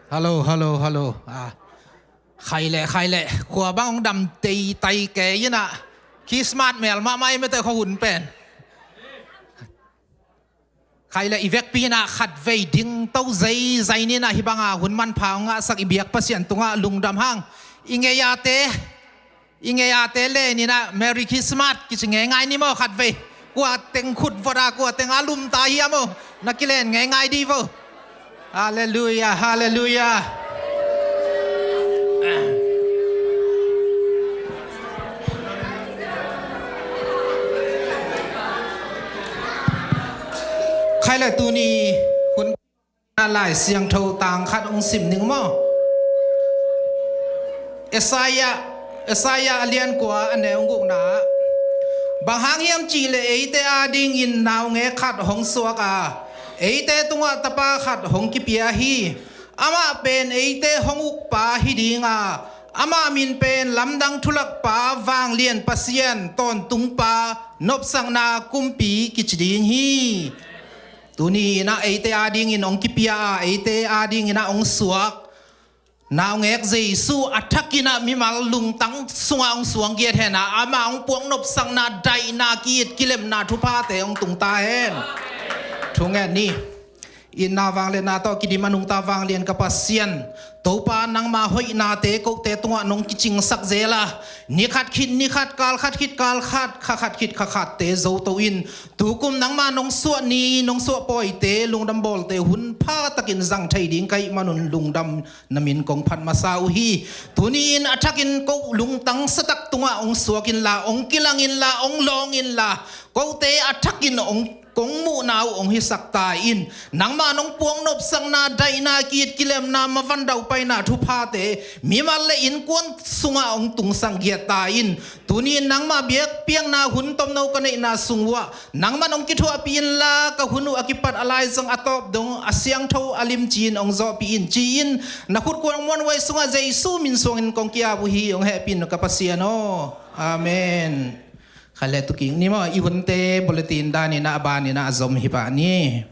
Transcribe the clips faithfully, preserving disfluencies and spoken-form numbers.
Hallo, hallo, hallo. Ah. Khai le, khai le. Khua bang hong dam tei tai ke ina. Kismat mel mahmah i mete kho hun pen. Khai le i vekpi ina khat vei ding to zei zai ni ina hi banga hun manpha hong ngahsak i biak Pasian tungah lungdam hang. I ngei ate. I ngei ate len ina Merry Christmas kici ngeingai ni maw khat vei. Kua teng khut vot a kua teng a lum ta hi a maw. Na kilen ngeingai di vo. Halleluia, halleluia. Khai le tuni hun Lai Siangtho tang khat hong sim ning maw? Isaiah, Isaiah a lian kua a neu gukna. Bang hang hiam cih leh eite adingin naungek khat hong suak a, eite tungah tapa khat hong kipia hi. Amah pen eite hong ukpa hi ding a, amah min pen Lamdang Thulakpa, Vanglian Pasian, Tawntungpa, Nopsakna Kumpi kici ding hi. Tuni ina eite adingin hong kipia a, eite adingin a hong suak naungek Jesu a thakin a mimal lungtang sungah hong suang giat hen a, ama hong puak nopsakna, daihna, ki-it kilemna thuphate hong tung ta hen. Thungen ni. Itna vangliatna tawh kidim a nungta vanglian ka Pasian, Topa nangma hoihnate kote tungah nong kicingsak zel a, ni khat khit ni khat, kal khat khit kal khat, kha khat khit kha khatte zo to in, tukum nangma nong suah ni, nong suah pawite, lungdam bawlte hun pha takin zang thei ding ka hih manun lungdam na min kong phat masa uh hi. Tuni in a thakin ko lungtang satak tungah hong suak inla, hong kilang inla, hong lawng inla, kote a thakin hong kong muhna uh hong hisak ta in, nangma nong puak nopsakna, daihna, ki-it kilemna, mavan daupaina thuphate mimal le innkuan sungah hong tungsak giat ta in, tuni in nangma biakpiakna hun tomno ka neihna sung uhah nangman hong kithuahpih inla, ka hun uh a kipat a lai zong a tawp dong a siangtho a limci in hong zawhpih in ci-in, na khutkuang muanhuai sungah Jesu min suangin kong ki-ap uh hi. Hong hehpih in ka Pasian aw. Amen. Khai le tuking ni maw, i hunte bulletin danin a banin a zom hi pah ni.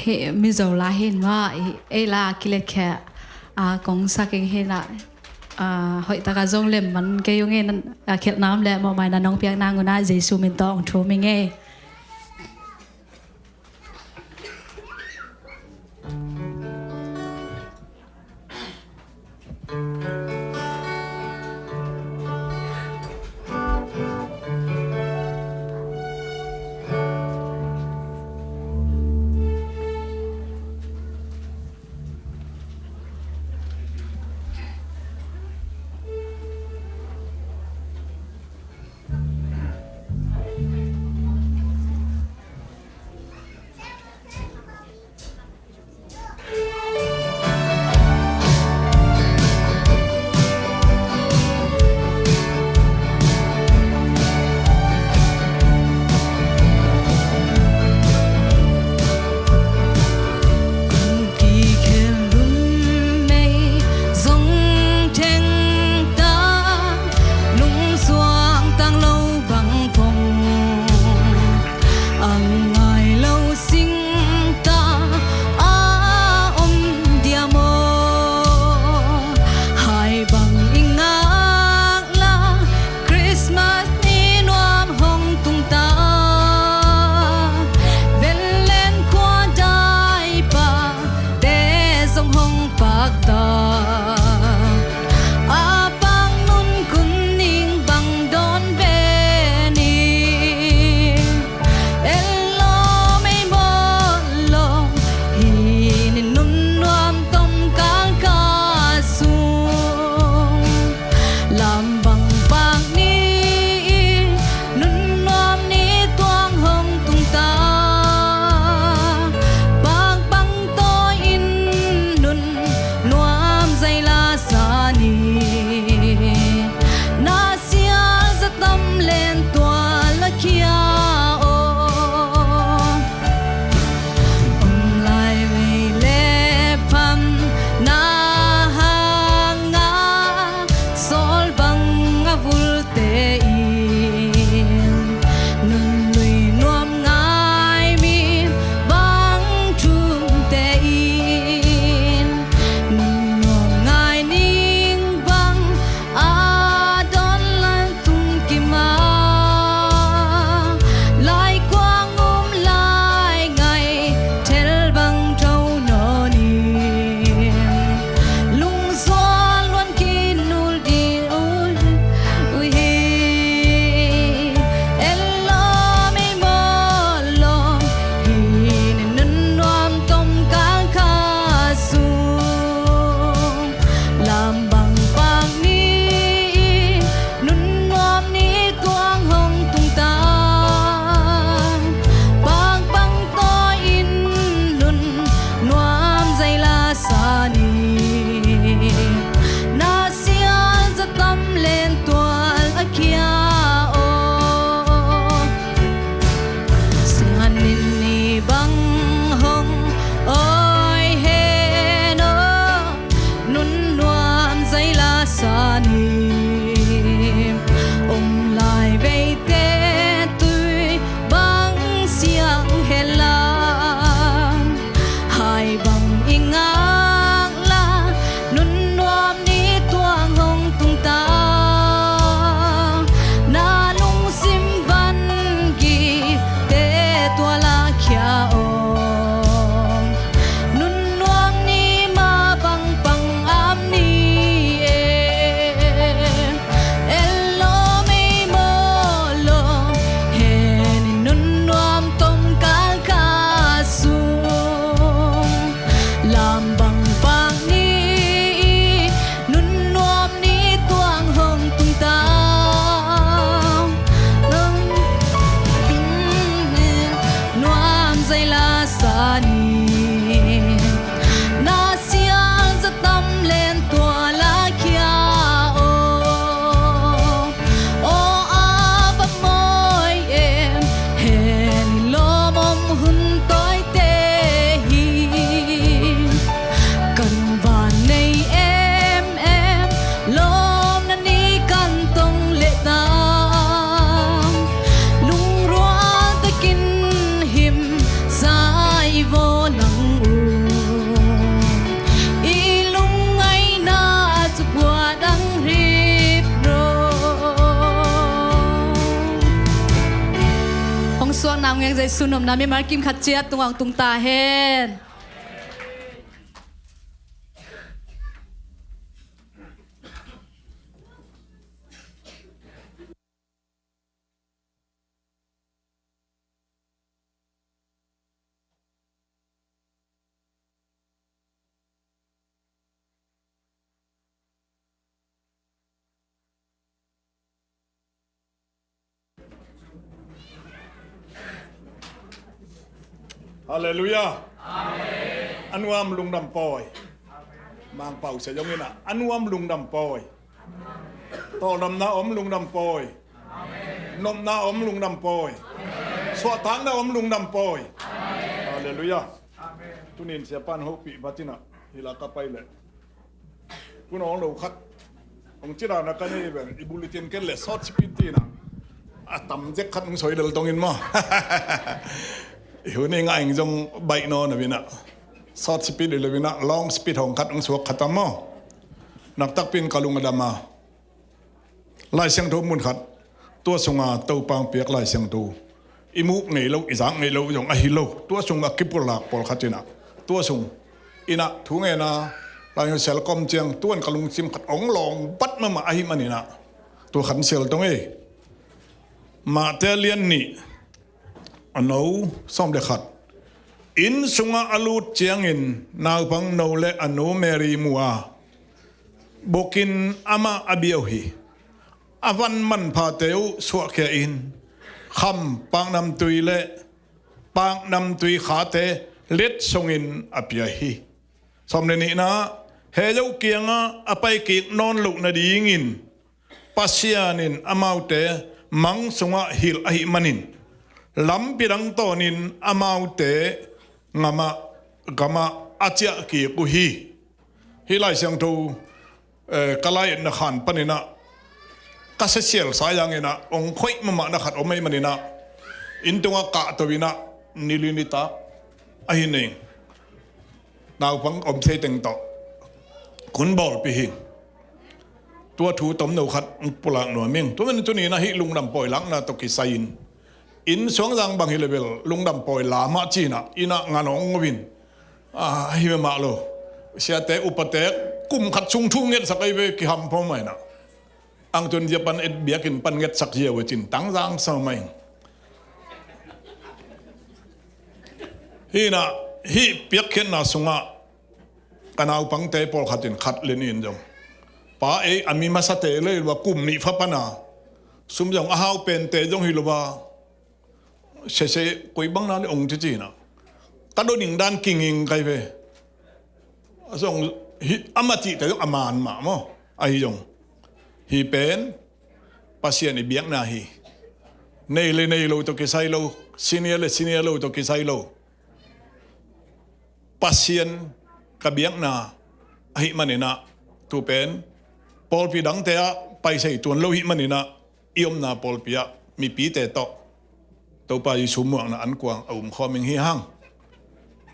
Hih Mizo la hi in mah, ei la kiletkhia a kong sak ing hi in ah, hoih takin zong lem man kei ung ei. Khelhna om leh mawhmaina nong piak nang un ah Jesu min tawh ong thum ing ei. Ang Jesu nopna mimal kim khat ciat tungah tung ta hen. Halleluiah. Amen. A nuam lungdam pawi. Mangpau sia zongin ah a nuam lungdam pawi. Tawldamna om lungdam pawi. Nopna om lungdam pawi. Suahtakna om lungdam pawi. Halleluiah. Tunin siapan hopih batinah hila ka pai leh. Kun awng lo khat hong cidana ka nei ven i bulletin ken le short speech tina a tam zek khat hong soi lel tongin maw? I hun i ngah ing zong baih nawn a vinah short speech i le vinah long speech hong khat hong suak khat a maw? Naktakpin ka lung a dama. Lai Siangtho mun khat tua sunga Topa hong piak Lai Siangtho i muh ngei lo, i zak ngei lo zong ahi lo. Tua sung a kipulak pawlkhat inah tua sung inah thu ngena Lai Siangtho selkom ciang tuan ka lungsim khat hong lawng bat mahmah ahi maninah tua khan sial tong ei. Mate lian nih a no sawm le khat. Inn sungah a lut ciangin naupang no le a nu Mary mu a, bukin amah a bia uh hi. A van manphate uh suahkhia in kham paknamtui le paknamtui khate letsongin a pia hi. Sawm le nihna, he zo kiangah a paikik nawn loh nadingin Pasian in amaute mang sungah hilh ahih manin lampi dang tawnin amaute ngamah gamah a ciahkik uh hi. Hih Lai Siangtho eh, ka lai-etna khan paninah ka sesial sa yanginah hong khoih mahmahna khat om ei maninah inn tungah kahto inah nili nitak ahi nei naupang om thei teng tawh kun bawlpih hi. Tua thu tomno khat hong pulak nuam ing. Tua man tuninah hih lungdam pawi lakna tawh kisai-in inn suangzang bang hi level lungdam pawi la mah cinah innah ngan hong ngopin. Ah, hi mahmah lo. Siate upate kum khat sung thu ngetsak ahi ve kiham pawh mah inah. Ang tun zia pan et biakinn pan ngetsak zia uh cin tangzang sa mah ing. Hinah hih piakkhiatna sungah ka naupangte pawlkhat in khat le nih in zong pa ei a mi masate le hi lo a kum nih fa pana sum zong a hau pente zong hi lo a sese koi bang na le ong cici na ka do ning dan kinging kai ve. A zong hi ama cihte zong a man mah maw ahi zong hi pen Pasian i biakna hi. Nei le nei lo tawh kisai lo, senior le senior lo tawh kisai lo. Pasian ka biakna ahih maninah tu pen pawlpi dangte ah paisei tuan lo hih maninah i omna pawlpi ah mipite tawh Topa Jesu muakna an kuang a um khawming hi hang.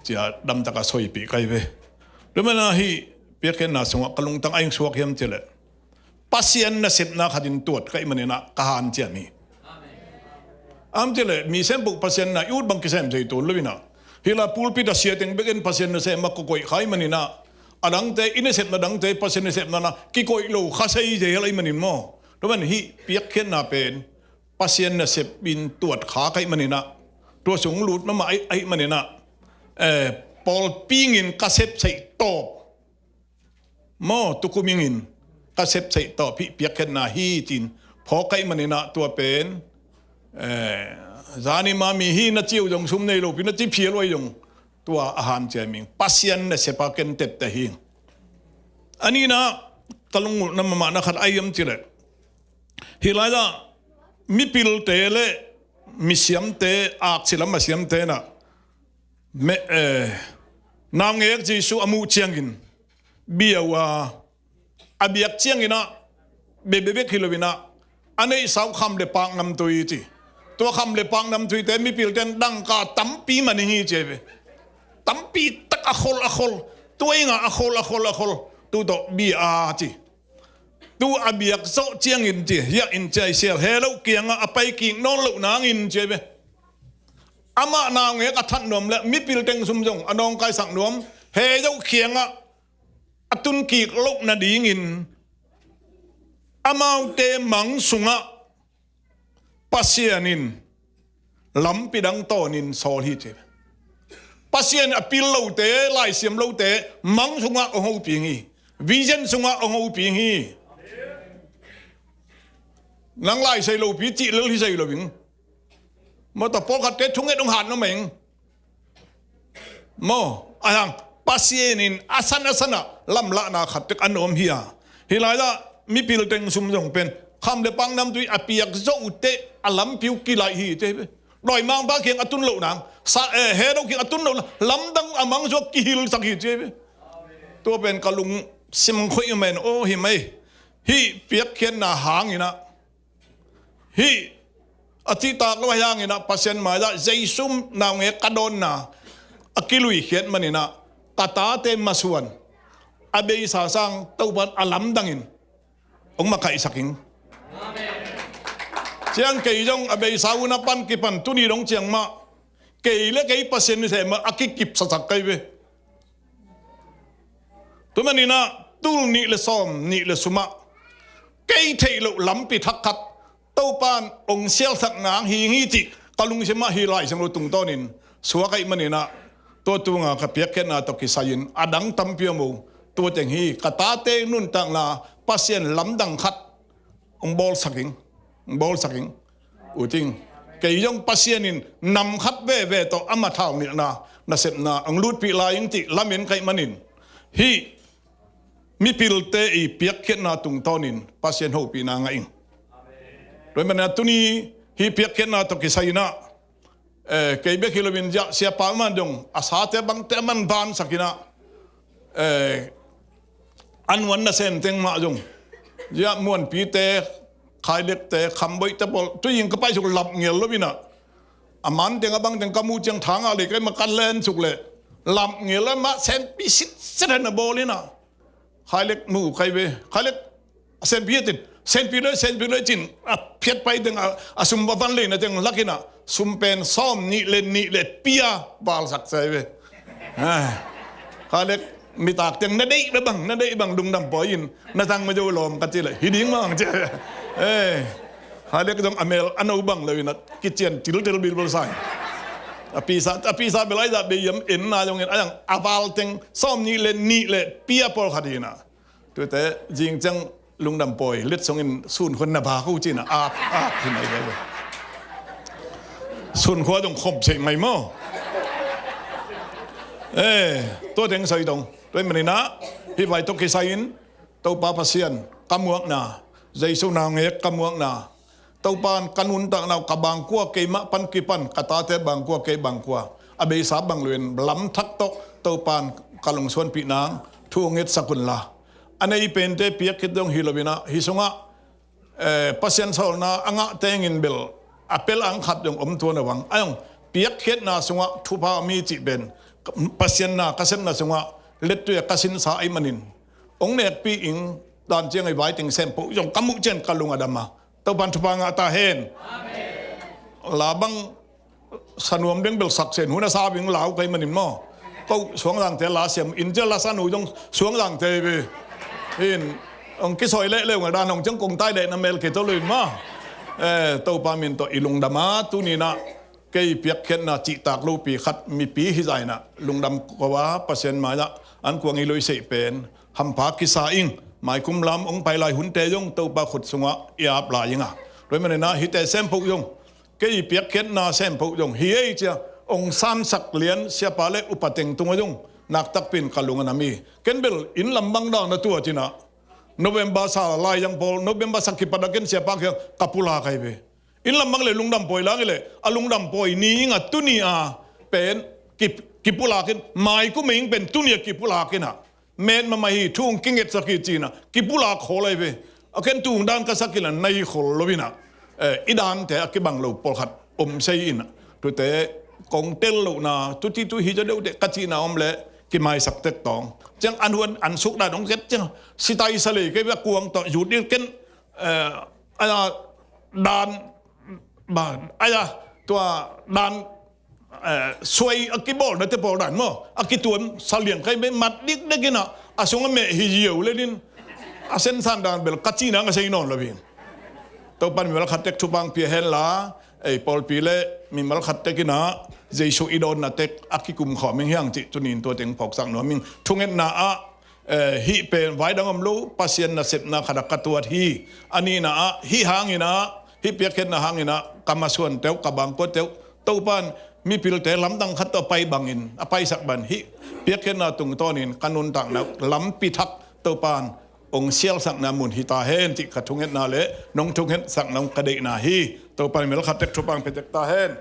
Cia damtaka soipih kai ve. Tua mana hih piakkhiatna sungah ka lungtang a ing suak hiam cileh Pasian nasepna khatin tuat ka hih maninah ka hanciam hi. Am cileh mi sempuh Pasian na i ut bang kisem thei tuan lo inah hila pulpit a sia teng bekin Pasian nasem a kokoih kha hih maninah a dangte i nasepna dangte Pasian nasepna na kikoih lo kha sei zel ahih manin maw? Tua man hih piakkhiatna pen Pasian nasep in tuat kha ka hih maninah tua sung lut mahmah ahih maninah eh, pawlpi ngin ka sepseih tawp maw tukum ingin ka sepseih tawp hih piakkhiatna hi cin phawk ka hih maninah tua pen eh, zani ma mi hi na ci uh zong sum nei lopi na ci phial uh ahi zong tua a hanciam ing Pasian nasepa ken tepte hi. A nihna ka lungulhna mahmahna khat a hiam cileh hih lai-ah mipilte le misiamte aksi lam a siamte na naungek Jesu a muh ciangin bia uh a a biak cianginah bebebek hi loinah a neihsa uh kham le paknamtui ci. Tua kham le paknamtuite mipilte in dangka tampi man ing hi ci ahi ve. Tampi tak a khol a khol tua ingah a khol a khol a khol tu tawh bia a ci. Tu a biak zawh ciangin ci hiah in ci a i sial he loh kiangah a paikik nawn loh nangin ci ahi ve. Amah naungek a that nuam le mipil teng sum zong a nawngkaisak nuam, he zo khiangah a tunkik loh nadingin amaute mang sungah Pasian in lampi dang tawnin sawl hi ci. Pasian a pil lote, laisiam lote mang sungah hong hopih hi. Vision sungah hong hopih hi. Nang laisei lopi cih lel hi sei lo ing. Mawtaw pawlkhatte thunget hong hat nuam ing. Maw, a hang Pasian in a san a sanah lamlahna khat tek a nuam hi a. Hi lai-ah mipil teng sum zong pen kham le pang namtui a piak zo uh teh a lampi uh kilaih hi ci hi ve. Dawimangpa kiang a tun loh nang sa, eh, he do kiang a tun loh nang lamdang a mang sungah kihilsak hi ci hi ve. Tua pen ka lungsim khoih uh mai in aw hi mai. Hih piakkhiatna hanginah hih a cihtak lo a hianginah Pasian mai-ah Jesu naungek ka dawnna a kiluikhiat maninah ka tate masuan a beisa sang Topan a lamdangin hong makaihsak ing. Ciang kei zong a beisa hun a pan kipan tuni dong ciang mah kei le kei Pasian ni thei mah a kikipsasak kai ve. Tua maninah tul nih le sawm nih le sumah kei theih loh lampi thak khat Topan hong sialsak nang hi hi cih ka lungsimah hi lai siang lo tungtawnin suak aih maninah tua tunga ka piakkhiatna tawh kisai-in a dang tampi om uh. Tua teng hi ka tate nuntakna Pasian lamdang khat hong bawlsak ing, hong bawlsak ing. Uting kei zong Pasian in nam khat veve tawh ama thaunilhna nasepna hong lutpih lai ing cih lamen kaih manin hih mipilte i piakkhiatna tungtawnin Pasian hopihna ngah ing. Tua hi maninah tuni hih piakkhiatna tawh kisai-inah eh, kei bek hi loin ziah siapa man zong a sate bangte a man vansakinah eh, a nuan nasem teng mah zong ziah Muanpite, Khailekte, Khamboihte pawl tuing ka paisuk lap ngel loinah a man teng a bang teng ka muh ciang thangah le kai mah ka lensuk leh lap ngel a mah senpi sitset hen a bawl inah Khailek mu kai ve. Khailek a senpi a tin senpi loi senpi loi cin a phiat pai teng a sum a van leina teng lakinah sum pen sawm nih le nih le pia valsak sai ve. Khailek mitak teng na deih bang na deih bang lungdam pawi in na tang ma zo lawm ka ci le hi ding mang ci. Khailek zong a mel a no bang lo inah kician tiltel bilbel sai. A pisa a pisa belai zah beiam enna zongin a zang a val teng sawm nih le nih le pia pawlkhat hinah. Tuate zing ciang lungdam pawi letsongin sunkhua na ba ko cinah ap ap hi mai ve. Sunkhua zong khop seih mai maw? Eh, tua teng sai dong tua hi maninah hih vai tawh kisai-in Topa Pasian ka muakna Jesu naungek ka muakna Topan ka nuntakna uh ka bangkua keimah pan kipan ka tate bangkua kei bangkua a beisa bang loin lamthak tawh Topan ka lungsuanpih nang thu hong ngetsak unla a nei pente piakkhit dong hi loinah hih sungah eh, Pasian sawlna a ngah tengin bel a pel ang khat dong om tuan a bang a dong piakkhiatna sungah thupha mi cih pen Pasian na ka sepna sungah lettui a ka sinsa aih manin hong nekpih ing. Dan ciang ei vai teng sempoh zong ka muh cian ka lung a dam a Topan thupha ngah ta hen. La bang sanuam deng bel saksen hun a sa bing lau kai manin maw? Ko suangzangte la siam in cian la sanu zong suangzangte ve. In hong kisawi lehleu ngal dan hong ciang kong tai leh na mel kei to lo in maw? Eh, Topa min tawh i lungdam a tuninah kei piakkhiatna cihtak lopi khat mipi hi zainah lungdam ko a Pasian mai-ah an kuang i loisei pen hampha kisa ing. Maikum lam hong pai lai hunte zong Topa khut sungah i ap lai inga. Tua hi maninah hihte sempoh zong kei piakkhiatna sempoh zong hi ei cia hong sansak lian siapa le upa teng tungah zong naktakpin ka lung a nam hi. Ken bel inn lam bang dang na tua cinah November sa lai zang pawl November sa kipat a ken siapa kiang ka pulak ahi ve. Inn lam bang le lungdam pawi lang hileh a lungdam pawi ni inga tuni a pen kipulakin maikum ing pen tuni a kipulakinah met mamah hi thu hong kingetsak hi cinah kipulak khawl ahi ve. A ken tung dan ka sak inah na hi khol lo inah eh, i dante a kibang lo pawlkhat om sei inah tute kong tel lohna tuti tu hi zaw deuhteh ka cihna om leh kimaisak tek tawng ciang an huan an sukdan hong ket ciang sitai salei kei a kuang tawh zut ding ken eh, a dan ban aya tua dan eh, suai a kibawlnate pawl dan maw, a kituam salian kai mei mat dikdek in ah, a sung a meh hi ziau le din, a sensan dan bel ka cihna nga sei nawn lo hi. Topan mimal khat tek thupha hong pia hen la, ei pawlpi le mimal khat tek in ah Jesu i dawnna tek a kikum khawm ing hiang cih tuni in tua teng phawksak nuam ing. Thungetna ah, eh, hih pen vai dang om lo, Pasian nasepna khat ah ka tuat hi. A nihna ah, hih hangin ah, hih piakkhiatna hangin ah ka masuan teuh, ka bangkua teuh, Topan mipilte lamdang khat tawh a pai bangin, a paisak bang hih piakkhiatna tungtawnin ka nuntakna lampi thak Topan hong sialsakna mun hi ta hen cih ka thungetna le nong thungetsakna hong ka deihna hi. Topan mimal khat tek thupha hong pia tek ta hen.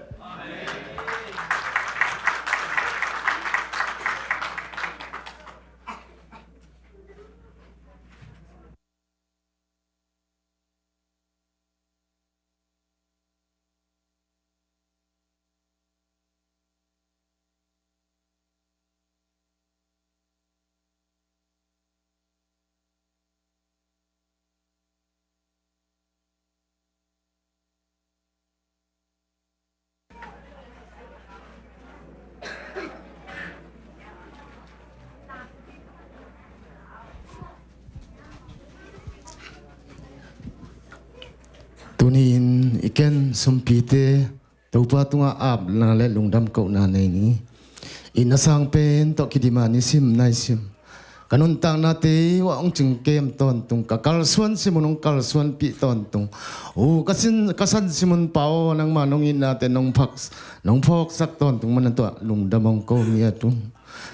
Tuni-in i ken sumpite Topa tungah apna le lungdam kohna nei ni. I na sang pen tawh kidima nisim naisim ka nuntaknate uah hong cingkem tawntung, ka kalsuan simun hong kalsuanpih tawntung, u ka sin, ka san simun Pa aw, nangmah nong itnate nong phak, nong phawksak tawntung man na tuah lungdam hong ko ngiat un.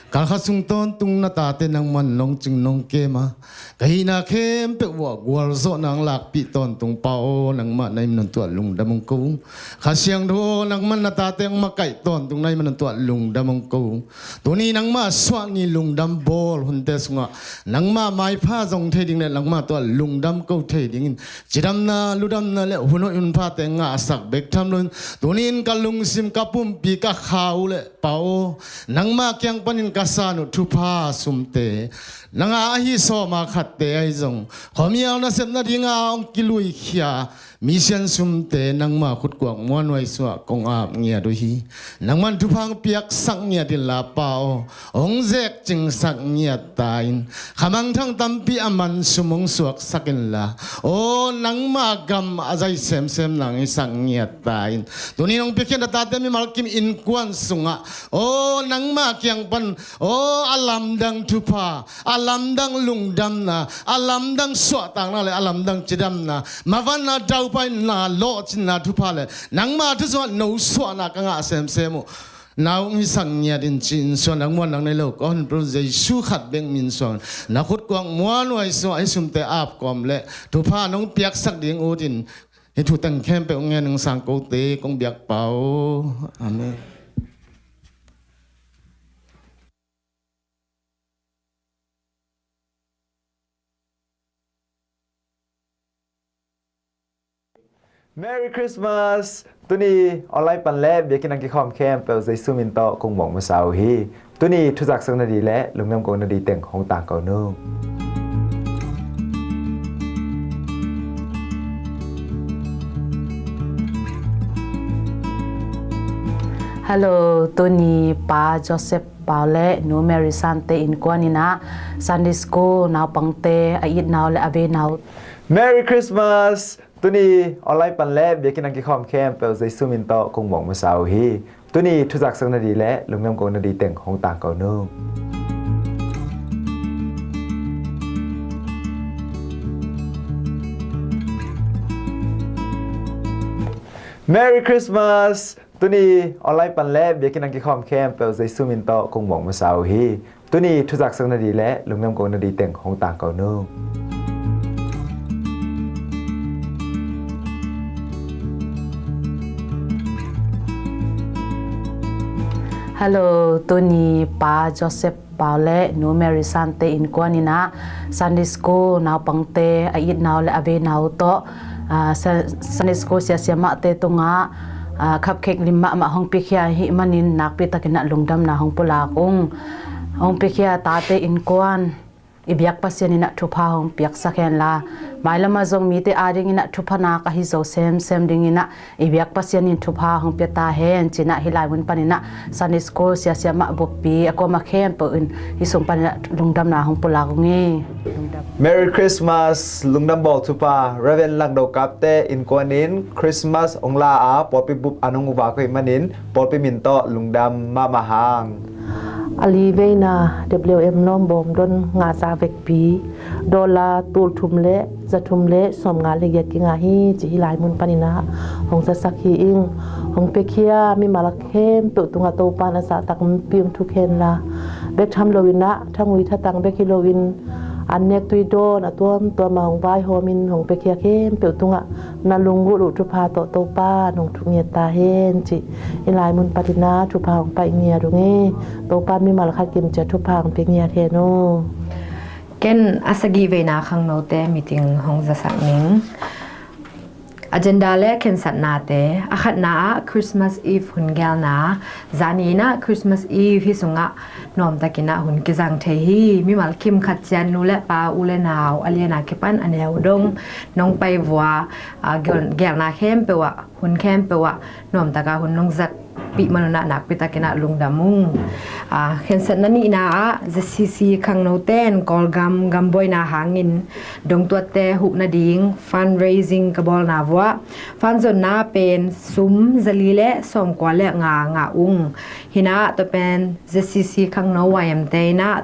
Kalkhat sung tawntung na tate nangman nong cing nong kem a, ka hihna khempeuh uah gualzawhna hong lakpih tawntung Pa aw, nangmah na himna tuah lungdam hong ko. Kha Siangtho aw, nangman na tate hong makaih tawntung na himna tuah lungdam hong ko. Tuni nangmah suahngih lungdam bawl hunte sungah nangmah maipha zong thei ding le nangmah tuah lungdam ko thei dingin cidamna, ludamna le hun hoih hun phate ngahsak bek tham loin tuni-in ka lungsim, ka pumpi, ka kha uh le Pa aw, nangmah kiang panin ka san uh thupha sumte, nang a ahi sawma khatte ahi zong khuamial nasepna dinga hong kiluikhia mission sumte nangmah khutkuak muanhuai sungah kong ap ngiat uh hi. Nangman thupha hong piaksak ngiat inla Pa aw, hong zekcingsak ngiat ta in. Khamangthang tampi a man sum hong suaksak inla, aw, nangmah gam a zai semsem nang hisak ngiat ta in. Tuni-in hong piakkhiat na tate mimal kim innkuan sungah, aw, nangmah kiang pan, aw, a lamdang thupha, a lamdang lungdamna, a lamdang suahtakna le a lamdang cidamna, mavanna, daupaina, lawhcinna thupha le nangmah thu sungah nosuahna ka ngah semsem uh na hong hisak ngiat in ci-in suan dang muan dang nei lo ka Honpeu Jesu khat bek min suang na khutkuak muanhuai sungah hih sumte ap kawm le thupha nong piaksak ding ut in hih thu teng khempeuh ngen ing. Sangkote kong biak Pa aw. Amen. Merry Christmas! Tuni online pan le biakinn a kikhawm khempeuh Jesu min tawh kong mawk masa uh hi. Tuni thuzaksak nading le lungdam kong nading teng hong tangko nung. Hello, tuni Pa Joseph Pau le Nu Mary Sante innkuan in ah Sunday School naupangte a itna uh le a veina uh. Merry Christmas! Tuni online pan le biakinn a kikhawm khempeuh Jesu min tawh kong mawk masa uh hi. Tuni thuzaksak nading le lungdam kong nading teng hong tangko nung. Merry Christmas! Tuni online pan le biakinn a kikhawm khempeuh Jesu min tawh kong mawk masa uh hi. Tuni thuzaksak nading le lungdam kong nading teng hong tangko nung. Hello, tuni Pa Joseph Pau le Nu Mary Sante innkuan in ah Sunday School naupangte a itna uh le a veina uh tawh, ah, Sa-, Sunday School siasia mahte tungah, ah, khapkhek lim mahmah hong piakhia ahih manin nakpi takin ah lungdamna hong pulak ung. Hong piakhia tate innkuan, i biak Pasian in ah thupha hong piaksak hen la, mailam ah zong mite ading in ah thupha nak ahi zo semsem ding in ah i biak Pasian in thupha hong pia ta hen ci-in ah hih lai mun panin ah Sunday School siasia mah buppi a kuamah khempeuh in hih sung panin ah lungdamna hong pulak ung hi. Lungdam. Merry Christmas, lungdam bawl thupha, Reverend Langdo Kapte innkuan in Christmas hong la a, pawlpi bup an hong uvak uh ahih manin pawlpi min tawh lungdam mahmah hang. A li veina W M Lawmbawm don ngahza vekpi dollar tul thum le za thum le sawmnga le giat kingah hi ci hih lai mun panin ah hong zasak hi ing. Hong piakhia mimal a khempeuh tungah Topa'n a zahtak mipi hong thuk hen la, bek tham lo in ah thangui thatang bek hi lo in an nek tui dawn a tuamtuam a hong vaihawm in hong piakhia khempeuh tungah na lunggulh uh thupha tawh Topa'n hong thuk ngiat ta hen ci hih lai mun panin ah thupha hong pai ngiat ung hi. Topa'n mimal khat kim ciat thupha hong pia ngiat hen aw. Ken a sagih veina khangnote meeting hong zasak ning. Agenda le khensatnate, a khatna ah Christmas Eve hun gelna, zani in ah Christmas Eve hih sungah nuamtakin ah hun kizang thei hi. Mimal kim khat ciat nu le pa, u le nau, a lian a kipan a neu dong nong pai vua, a, gel-, gelna khempeuh ah, hun khempeuh ah nuamtaka hun nong zat pih man un ah nakpitakin ah lungdam ung. A, khensatna nihna ah Z C C khangnote in Kawlgam gambuaina hangin dongtuatte huh nading fundraising ka bawlna vuah fan zonna pen sum zali le sawmkua le nga ngah ung. Hi in ah tua pen Z C C khangno Y M te in ah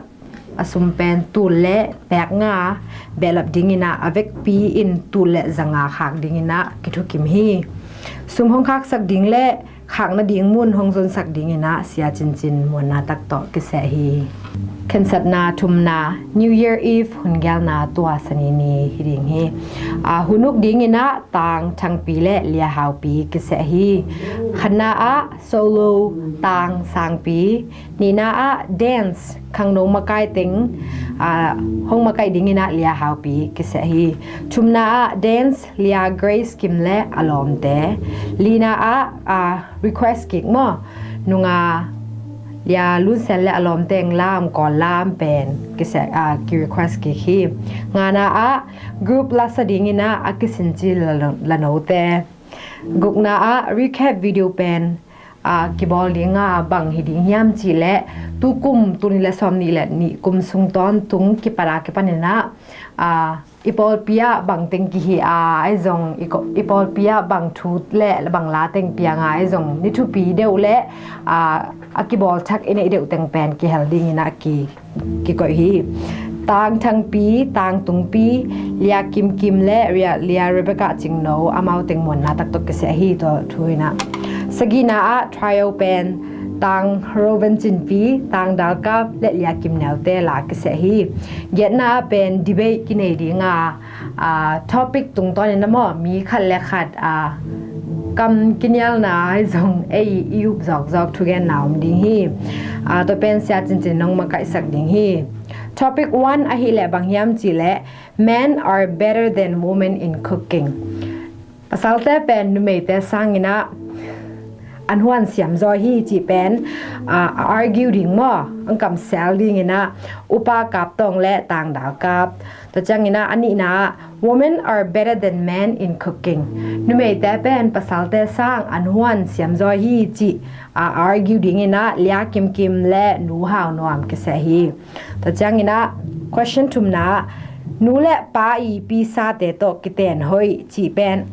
a sum pen tul le pek nga behlap ding in ah a vekpi in tul le za nga khak ding in ah kithukim hi. Sum hong khaksak ding le khak nading mun hong zonsak ding in ah Sia Cincin muanna tak tawh kiseh hi. Khensatna thumna, New Year Eve hun gelna tua Sani ni hi ding hi. A, hun uk ding in ah Tang Thangpi le Lia Haupi kiseh hi. Khatna ah solo Tang Sangpi, nihna ah dance khangno makai teng, a, hong makai ding in ah Lia Haupi kiseh hi. Thumna ah dance Lia Grace Kim le a lawmte. Lina ah, a, request kik maw, nunga Lia Lunsel le a lawmte eng lam, Kawl lam pen kiseh, a, ki request kik hi. Ngana ah group lasa ding in ah a kisin ci la, lanote. Gukna ah recap video pen, a, kibawl ding a bang hi ding hiam cih leh tukum tul nih le sawm nih le nih kum sung tawntung kipat a kipan in ah, a, i pawlpi ah bang teng kihi a, ahi zong i ko-, i pawlpi ah bang thu le bang la teng piang a, ahi zong ni thupi deuh le, a, a kibawl thak i neih deuh teng pen kihel ding in ah ki kikoih hi. Tang Thangpi, Tang Tungpi, Lia Kim Kim le Ria-, Lia Rebecca Cingno, amau teng muanna tak tawh kiseh hi tua thu in ah. Sagihna ah trio pen Tang Roven Cinpi, Tang Dalkap le Lia Kim Neute la kiseh hi. Giatna ah pen debate kinei ding a, a, topic tungtawn in a maw, mi khat le khat, a, kam kinialna ahi zong ei i up zawkzawk thugenna om ding hi. A, tua pen Sia Cincin nong makaihsak ding hi. Topic one ahih leh bang hiam cih leh, men are better than women in cooking. Pasalte pen numeite sang in ah an huan siam zaw hi cih pen, a, a argue ding maw, an kamsel ding in ah Upa Kap Tawng le Tang Dal Kap. Tua ciang in ah a nihna ah, women are better than men in cooking. Numeite pen pasalte sang an huan siam zaw hi cih, a, argue ding in ah Lia Kim Kim le Nu Hau Nuam kiseh hi. Tua ciang in ah question thumna ah, nu le pa i pi sate tawh kiten hoih cih pen,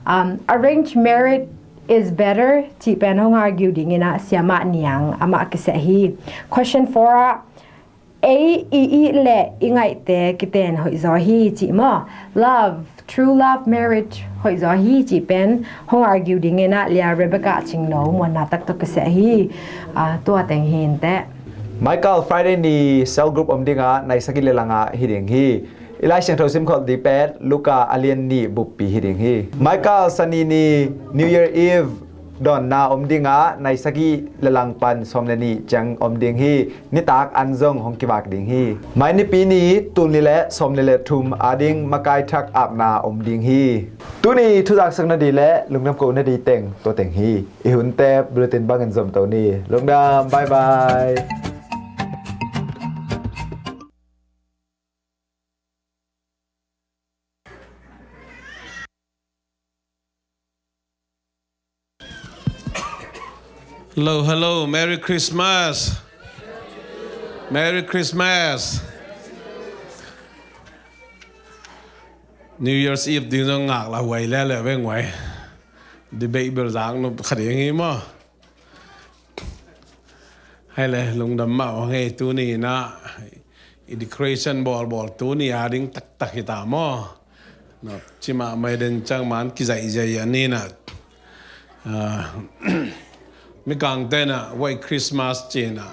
um, arranged marriage is better cih pen hong argue ding in ah Siamah Niang amah kiseh hi. Question four ah, ei i ih le i ngaihte kiten hoih zaw hi cih maw, love, true love marriage hoih zaw hi cih pen hong argue ding in ah Lia Rebecca Cingno muanna tak tawh kiseh hi. A, tua teng hi inteh. Michael, Friday ni cell group om ding a, nai sagih le lang ah hi ding hi. I Lai Siangtho simkholh ding pen Luka a lian nih buppi hi ding hi. Michael, Sani ni New Year Eve dawnna om ding a, nai sagih le lang pan sawm le nih ciang om ding hi. Nitak an zong hong kivak ding hi. Mai Nipi ni tul nih le sawm nih le thum ading makai thak apna om ding hi. Tuni thuzaksak nading le lungdam ko nading teng tua teng hi. I hunte bulletin bangin zom to ni. Lungdam, bye bye. Hello, hello, Merry Christmas. Merry Christmas. New Year's Eve ding zong ngak la huai le le veng huai. Debate bel zak nup kha ding hi maw. Hai le, lungdam mah ong ei, tuni in ah i decoration bawlbawl tuni a ding taktak hi ta maw. Nop ci mahmah, den ciang man kizaihzaih a ni in ah, ah, Mikangte in ah White Christmas ci in ah,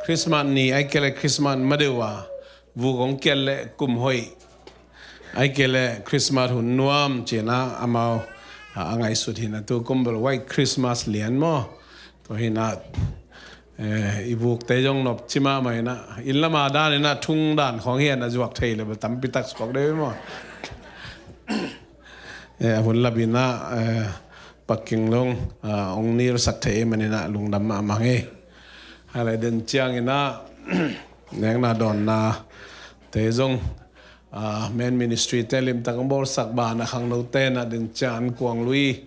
Christmas ni ai kei le Christmas ma deuh a, vuk hong kiat le kum hoih, ai kei le Christmas hun nuam ci in ah amau a, a ngaihsut hi in ah, tu kum bel White Christmas lian maw. Tua hi in ah, eh, i vukte zong nop ci mahmah hi in ah, inn lam a dan in ah thung dan khawng hi in ah zuak thei le bel tampi tak suak deuh hi maw. Eh, a hun lap in ah, eh, Pak King Lung, ah, ong nilsak thei man in ah lungdam mahmah ing ei. Hai le, den ciang in ah nekna dawnna te zong, ah, men ministry te limtak ong bawlsak ban ah khangnote in ah den ciang an kuang lui,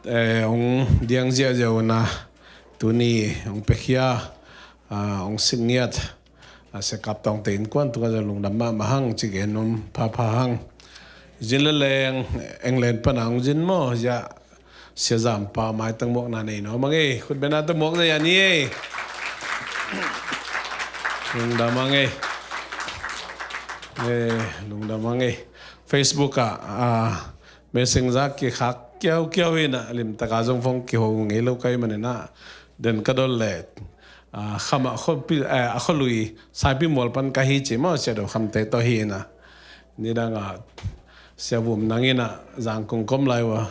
eh, ong diang ziahziah un ah tuni ong piakhia, ah, ong sik ngiat, ah, Sia Kap Tawngte innkuan tungah zong lungdam mahmah hang ci gen nuam phapha hang. Zin le leng, England pan a ong zin maw, zia Sia Zam Pa maitang muakna nei nuam ing ei. Khut beng a tawh muak zaw ing ei. Lungdam ing ei. Eh, lungdam ing ei. Facebook ah, ah, Messenger kikhak kiaukiau in ah, limtak a zong phone kiho ngei lo ka hih man in ah, den ka dol le, ah, kham ah khuapi, eh, a khualui Saipimual pan ka hi ci maw, Sia Do Kham te tawh hi in ah. Nidang ah Sia Vum Nang in ah Zangkong ka om lai uh a,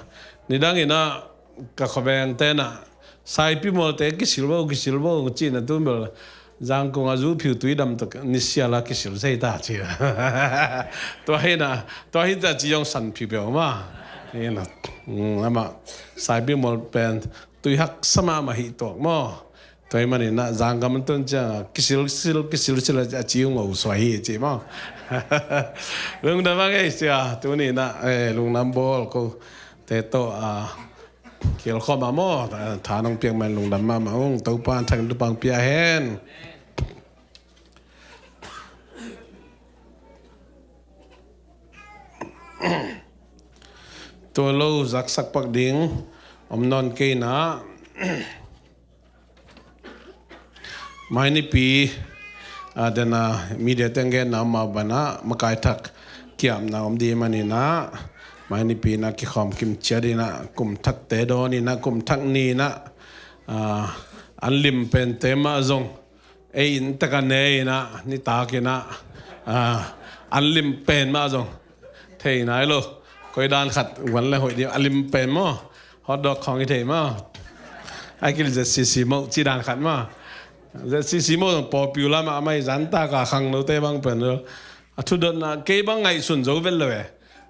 nidang in ah ka khuavengte in ah Saipimual te kisil vo, kisil vo ci in ah, tu bel Zangkong a zu phiu tui dam tawh nisial a kisil sei ta ci. Tua hi in ah, tua hi ta ci zong san phiuphiu mah. Hi in ah, mm, amah Saipimual pen tui haksa mahmah hi tuak maw. Tua hi man in ah Zangkam an tun ciang ah kisil sil, kisil sil a ci ung o suai hi ci maw. Lungdam ing ei Sia, tuni in ah, eh, lungdam bawl kote tawh, ah, kial khawm a maw, ah, tha nong piak man lungdam mahmah ung, Topa in thang in thupha pia hen. Tua lo zaksak pak ding om nawn kei in ah, mai nipi, ah, den a media teng genna om a ban ah makai thak kiamna om ding man in ah, mai nipi in ah kikhawm kim ciat in ah, kum thakte dawn in ah, kum thak ni in ah, ah, an lim pente mah zong ei inn tak a ne in ah, nitak in ah, ah, an lim pen mah zong thei nai lo. Koi dan khat van le hoih ding, a lim pen maw. Hotdog khawng i thei maw. Ai kil Z C C moh ci dan khat maw. Z C C moh zong popular mahmah hi, zan tak a khangnote bang pen lo. A thudotna kei bang ngaihsun zo vet lo e.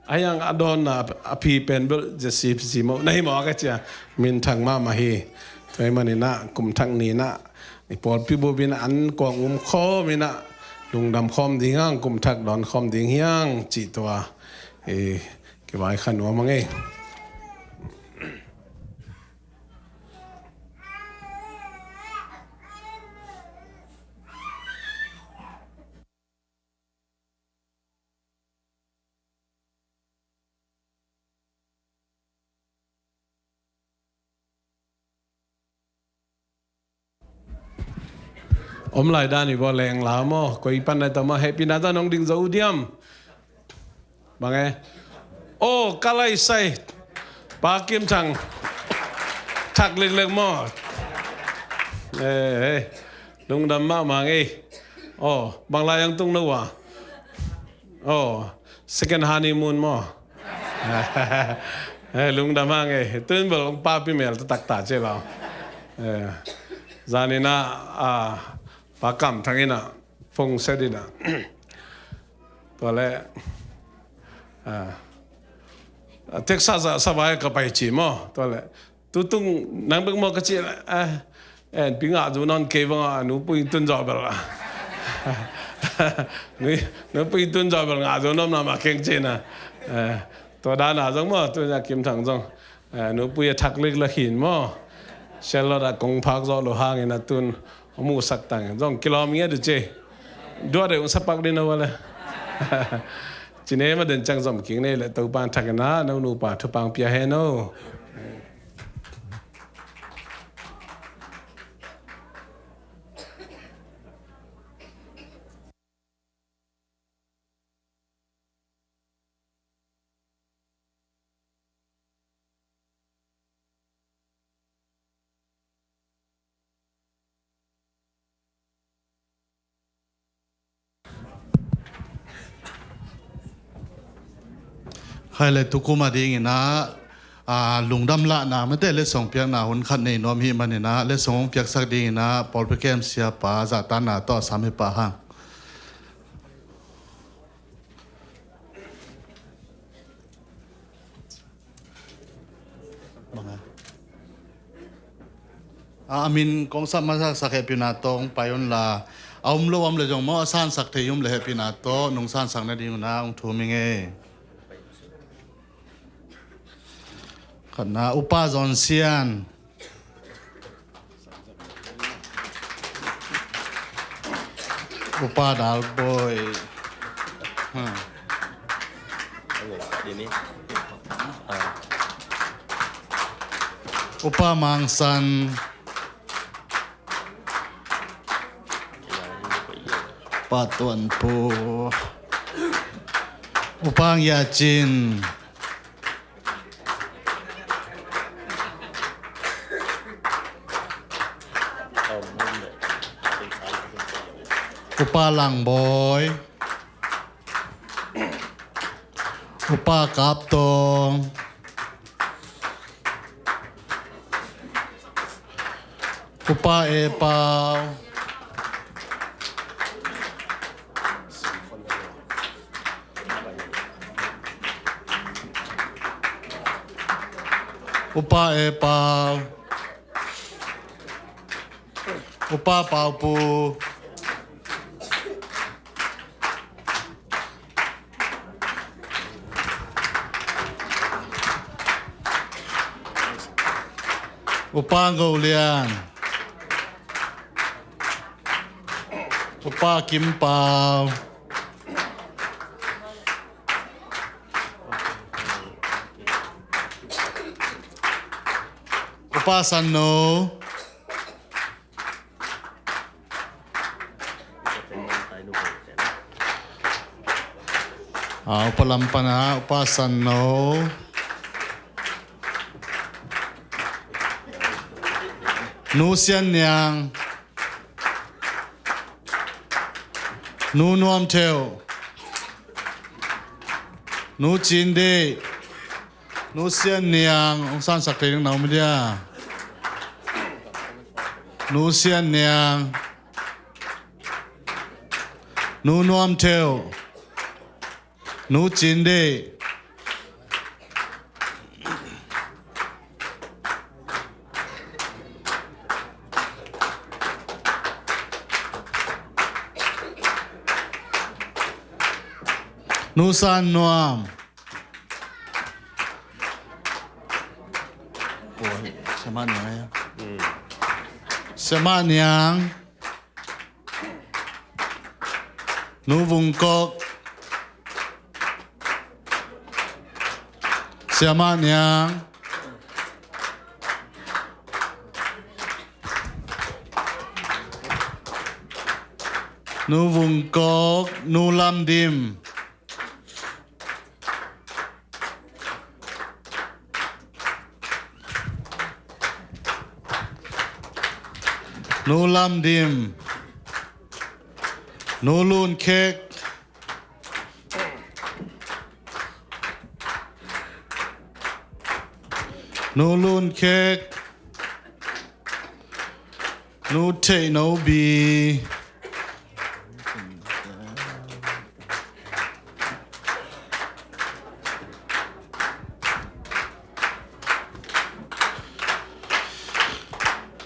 A hiang a dawnna a phi pen bel Z C C moh na hi maw ka ci a, minthang mahmah hi. Tua hi man in ah kum thak ni in ah i pawlpi bup in ah an kuang um khawm in ah lungdam khawm ding hang, kum thak dawn khawm ding hi hang cih tua, eh, kivai kha nuam ing ei. Om lai dan i bawl leng la maw, koi pan lai ta maw, hehpihna ta nong ding zo uh diam? Bang e. Oh, ka lai sai. Pa Kim Thang. Thak leklek maw. Eh, eh. Lungdam mahmah ing ei. Oh, bang lai ang tung no uh a. Oh, second honeymoon maw. Eh, lungdam hang e. Tun bel ong papi mel taktak ta ci lau. Eh, zan in ah, ah, Pa Kam Thang in ah phone set in ah. Tua le, ah, Texas ah savai ka pai ci maw. Tua le, tutung nang bek maw ka ci, ah, en pi ngah zo nawn kei bang a, nupui tun zaw bel a. Nu, nupui tun zaw bel ngah zo nawn na ma keng ci na. Eh, tua dan a zong maw, tu na Kim Thang zong. Eh, nupui a thak lik la hin maw. Charlotte ah kong phak zawh lo hangin a tun hong muhsak tang zong kilawm ngiat uh ci. Duat deuh hong sapak ding no vale. Cine ma den ciang zom kik nei le Topan thak in a no nupa thupang pia hen o. Khai le tukum a dingin a, a, lungdam lahna mate letsong piakna hun khat nei nuam hi manin a, letsong hong piaksak dingin a, pawlpi kem siapa zahtanna tawh a sam hi pah hang. A, a min kong sap masak sak hehpihna tawh hong pai un la, a um lo om le zong maw a sansak thei um le hehpihna tawh nong sansak nading un a hong thum ing ei. Khatna, Upa Zawn Sian. Upa Dal Bawi. Ha. Upa Mang San. Upa Tuan Pu. Upa Ngia Cin. Upa Lang Bawi. Upa Kap Tawng. Upa E Pau. Upa E Pau. Upa Pau Pu. Upa Go Lian. Upa Kim Pau. Upa San No. A, Upa Lam Pan a, Upa San No. Nu Sian Niang. Nu Nuam Theuh. Nu Cin Deih. Nu Sian Niang, hong sansak thei ding na om dia. Nu Sian Niang. Nu Nuam Theuh. Nu Cin Deih. Nu San Nuam. Ui, Siamah Niang ahi. Hmm. Siamah Niang. Nu Vung Kok. Siamah Niang. Nu Vung Kok, Nu Lam Dim. Nu Lam Dim. Nu Lun Khek. Nu Lun Khek. Nu Theih No Bi.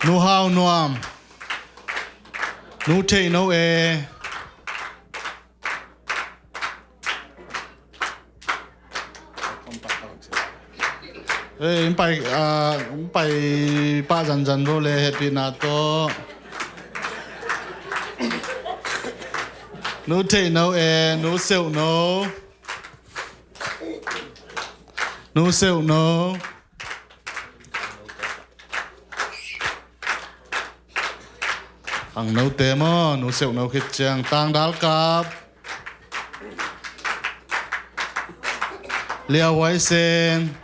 Nu Hau Nuam. Nu Theih No E. Ei, hong pai, ah, hong pai pah zanzan vo le, hehpihna tawh. Nu Theih No e, Nu Seuh No. Nu Seuh No. Khangnote maw, Nu Seuh No khit ciang. Tang Dal Kap. Lia Huai Sen.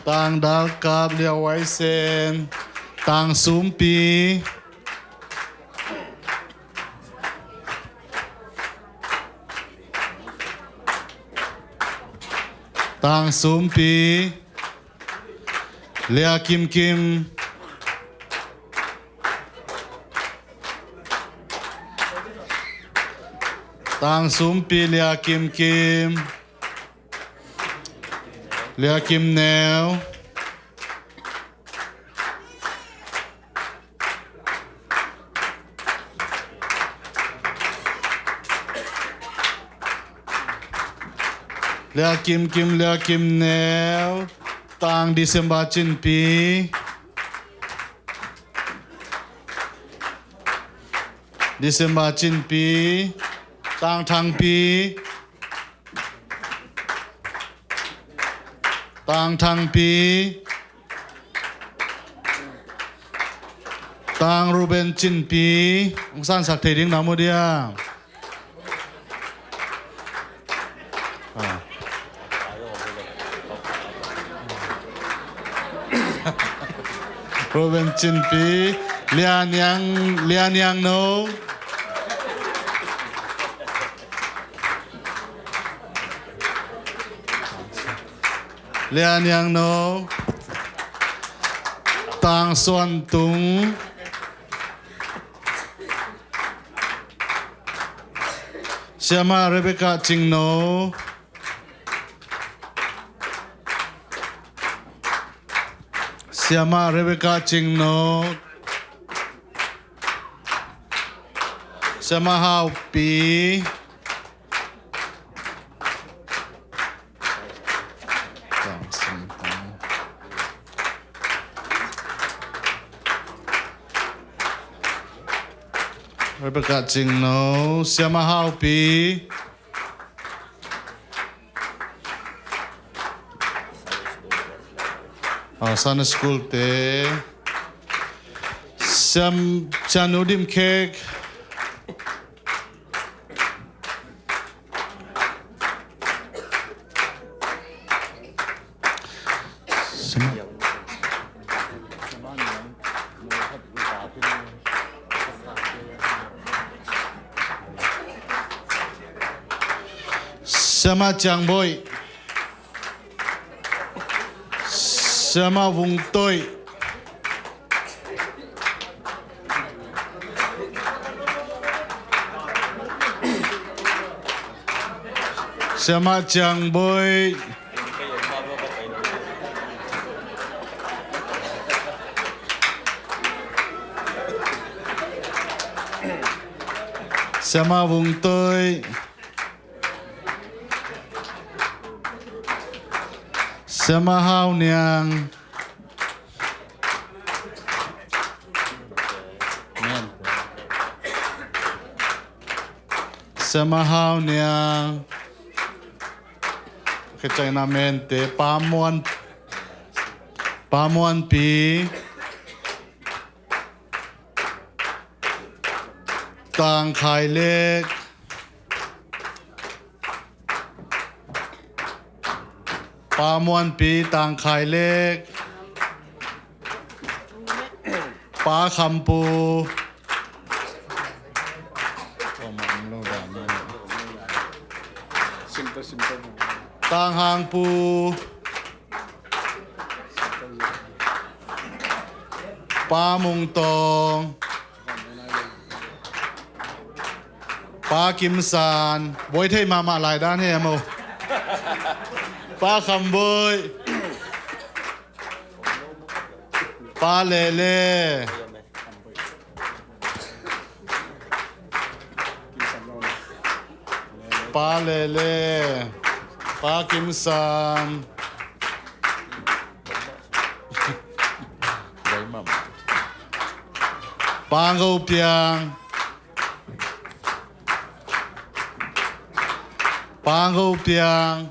Tang Dal Kap, Lia Huai Sen. Tang Sumpi. Tang Sumpi. Lia Kim Kim. Tang Sumpi, Lia Kim Kim. Lia Kim Neu. Lia Kim Kim, Lia Kim Neu. Tang December Cin Pi. December Cin Pi. Tang Thang Pi. Tang Thang Pi. Tang Reuben Cin Pi. Hong sansak thei ding na mu dia. Ah. Reuben Cin Pi. Lia Niang, Lia Niang No. Lia Niang No. Tang Suan Tung. Siamah Rebecca Cing No. Siamah Rebecca Cing No. Siamah Hau Pi. Rebecca Cing No, Siamah Hau Pi. Ah, Sunday School te. Siam, Sianu Dim Khek. Siamah Ciang Boih. Siamah Vung Toih. Siamah Ciang Boih. Siamah Vung Toih. Siamah Hau Niang. Siamah Hau Niang. Khit ciang a mente, Pa Muan, Pa Muan Pi. Tang Khai Lek. Pa Muan Pi, Tang Khai Lek. Pa Kham Pu. Tang Hang Pu. Pa Mung Tawng. Pa Kim San. Buai thei mahmah lai dan he maw. Pa Kham Boih. Pa Lele. Kim San Lawng. Pa Lele, Pa Kim San, Pa Ngo Piang, Pa Ngo Piang,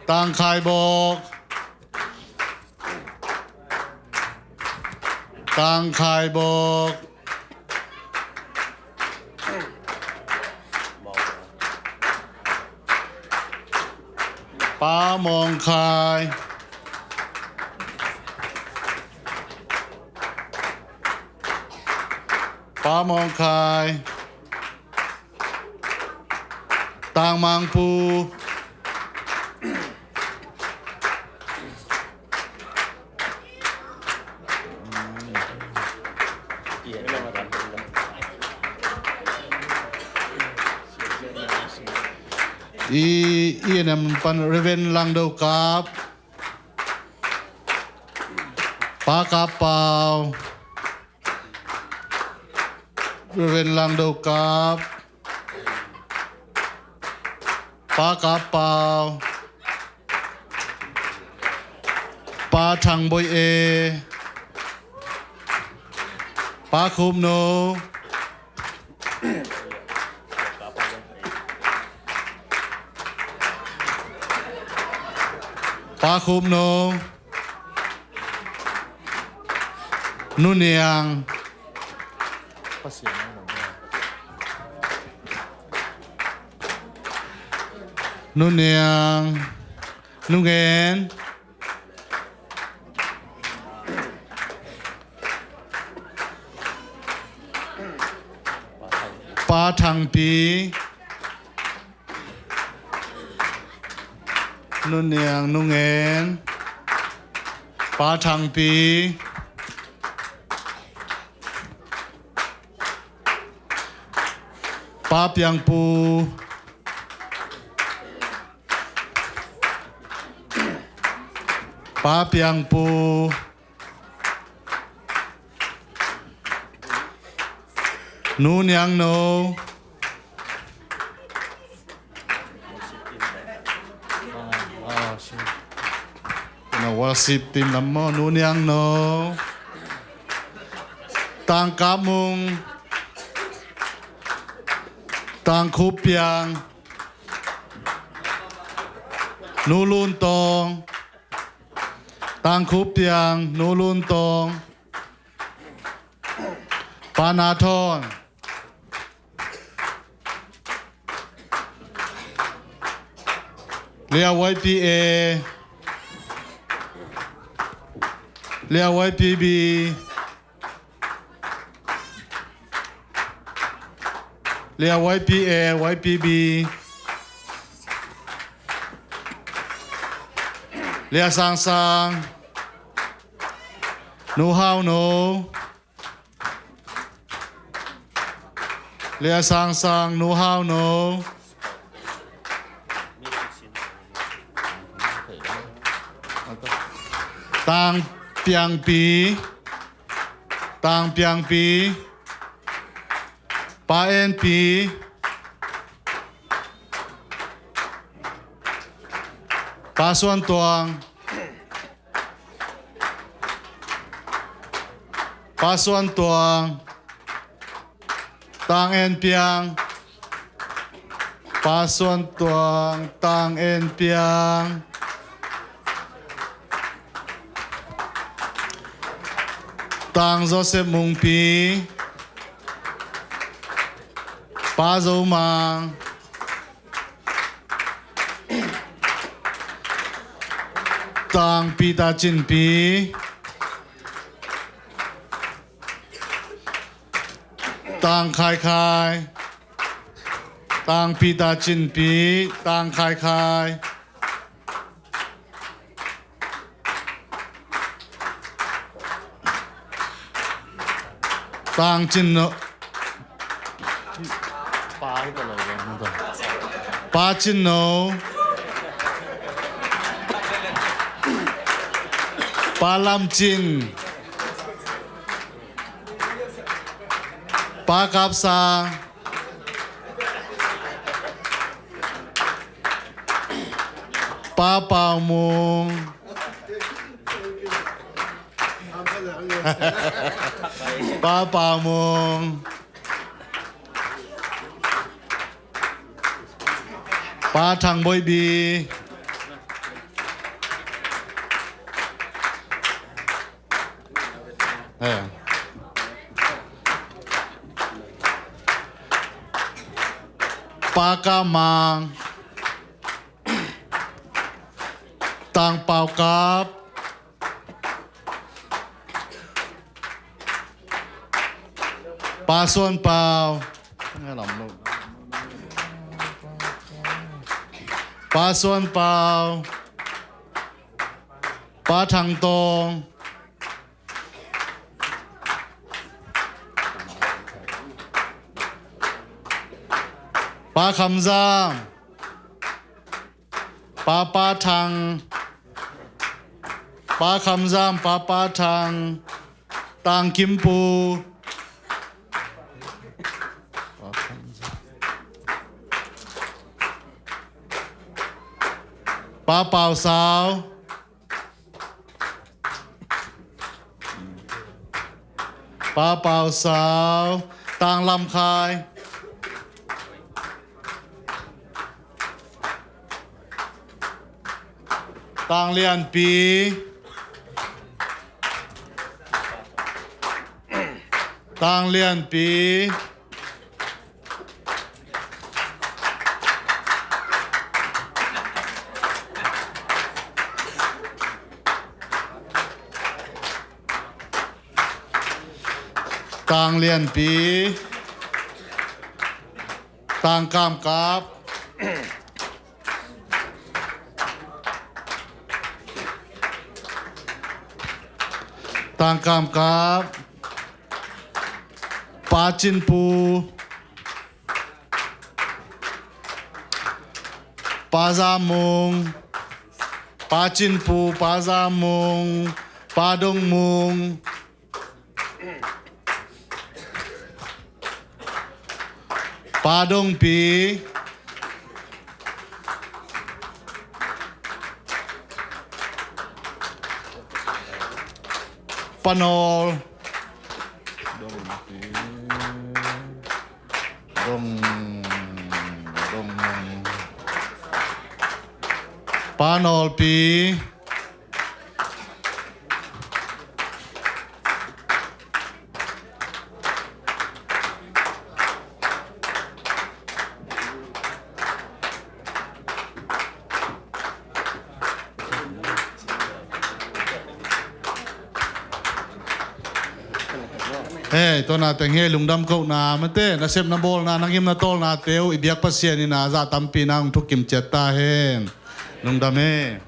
Tang Khai Bawk, Tang Khai Bawk, Pa Mawng Khai, Pa Mawng Khai, Tang Mang Pu. I, i nam pan Reverend Lang Do Kap, Pa Kap Pau, Reverend Lang Do Kap, Pa Kap Pau, Pa Thang Boi E, Pa Khup No, Pa Khup No, Nu Niang, Nu Niang, Nu Ngen, Pa Thang Pi, Nu Niang, Nu Ngen, Pa Thang Pi, Pa Piang Pu, Pa Piang Pu, Nu Niang No. Worship team lam maw, Nu Niang No. Tang Kap Mung, Tang Khup Piang, Nu Lun Tawng, Tang Khup Piang, Nu Lun Tawng, Pa Na Thawn, Lia Y P A, Lia Y P B, Lia Y P A, Y P B, Lia Sang Sang, Nu Hau No, Lia Sang Sang, Nu Hau No, Tang Piang Pi, Tang Piang Pi, Pa En Pi, Pa Suan Tuang, Pa Suan Tuang, Tang En Piang, Pa Suan Tuang, Tang En Piang, Tang Joseph Mung Pi, Pa Zo Mang, Tang Peter Cin Pi, Tang Khai Khai, Tang Peter Cin Pi, Tang Khai Khai, Tang Cin No, Pa Cin No, Pa Lam Cin, Pa Kap Sang, Pa Pau Mung. Pa Pau Mung. Pa Thang Boih Bi. Eh. Pa Kam Mang. Tang Pau Kap. Pa Suan Pau. Pa Suan Pau. Pa Thang Tong. Pa Kham Zam. Pa Pa Thang. Pa Kham Zam, Pa Pa Thang. Tang Kim Pu. Pa Pau Sau. Pa Pau Sau, Tang Lam Khai, Tang Lian Pi, Tang Lian Pi. Tang Lian Pi, Tang Kam Kap, Tang Kam Kap, Pa Cin Pu, Pa Za Mung, Pa Cin Pu, Pa Za Mung, Pa Dong Mung, Pa Dong Pi, Pa Nawl, Dong Pi. Dong, dong, dong. Pa Nawlpi. Hei, tua na teng hei lungdam kohna mate, na sepna bawlna, na gimna tawlna teu, i biak Pasian in a zah tampi na hong thukim ciat ta hen. Lungdam hei.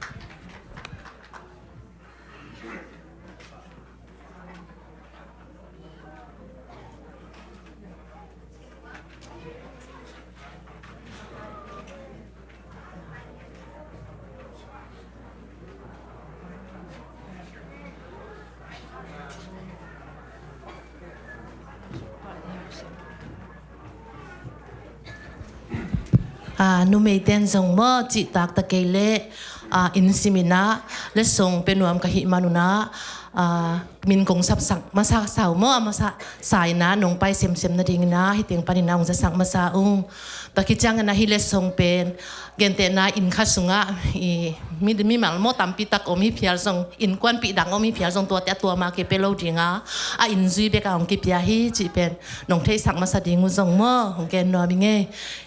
Ah, numei ten zong maw, cihtak ta kei leh, ah, inn sim in ah, letsong pia nuam ka hih man un ah, ah, min kong sapsak masa sau maw, a masa sa in ah, nong pai semsem nading in ah, hih teng pan in ah hong zasak masa ung. Tua khit ciangin ah hih letsong pen, gentehna inn khat sungah, i, mi, mimal maw tampi tak om hi phial zong, innkuanpih dang om hi phial zong, tuate a tua mah kei pia lo ding a, a inn zui bek a hong kipia hi cih pen, nong theihsak masa ding uh zong maw, hong gen nuam ing ei.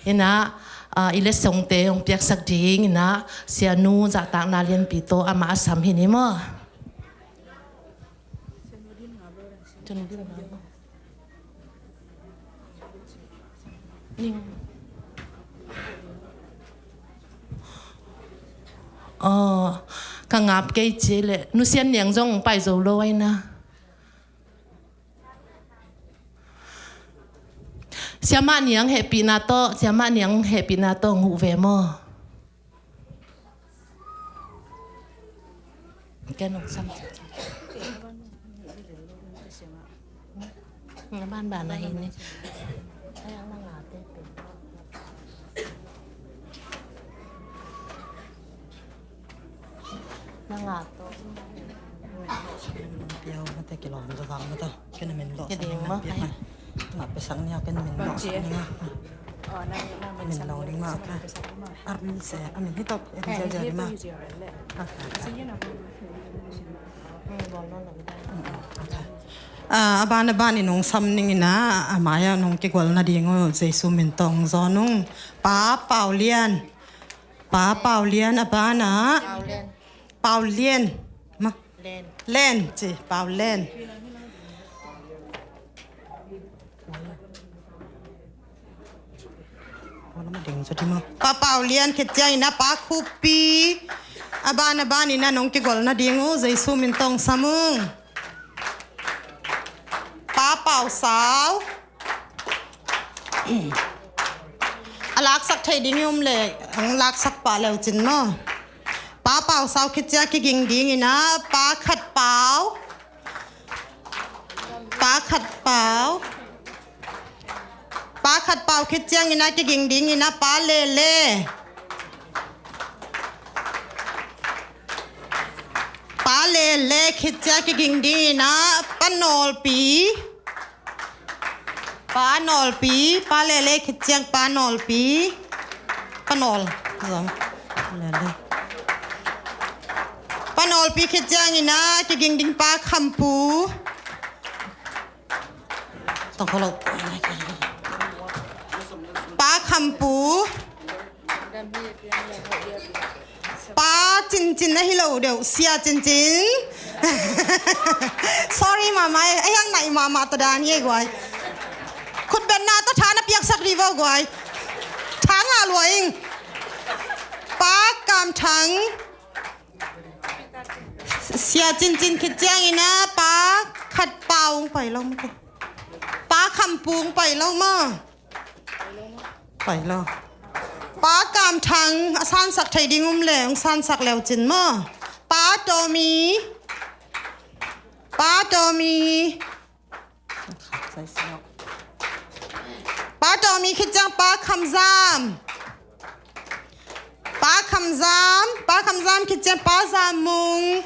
In ah, ah, i letsongte hong piaksak ding in ah, Sianu zahtakna lianpi tawh amah a sam hi ni maw. Aw, ka ngap kei ci leh, Nu Sian Niang zong pai zo lo ai na. Siamah Niang hehpihna tawh, Siamah Niang hehpihna tawh nguh ve maw? Ken ong sam. Nga ban ban ahi ni. Nang a to. Piau mate kilawm zawzang mate. Ken a min lawh sak ning mah. Mah pe sak ning a ken a min lawh sak ning a. Min lawh ning mah ka. Army se a min hi top. Em zia zia ning mah. A, a ban a ban in hong sam ning in a, a mai-ah nong kigual nading uh Jesu min tawh hong zawn ung. Pa Pau Lian. Pa Pau Lian a ban ah. Pau Lian. Ma. Len. Len ci, Pau Len. Pa Pau Lian khit ciangin a Pa Khup Pi. A ban a ban in a nong kigual nading uh Jesu min tawh hong sam ung. Pa Pau Sau. A laksak thei ding i om leh hong laksak pah leu cin maw. Pa Pau Sau khit ciang kiging ding in a Pa Khat Pau. Pa Khat Pau. Pa Khat Pau khit ciangin a kiging ding in a Pa Lele. Pa Lele khit ciang kiging ding in a Pa Nawlpi. Pa Nawlpi, Pa Lele khit ciang Pa Nawlpi. Pa Nawl. Zong. Lele. Pa Nawlpi khit ciangin a kiging ding Pa Khampu. Tong kho lo. Pa Khampu. Pa Cincin a hi lo deuh, Sia Cincin. Sorry mama, a hiang naih mahmah ta dan hi ei guai. Khutbetna tawh tha na piaksak dih vo guai. Tha ngah lua ing. Pa Kam Thang. Sia Cincin khit ciangin a Pa Khat Pau hong pai lo maw. Pa Kham Pu hong pai lo maw. Pai lo. Pa Kam Thang a sansak thei ding um leh hong sansak leu cin maw. Pa Tawmi. Pa Tawmi. Pa Tawmi khit ciang Pa Kham Zam. Pa Kham Zam, Pa Kham Zam khit ciang Pa Zam Mung.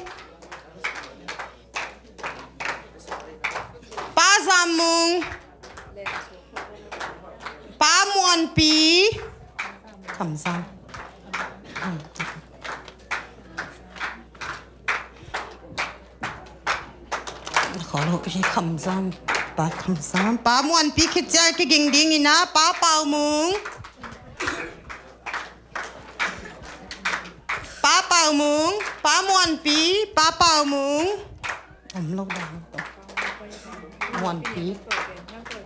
Pa Zam Mung. Pa Muanpi. Kham Zam. Kholo hi Kham Zam, Pa Kham Zam. Pa Muanpi khit ciang kiging ding in a Pa Pau Mung. Pa Pau Mung, Pa Muanpi, Pa Pau Mung. Om lo dang. Muanpi.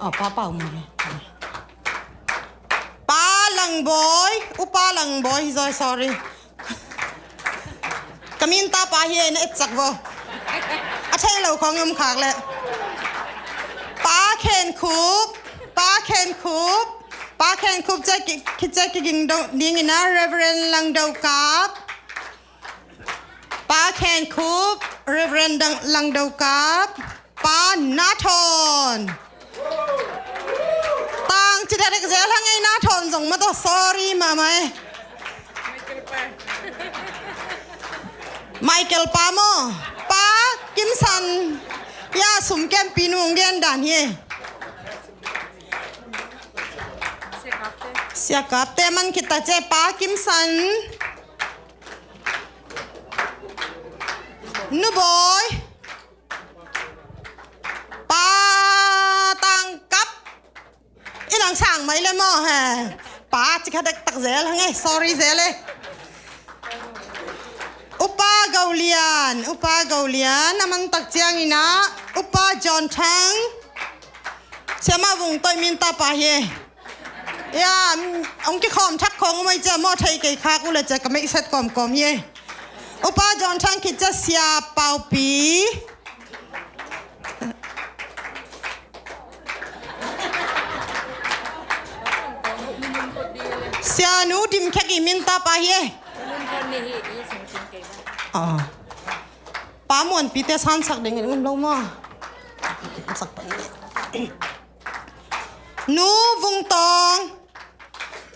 Oh, Pa Pau Mung. Pa Lang Bawi, Upa Lang Bawi, hi zaw, sorry. Ka min tapa hi ei na etsak vo. A thei lo khong um khak leh. Pa Khen Khup, Pa Khen Khup, Pa Khen Khup ciang ki, ki ciang kiging ding in a Reverend Lang Do Kap. Pa Khen Khup, Reverend Dang, Lang Do Kap. Pa Na Thawn. Tang ci dekdek zel hang ei, Na Thawn zong maw tawh, sorry mahmah ei. Michael pa maw. Pa Kim San. Ya, sum kempi nu hong gen dan hi ei. Sia Kapte man khit ta ciang Pa Kim San. Nu Bawi. Pa Tang Kap. I nang sang mai le maw he. Pa ci kha dektak zel hang ei, sorry zel ei. Upa Go Lian, Upa Go Lian, a man tak ciangin a Upa John Thang. Siamah Vung Toi min tapa hi ei. Ya, mm, hong kikhawm thak khong um ei cia maw, thei kei khak uh le cia ka meihset kawmkawm hi ei. Upa John Thang khit cia Sia Paupi. Sia Nu Dim Khek i min tapa hi ei. Ah. Pa Muanpi te sansak ding in um lo maw. Sak pa ni. Nu Vung Tawng.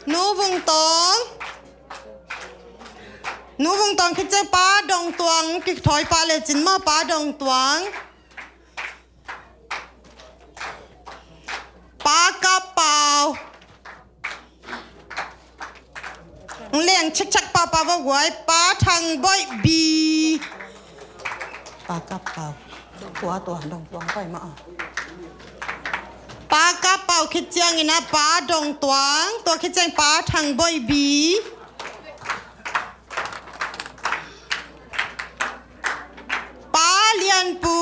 Nu Vung Tawng. Nu Vung Tuang khit ciang Pa Dong Tuang, kithawi pah lecin maw, Pa Dong Tuang. Pa Kap Pau. Leng chikchak papa va guai, Pa Thang Boih Bi. Pa Kap Pau. Tua tua Dong Tuang pai ma. Pa Kap Pau khit ciangin a Pa Dong Tuang, tua khit ciang Pa Thang Boih Bi. Pa Lian Pu,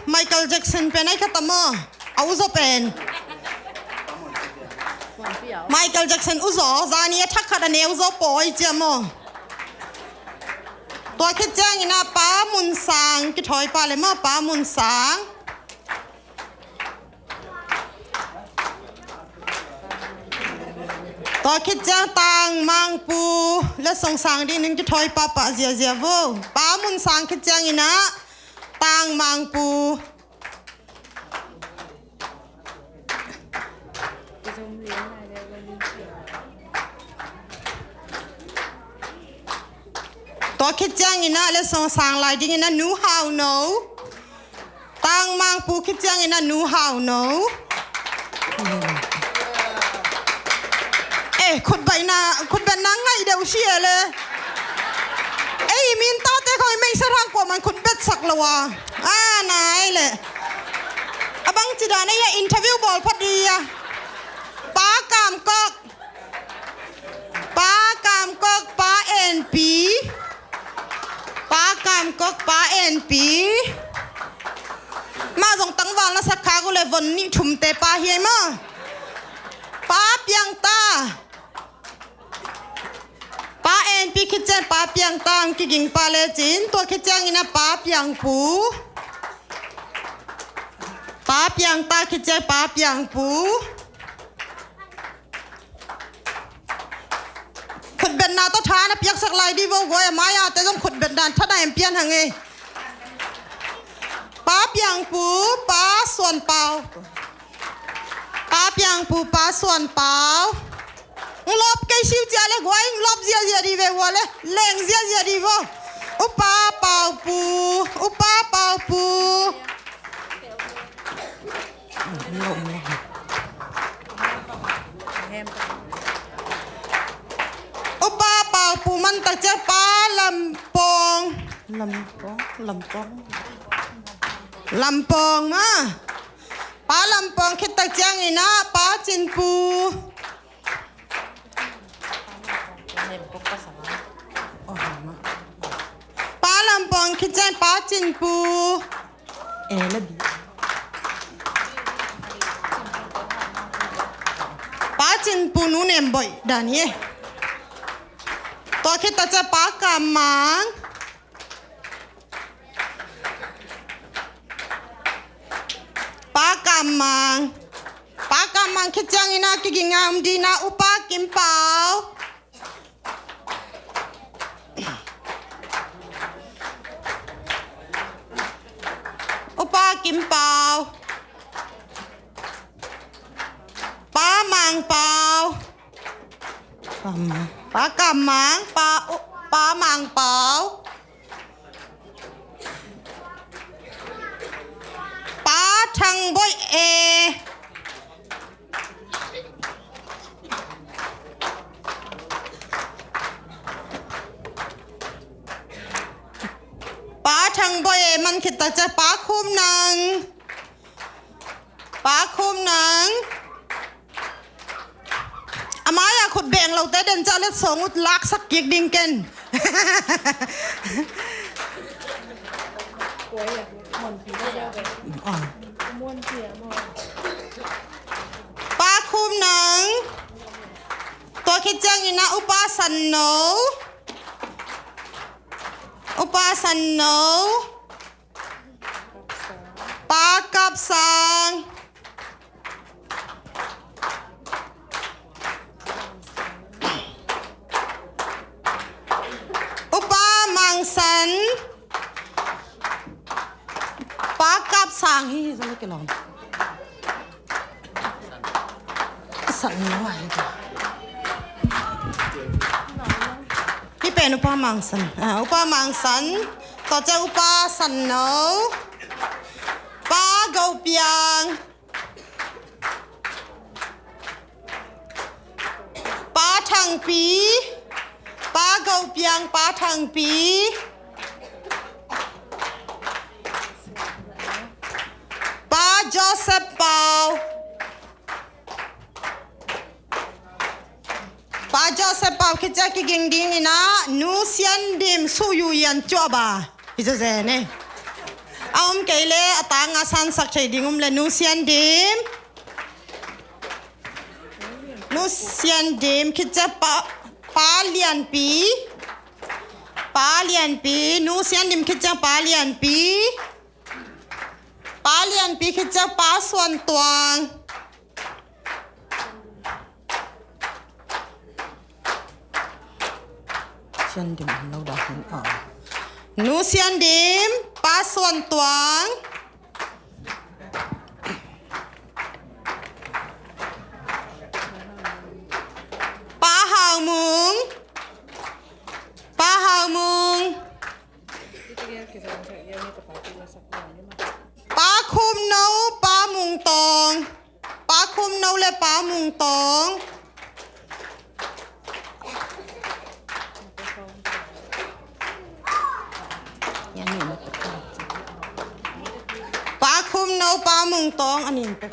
Michael Jackson pen ai kha ta maw. A uzaw pen. Michael Jackson uzaw, zani a thak khat a ne uzaw pawi cia maw. Tua khit ciangin a Pa Mun Sang, kithawi pah le maw, Pa Mun Sang. Tua khit ciang Tang Mang Pu, letsong sang dingin kithawi pahpah ziazia vo. Pa Mun Sang khit ciangin a Tang Mang Pu. Tua khit ciangin a letsong sang lai dingin a Nu Hau No. Tang Mang Pu khit ciangin a Nu Hau No. Eh, khutbaihna, khutbetna ngaih deuh si e le. Ei, min tate khong i meisa thang kua man khutbetsak lo a. A, nai le. A bang ci dan ei a interview bawl phot di a. Pa Kam Kok. Pa Kam Kok, Pa En Pi. Pa Kam Kok, Pa En Pi. Ma zong tangval na sak kha gu le von nih thumte pa hi ai maw. Pa Piang Ta. Pa En Pi khit ciang Pa Piang Ta ang kiging pah lecin, tua khit ciangin a Pa Piang Pu. Pa Piang Ta khit ciang Pa Piang Pu. Khutbetna tawh tha na piaksak lai di vo guai, a mai-a te zong khutbetna tha na em pian hang e. Pa Piang Pu, Pa Suan Pau. Pa Piang Pu, Pa Suan Pau. Ng lop kei siu cia le guai, ng lop ziazia di ve guai le, leng ziazia di vo. U Pa Pau Pu, U Pa Pau Pu. U Pa Pau Pu man tak ciang Pa Lam Pong. Lam Pong, Lam Pong. Lam Pong ma. Pa Lam Pong khit tak ciangin a Pa Cin Pu. Pa Lam Pong khit ciang Pa Cin Pu. Pa Cin Pu Nu Nem Boih dan hi. Tua khit tak ciang Pa Kam Mang. Pa Kam Mang. Pa Kam Mang khit ciangin a kiging a om ding a U Pa Kim Pau. U Pa Kim Pau. Pa Mang Pau. Pa Kam Mang, Pa, Pa Mang Pau. Pa Thang Boih E. Pa Thang Boih E man khit tak ciang Pa Khum Nang. Pa Khum Nang. A mai-a khut beng lote den ciang letsong uh laksak kik ding ken. Pa Khum Nang. Tua khit ciangin a U Pa San No. U Pa San No. Pa Kap Sang. U Pa Mang San. Pa Kap Sang hi, hi zong kilawm. San No hi. Hi Pen Upa Mang San. Ah, Upa Mang San. Tua ciang Upa San No. Pa Go Piang. Pa Thang Pi. Pa Go Piang, Pa Thang Pi. Pa Joseph Pau. Pa Joseph Pau khit ciang kiging ding in ah, Nu Sian Dim, Su Yu Yan, Cuaba. Hi zazen e. A om kei leh a tang a sansak thei ding om leh, Nu Sian Dim. Nu Sian Dim khit ciang Pa, Pa Lian Pi. Pa Lian Pi, Nu Sian Dim khit ciang Pa Lian Pi. Pa Lian Pi khit ciang Pa Suan Tuang. Sian Dim om lo dah hen a. Nu Sian Dim, Pa Suan Tuang. Pa Hau Mung. Pa Hau Mung. Pa Khum No, Pa Mung Tawng. Pa Khum No le Pa Mung Tawng. Pa Khum No, Pa Mung Tawng, a nin pek.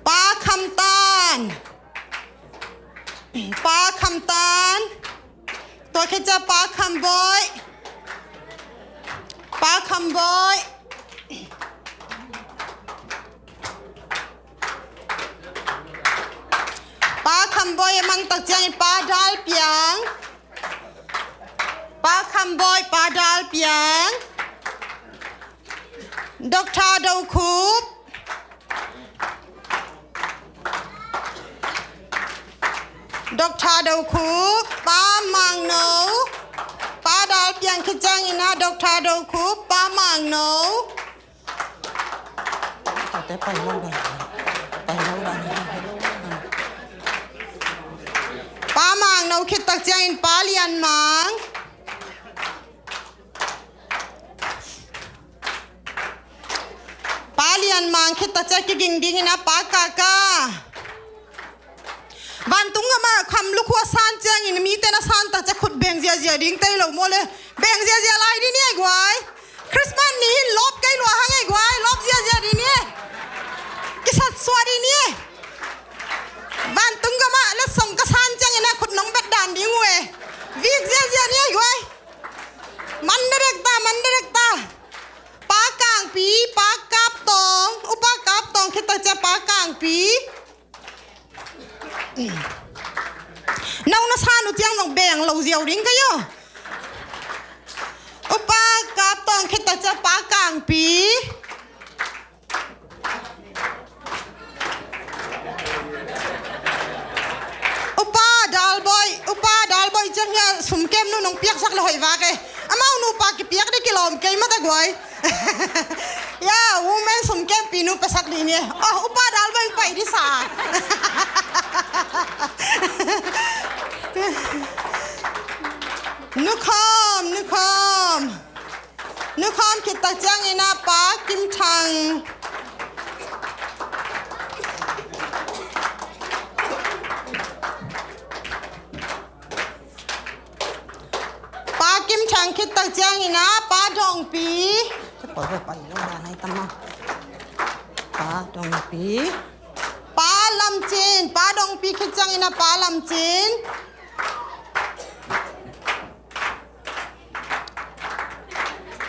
Pa Kham Tan. Pa Kham Tan. Tua khit ciang Pa Kham Bawi. Pa Kham Bawi. Pa Kham Bawi a man tak ciangin Pa Dal Piang. Pa Kham Bawi, Pa Dal Piang. Doctor Do Khup. Doctor Do Khup, Pa Mang No. Pa Dal Piang khit ciangin ah Doctor Do Khup, Pa Mang No. Tate pai lo dah. Pai lo dah. Pa Mang No khit tak ciangin Pa Lian Mang. Pa Lian Mang khit tak ciang kiging dingin ah Pa Kaka. Vantung gam ah kham lukhu a san ciangin mite na san tak ciang khut beng ziazia ding tei lo maw le. Beng ziazia lai ding ni ei guai. Christmas ni hin lawp kei lua hang ei guai. Lawp ziazia ding ni ei. Kisat suah ding ni ei. Vantung gam ah letsong ka san ciangin ah khut nong bet dan ding uh e. Vik ziazia ni ei guai. Man dedek ta, man dedek ta. Pa Kangpi, Pa Kap Tawng, Upa Kap Tawng khit tak ciang Pa Kangpi. No na san uh ciang zong beng lo ziau ding ka yo. Upa Kap Tawng khit tak ciang Pa Kangpi. Upa Dalbawi, Upa Dalbawi ciang hia sumkem nu nong piaksak le hoih vak e. Amau nupa kipiak ding kilawm kei mah ta guai. Ya, women sumkem pi nu piasak ding ni. Oh, Upa Dalbawi pai ding sa. Nu Khawm, Nu Khawm. Nu Khawm khit tak ciangin ah Pa Kim Thang. Pa Kim Thang khit tak ciangin ah Pa Dongpi. Pa Dongpi. Pa Lam Cin. Pa Dongpi khit ciangin ah Pa Lam Cin.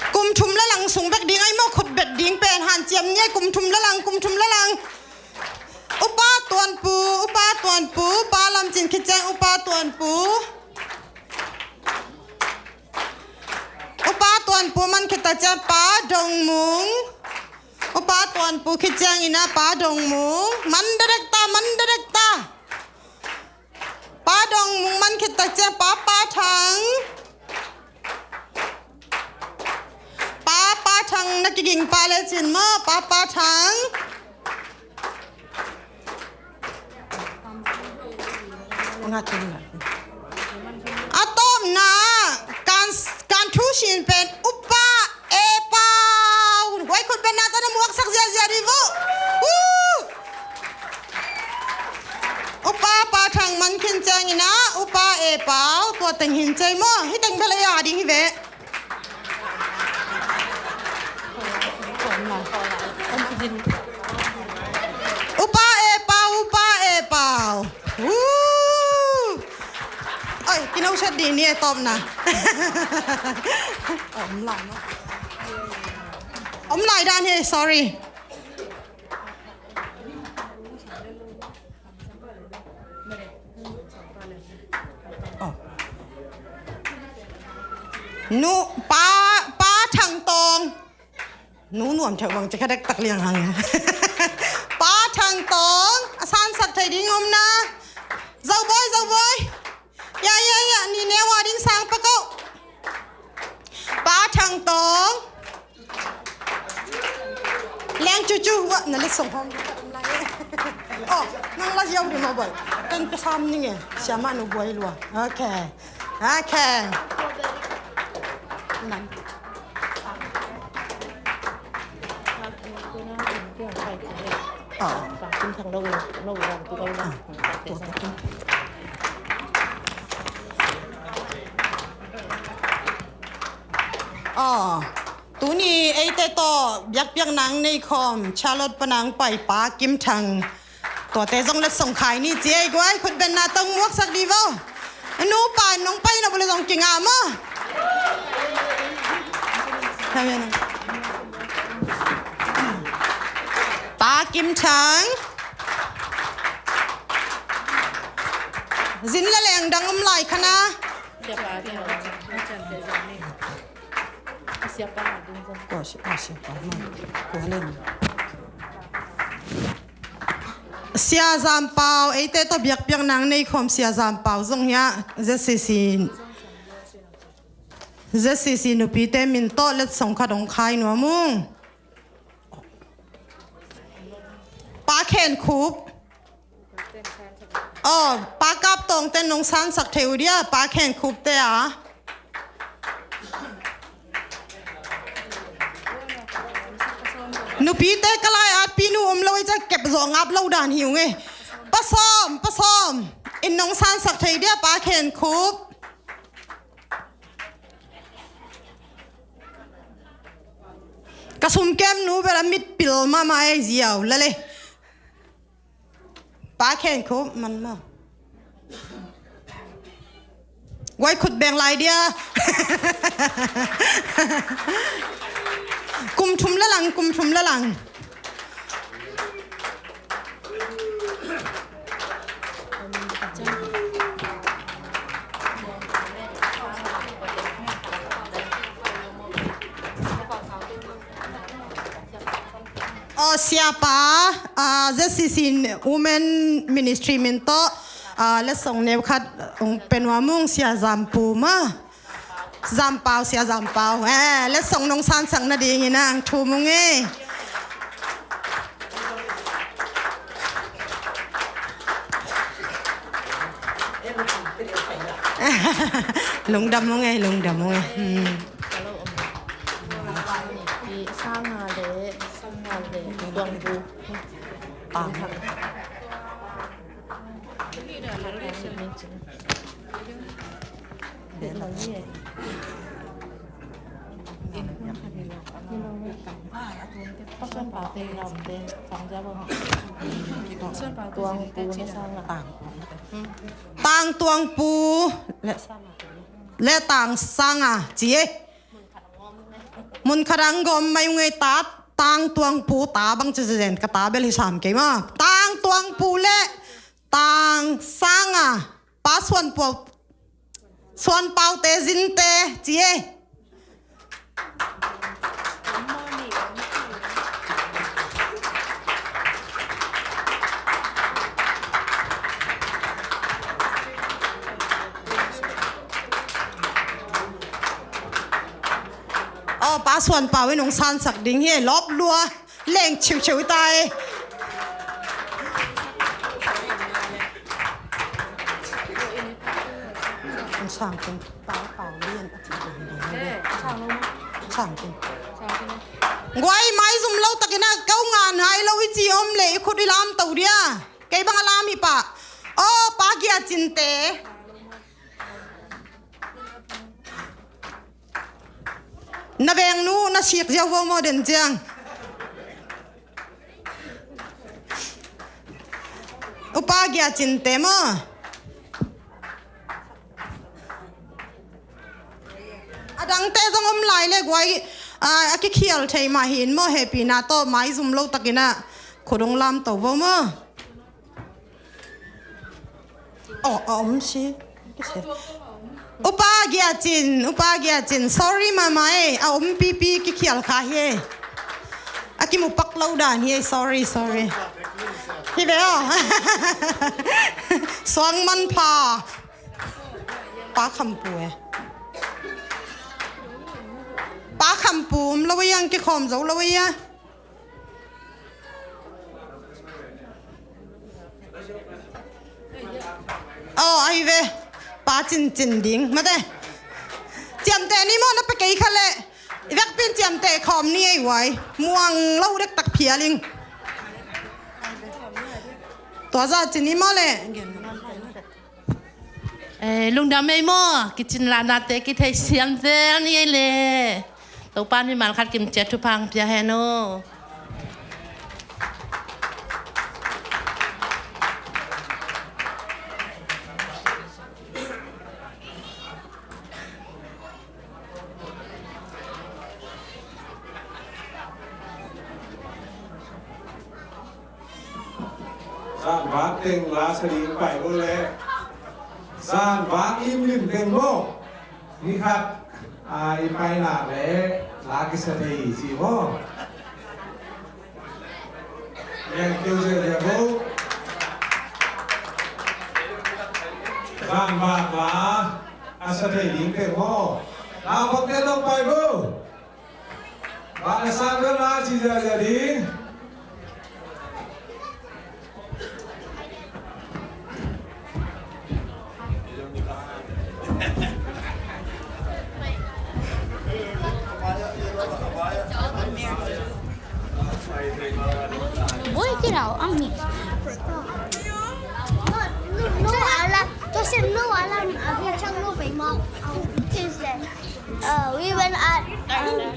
Kum thum le lang sung bek ding ai maw, khut bet ding pen hanciam ni ai, kum thum le lang, kum thum le lang. Upa Tuanpu, Upa Tuanpu, Pa Lam Cin khit ciang Upa Tuanpu. Upa Tuanpu man khit tak ciang Pa Dong Mung. Upa Tuanpu khit ciangin ah Pa Dong Mung. Man dedek ta, man dedek ta. Pa Dong Mung man khit tak ciang Pa Pa Thang. Pa Pa Thang na kiging pa le cin maw, Pa Pa Thang. Nga teng la. A tawpna kan, kan thu sin pen Upa E Pau. Huai khut benna tawh na muaksak ziazia dih vo. Woo! Upa Pa Thang man khin ciangin ah Upa E Pau tua teng hin cei maw. Hih teng bel a ding hi ve. Upa E Pau, Upa E Pau. Woo! Oi, kino set di ni e tawpna. Om lai dan he, sorry. Oh. Nu, Pa, Pa Thang Tawng. Nu nuam theuh bang ci kha dektak liang hang. Pa Thang Tawng, a sansak thei ding om na. Zoboi, zoboi. Ya, ya, ya, ni neu a ding sang pa ko. Pa Thang Tawng. Leng cucu, wa, na letsong hong. Oh, nang la ziau di mobile. Kan ka sam ni nge. Siama nu buai lua. Okay. Okay. Nang. Oh. Oh. Tuni eite tawh biakpiakna nei khawm Charlotte panang pai Pa Kim Thang. Tuate zong letsong khai ni ci ei guai, khut benna tawh muaksak di vo. Nupa nong pai na bule zong kinga maw. Pa Kim Thang. Zin le leng dang om lai khana. Kua si, kua si, kua si, kua len. Sia Zam Pau, eite tawh biakpiakna nei khawm Sia Zam Pau zong hiah Z C C, Z C C nupite min tawh letsong khat hong khai nuam ung. Pa Khen Khup. Oh, Pa Kap Tawng ten nong sansak thei uh dia, Pa Khen Khup te a. Nupite ka lai at pi nu om lo i ca kep zawh ngap lo dan hi ung e. Pa Sawm, Pa Sawm. In nong sansak thei dia, Pa Khen Khup. Ka sumkem nu bel a mit pil mahmah ei ziau la le. Pa Khen Khup man maw. Guai khut beng lai dia. Kum thum le lang, kum thum le lang. Aw, Siapa, ah, Z C C Women Ministry min tawh, ah, letsong neu khat hong pia nuam ung, Sia Zam Pu maw. Zam Pau, Sia Zam Pau. Eh, letsong nong sansak nadingin ah hong thum ung e. Lungdam ung e, lungdam ung e. Hmm. Tang Tuang Pu le, le Tang Sang A ci e. Mun khat ang gawm mai ung ei ta, Tang Tuang Pu ta bang ci zen ka ta bel hi sam kei maw. Tang Tuang Pu le Tang Sang A, Pa Suan Pau, Suan Pau te zin te ci e. Aw, Pa Suan Pau in hong sansak ding hi, lawp lua. Leng chiuchiu ta e. Sang keng, pau, pau lian a ci keng. Sang keng. Guai, maizum lo takin a, ko ngan hai lo i ci om le i khut i lam to dia. Kei bang a lam hi pah. Aw, Pa Gia Cin te. Na vengnu na sik ziau vo maw den ciang. Upa Gia Cin te maw. A dangte zong om lai le guai, a, a kikhial thei mah hi in maw, hehpihna tawh maizum lo takin a khut hong lam to vo maw. Oh, a om si. Upa Gia Cin, Upa Gia Cin. Sorry mama eh, a om pipi kikhial kha hi eh. A kimu pak lo dan hi eh, sorry, sorry. Hi ve aw. Suang man pha. Pa Kham Pu eh. Pa Kham Pu om lo eh, ang kikhawm zo lo eh. Aw, ahi ve. Pa Cin Cin ding mate. Ciamteh ni maw, na pe kei kha leh. I vekpi in ciamteh khawm ni ei uai. Muang lo dektak phial ing. Tua zah ci ni maw le. Eh, lungdam ei maw, kicin lahnate kitheisiam zel ni ei le. Topa in mimal khat kimciat thupha hong pia hen aw. Zanvak teng la sa ding pai lo le. Zanvak limlim teng maw. Ni khat, a, i pai nak le la kisa thei ci maw. Yang keu zia zia bo. Zanvak la a sa thei ding teng maw. La bok te tong pai bo. Ba na san vel na ci zia zia ding. Boy, get out. I'm me. No, no, no, I like, just say no, I like, I can tell no, my mom. Tuesday. Uh, we went at, uh,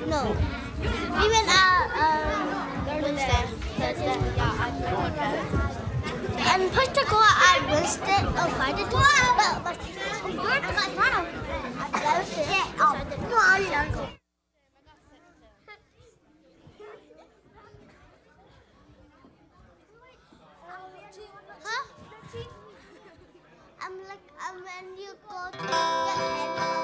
no. We went at, um, Wednesday. Thursday. Yeah, I And supposed to go at Wednesday or Friday. But, but, but, but, no, I didn't. Huh? I'm like, um, when you go to get anyone.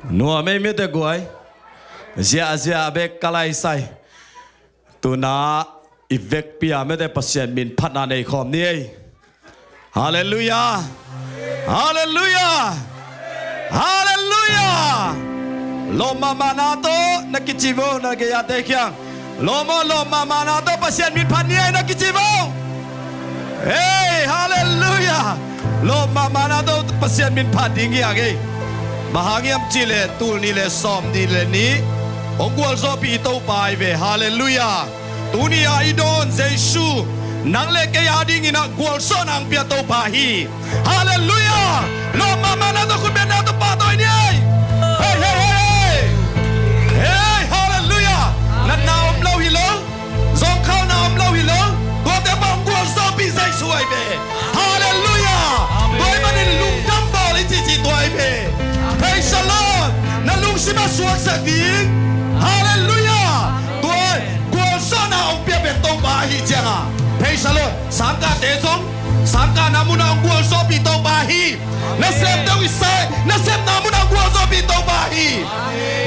Nuam ei mite guai. Ziahziah bek ka laisai. Tuna i vekpi a mite Pasian min phatna nei khawm ni ei. Halleluiah. Halleluiah. Halleluiah. Lawm mahmahna tawh na kici vo, na gei-ate kiang. Lawm aw, lawm mahmahna tawh Pasian min phat ni ei na kici vo. Hei, halleluiah. Lawm mahmahna tawh Pasian min phat ding hi a ngei. Bang hang hiam cihleh tul nih le sawm nih le nih hong gualzawhpih i Topa ahi ve. Halleluiah. Tuni-a i dawn Jesu, nang le kei a dingin ah gualzawhna hong pia Topa hi. Halleluiah. Lawm mahmahna tawh khut bengna tawh pahtawi ni ei. Hei, hei, hei, hei. Hei, halleluiah. Natna om lo hi lo. Zawngkhalna om lo hi lo. Tuate bang hong gualzawhpih Jesu ahi ve. Halleluiah. Tua ahih manin lungdam bawl i cihcih tua ahi ve. Praise the Lord. Na lungsim ah suaksak ding. Halleluiah. Tua gualzawhna hong pia pen Topa ahi ciangah. Praise the Lord. Sangkahte zong sangkahna munah hong gualzawhpih Topa hi. Nasemte hong i sai, nasepna munah hong gualzawhpih Topa hi.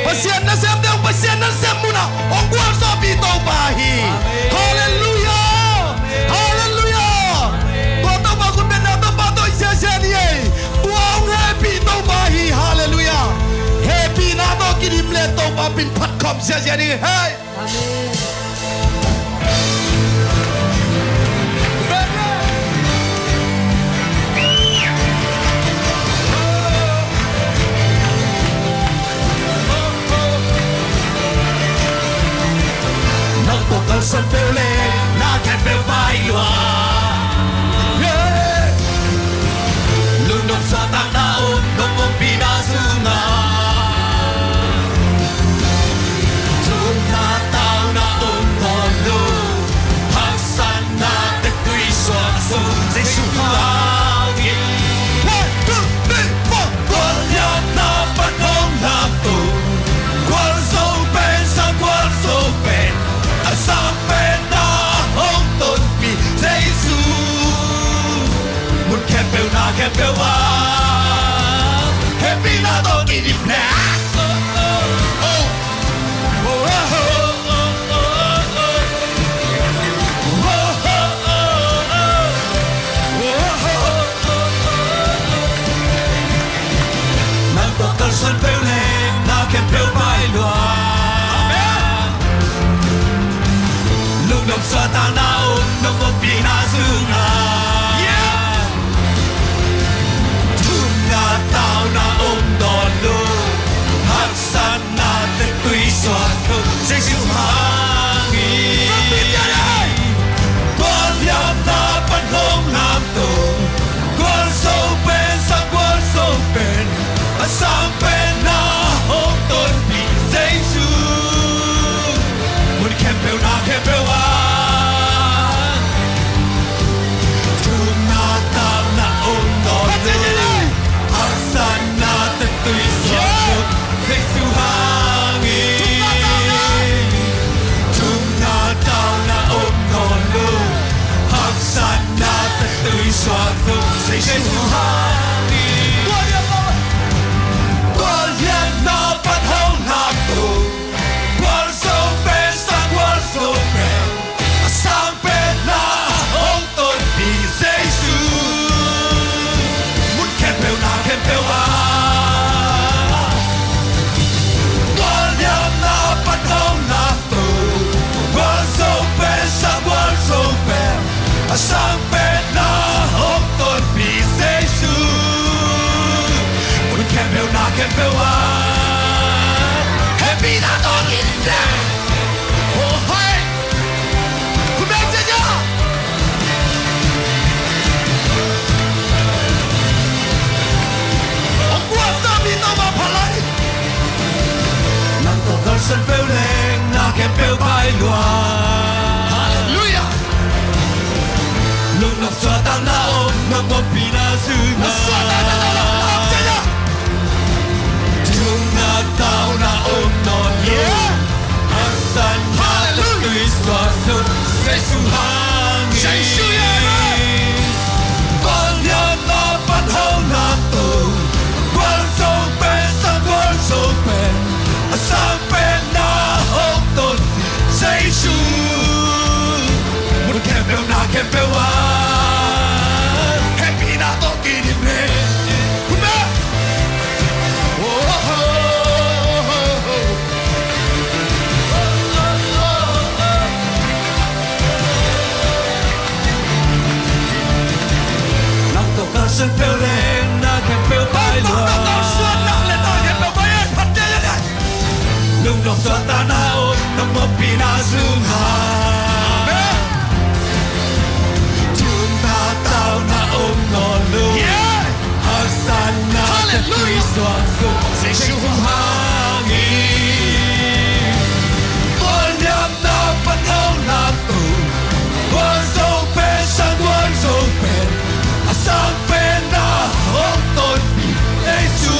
Pasian nasemte hong, Pasian nasep munah hong gualzawhpih Topa hi. Halleluiah. Halleluiah. Tua Topa khut bengna tawh pahtawi ziahziah ni ei. Tua hong hehpih Topa hi. Halleluiah. Hehpihna tawh kidim le Topa min phat khawm ziahziah ni ei. Hei. Amen. Nang tawh kalsuan peuh leh na khempeuh vai lua. Yeah. Lungdam suahtakna om nong ompihna sungah. Thumna tauna om nawn lo, haksatna tettui suak sung Jesu hangin. One, two, three, four. Gualliatna pan hong lamto, gualzo pen sang gualzo pen, a sang pen na hong tonpih Jesu. Mun khempeuh na khempeuh ah hehpihna tawh kidim le. Oh, oh, oh. Nang tawh kalsuan peuh leh na khempeuh vai lua. Amen. Lungdam suahtakna om nong ompihna sungah. Yeah. Thumna tauna om nawn lo, haksatna tettui suak sung Jesu hangin. Gualliatna pan hong lamto, gualzo pen sang gualzo pen, a sang pen na hong tonpih Jesu. Mun khempeuh na khempeuh ah thumna tauna om nawn lo, haksatna tettui suak sung Jesu hangin. Thumna tauna om nawn lo, haksatna tettui suak sung Jesu hangin. Gualliatna pan hong lamto, gualzo pen sang gualzo pen, a sang pen na hong tonpih Jesu. Mun khempeuh na khempeuh ah gualliatna pan hong lamto, gualzo pen sang gualzo pen, a sang pen na hong tonpih Jesu. Mun khempeuh na khempeuh ah hehpihna tawh kidim le. Oh, hei. Khut beng ziahziah. Hong gualzawhpih Topa phat lai. Nang tawh kalsuan peuh leh na khempeuh vai lua. Halleluiah. Lungdam suahtakna om nong ompihna sungah. Thumna tauna om nawn lo, haksatna tettui suak sung Jesu hangin. Gualliatna pan hong lamto, gualzo pen sang gualzo Khempeuh ah hehpihna tawh kidim hi. Amen. Oh, oh, oh, oh. Nang tawh ka suan peuh leh na khempeuh pai lua. Nang tawh ka suan na leh na khempeuh pai, eh, phat kei leh. Lungnop suahtakna om na muanpihna sungah. Amen. Thumna tauna om nawn lo. Yeah. Haksatna, hallelujah, tui suak zo. Jesu hang hi. Gualliamna pan hong lamto. Gualzo pen sang gualzo pen. A sang penna hong tonpih Jesu.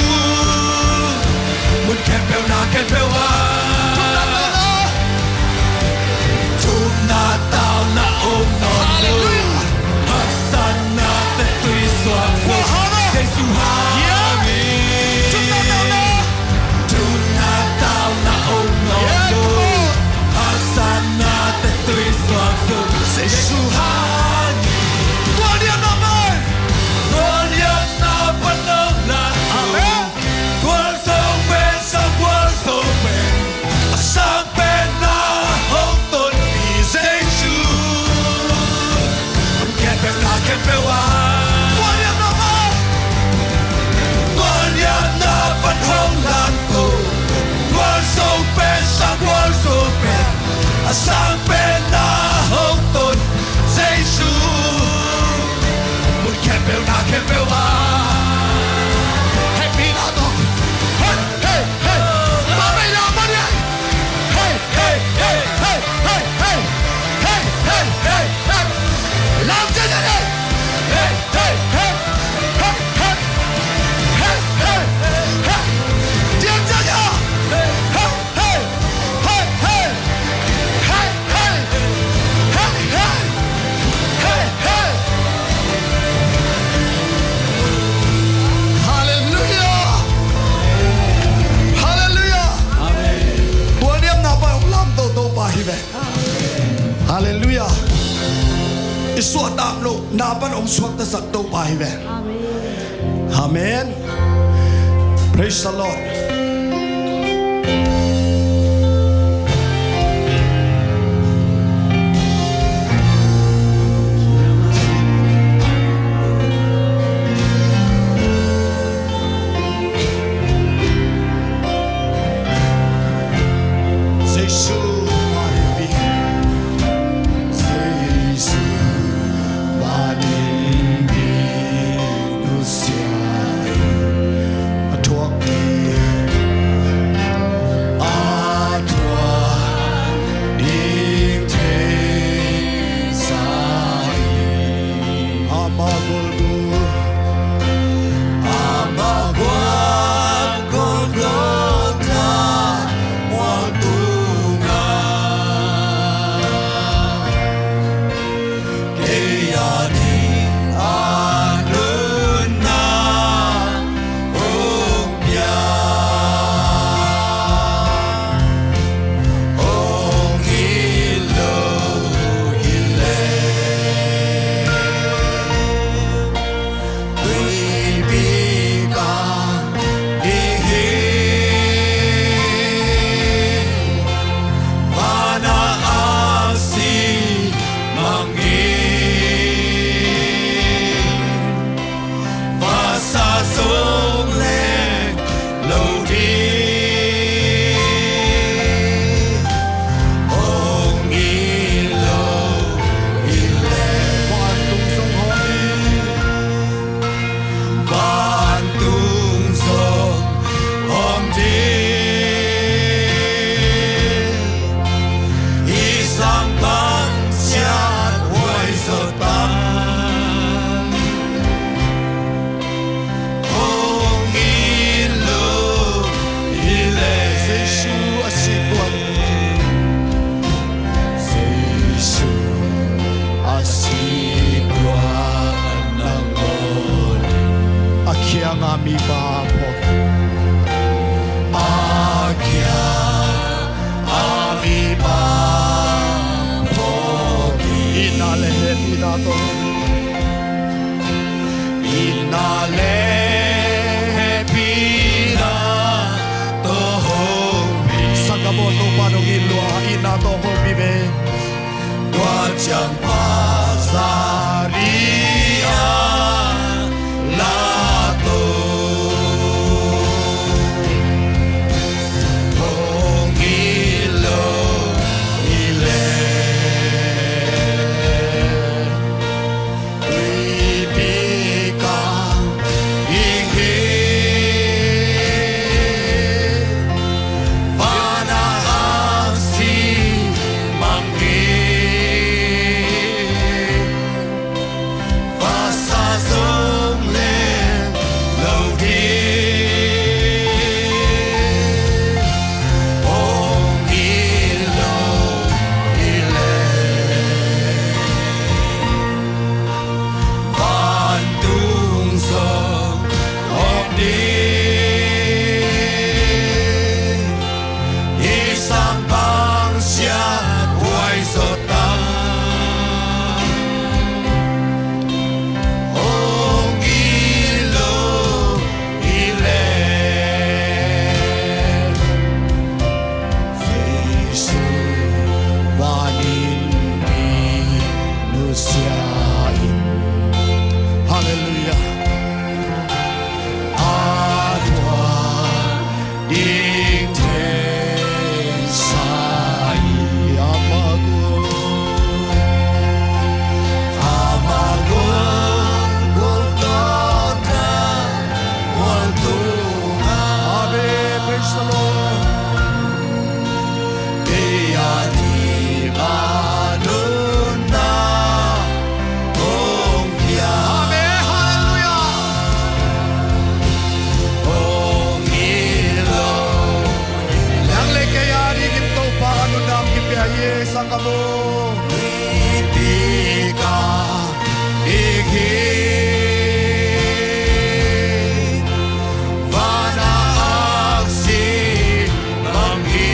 Mun khempeuh na khempeuh ah. Thumna tauna om nawn lo. Hallelujah. Haksatna teh tui suak zo. Jesu hang hi. Thumna tauna om nawn lo. Haksatna teh tui suak zo. Jesu hang hi. Gualliamna pan. Gualliamna pan hong lamto. Amen. Gualzo pen sang gualzo pen. A sang penna hong tonpih Jesu. Mun khempeuh na khempeuh ah. Gualliamna pan. Gualliamna pan hong lamto. Gualzo pen sang gualzo pen. A sang penna hong tonpih Jesu. Mun khempeuh na khempeuh ah. Hehpihna tawh. Hey, hey, hey. Tua pen na mawk ni. Hey, hey, hey, hey, hey, hey. Hey, hey, hey, hey. Lam ciat ni. Hey, hey, hey, hey, hey. Hey, hey, hey, hey. Diam ciat ni. Hey, hey. Hey! Hey! Hey! Hey! Hey! Hey! Hey! Hey! Hey! Halleluijah! Halleluijah! Amen. Gualliamna pan hong lamto Topa hi ve. Halleluijah! I suahtaklohna pan hong suaktasak Topa hi ve. Amen. Amen. Praise the Lord. Jesu, Jesu, van in ding nusia in a thuak ding, a thuak ding thei sa in. Amah Golgotha, amah Golgotha mual tungah. Kei a ding a nunna hong pia, hong it lo hi leh. Tuipi kang ding hi, van a aksi mang ding, vasa zong leng lo ding, hong it lo hi leh. Vantung zong hong Vantung zong hong ding, i sang bang siat huai zaw tam. Hong it lo hi leh. Jesu a sih tuan. Jesu a sih tuan nangawn. A kianga mipa phawk. A kianga mipa phawk. Itna le hehpihna Siangpasak ding a lato hong it lo hi leh, tuipi kang ing hi. Van a aksi mang hi. Vasa zong le lo ding hong it lo hi leh, vantung zong om ding. Hih sang bang siat huai zaw tam. Hong it lo hi leh, Jesu vanin mi nusia in. Halleluiah. A tua ding thei sa hi. Amago, amago, Golgotha mual tung a. Amen. Praise the Lord. Kei a ding a nunna hong pia. Amen. Halleluiah. Hong it lo. Nang le kei a dingin Topa a nunna hong kipia hi, sang ka mu. Tuipi kang ing hi. Van a aksi mang hi.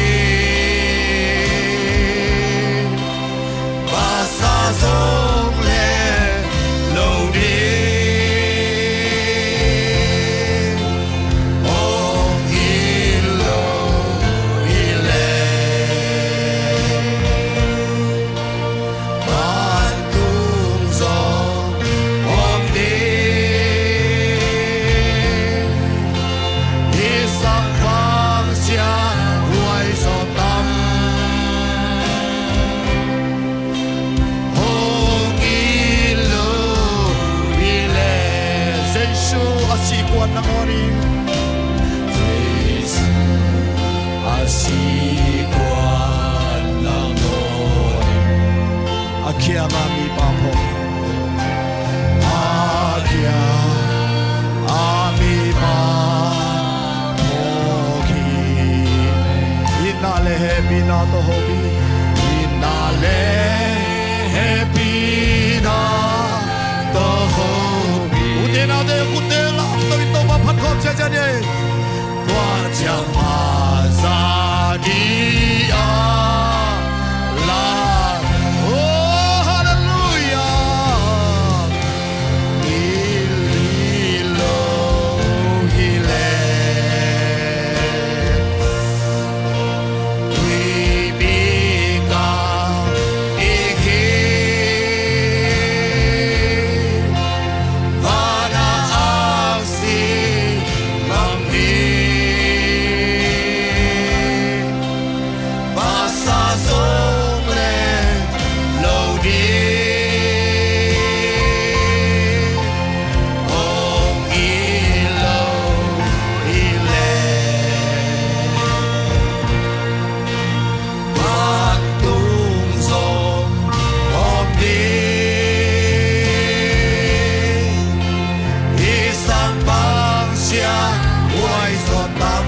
Vasa zong le lo ding hong it lo hi leh, vantung zong om ding. Hih sang bang siat huai zaw tam. Hong it lo hi leh, Jesu a sih kuan nangawn in. Jesu a sih kuan nangawn in. A kiang a mipa phawk hi. A kiang a mipa phawk hi. Itna le hehpihna tawh hopih. Itna le hehpihna tawh hopih. Ute naute khut te lamto in Topa phat khawm ciatciat ni. Tua ciang pha za ding a la. Oh, halleluiah. It lo hi leh, tuipi kang ing hi. Van a aksi mang hi. Vasa zong le lo ding hong it lo hi leh, vantung zong om ding. Hih sang bang siat huai zaw tam.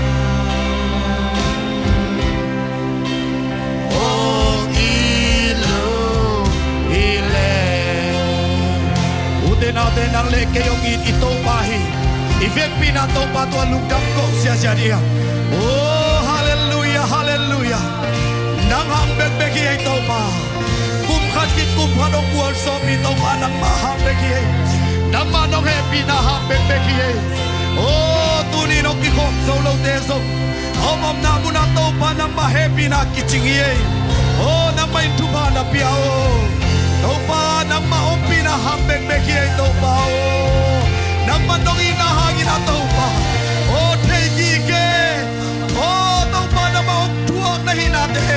Hong it lo hi leh. Ute naute, nang le kei hong it i Topa hi. I vekpi-in a Topa tungah lungdam ko siasia ding. Oh, halleluiah, halleluiah. Nang hang bekbek hi ei Topa. Kum khat khit kum khat hong gualzawhpih Topa nangmah hang bek hi ei. Nangmah nong hehpihna hang bekbek hi ei. Oh, tuni-in hong kikhawm zo lote zong, a om omna munah Topa nangmah hehpihna kicing hi ei. Oh, nangmah in thupha na pia oh. Topa, nangmah ompihna hang bekbek hi ei Topa aw. Nangmah dong itna hangin ah Topa, aw thei kik e. Aw Topa, nangmah hong thuak na hihnate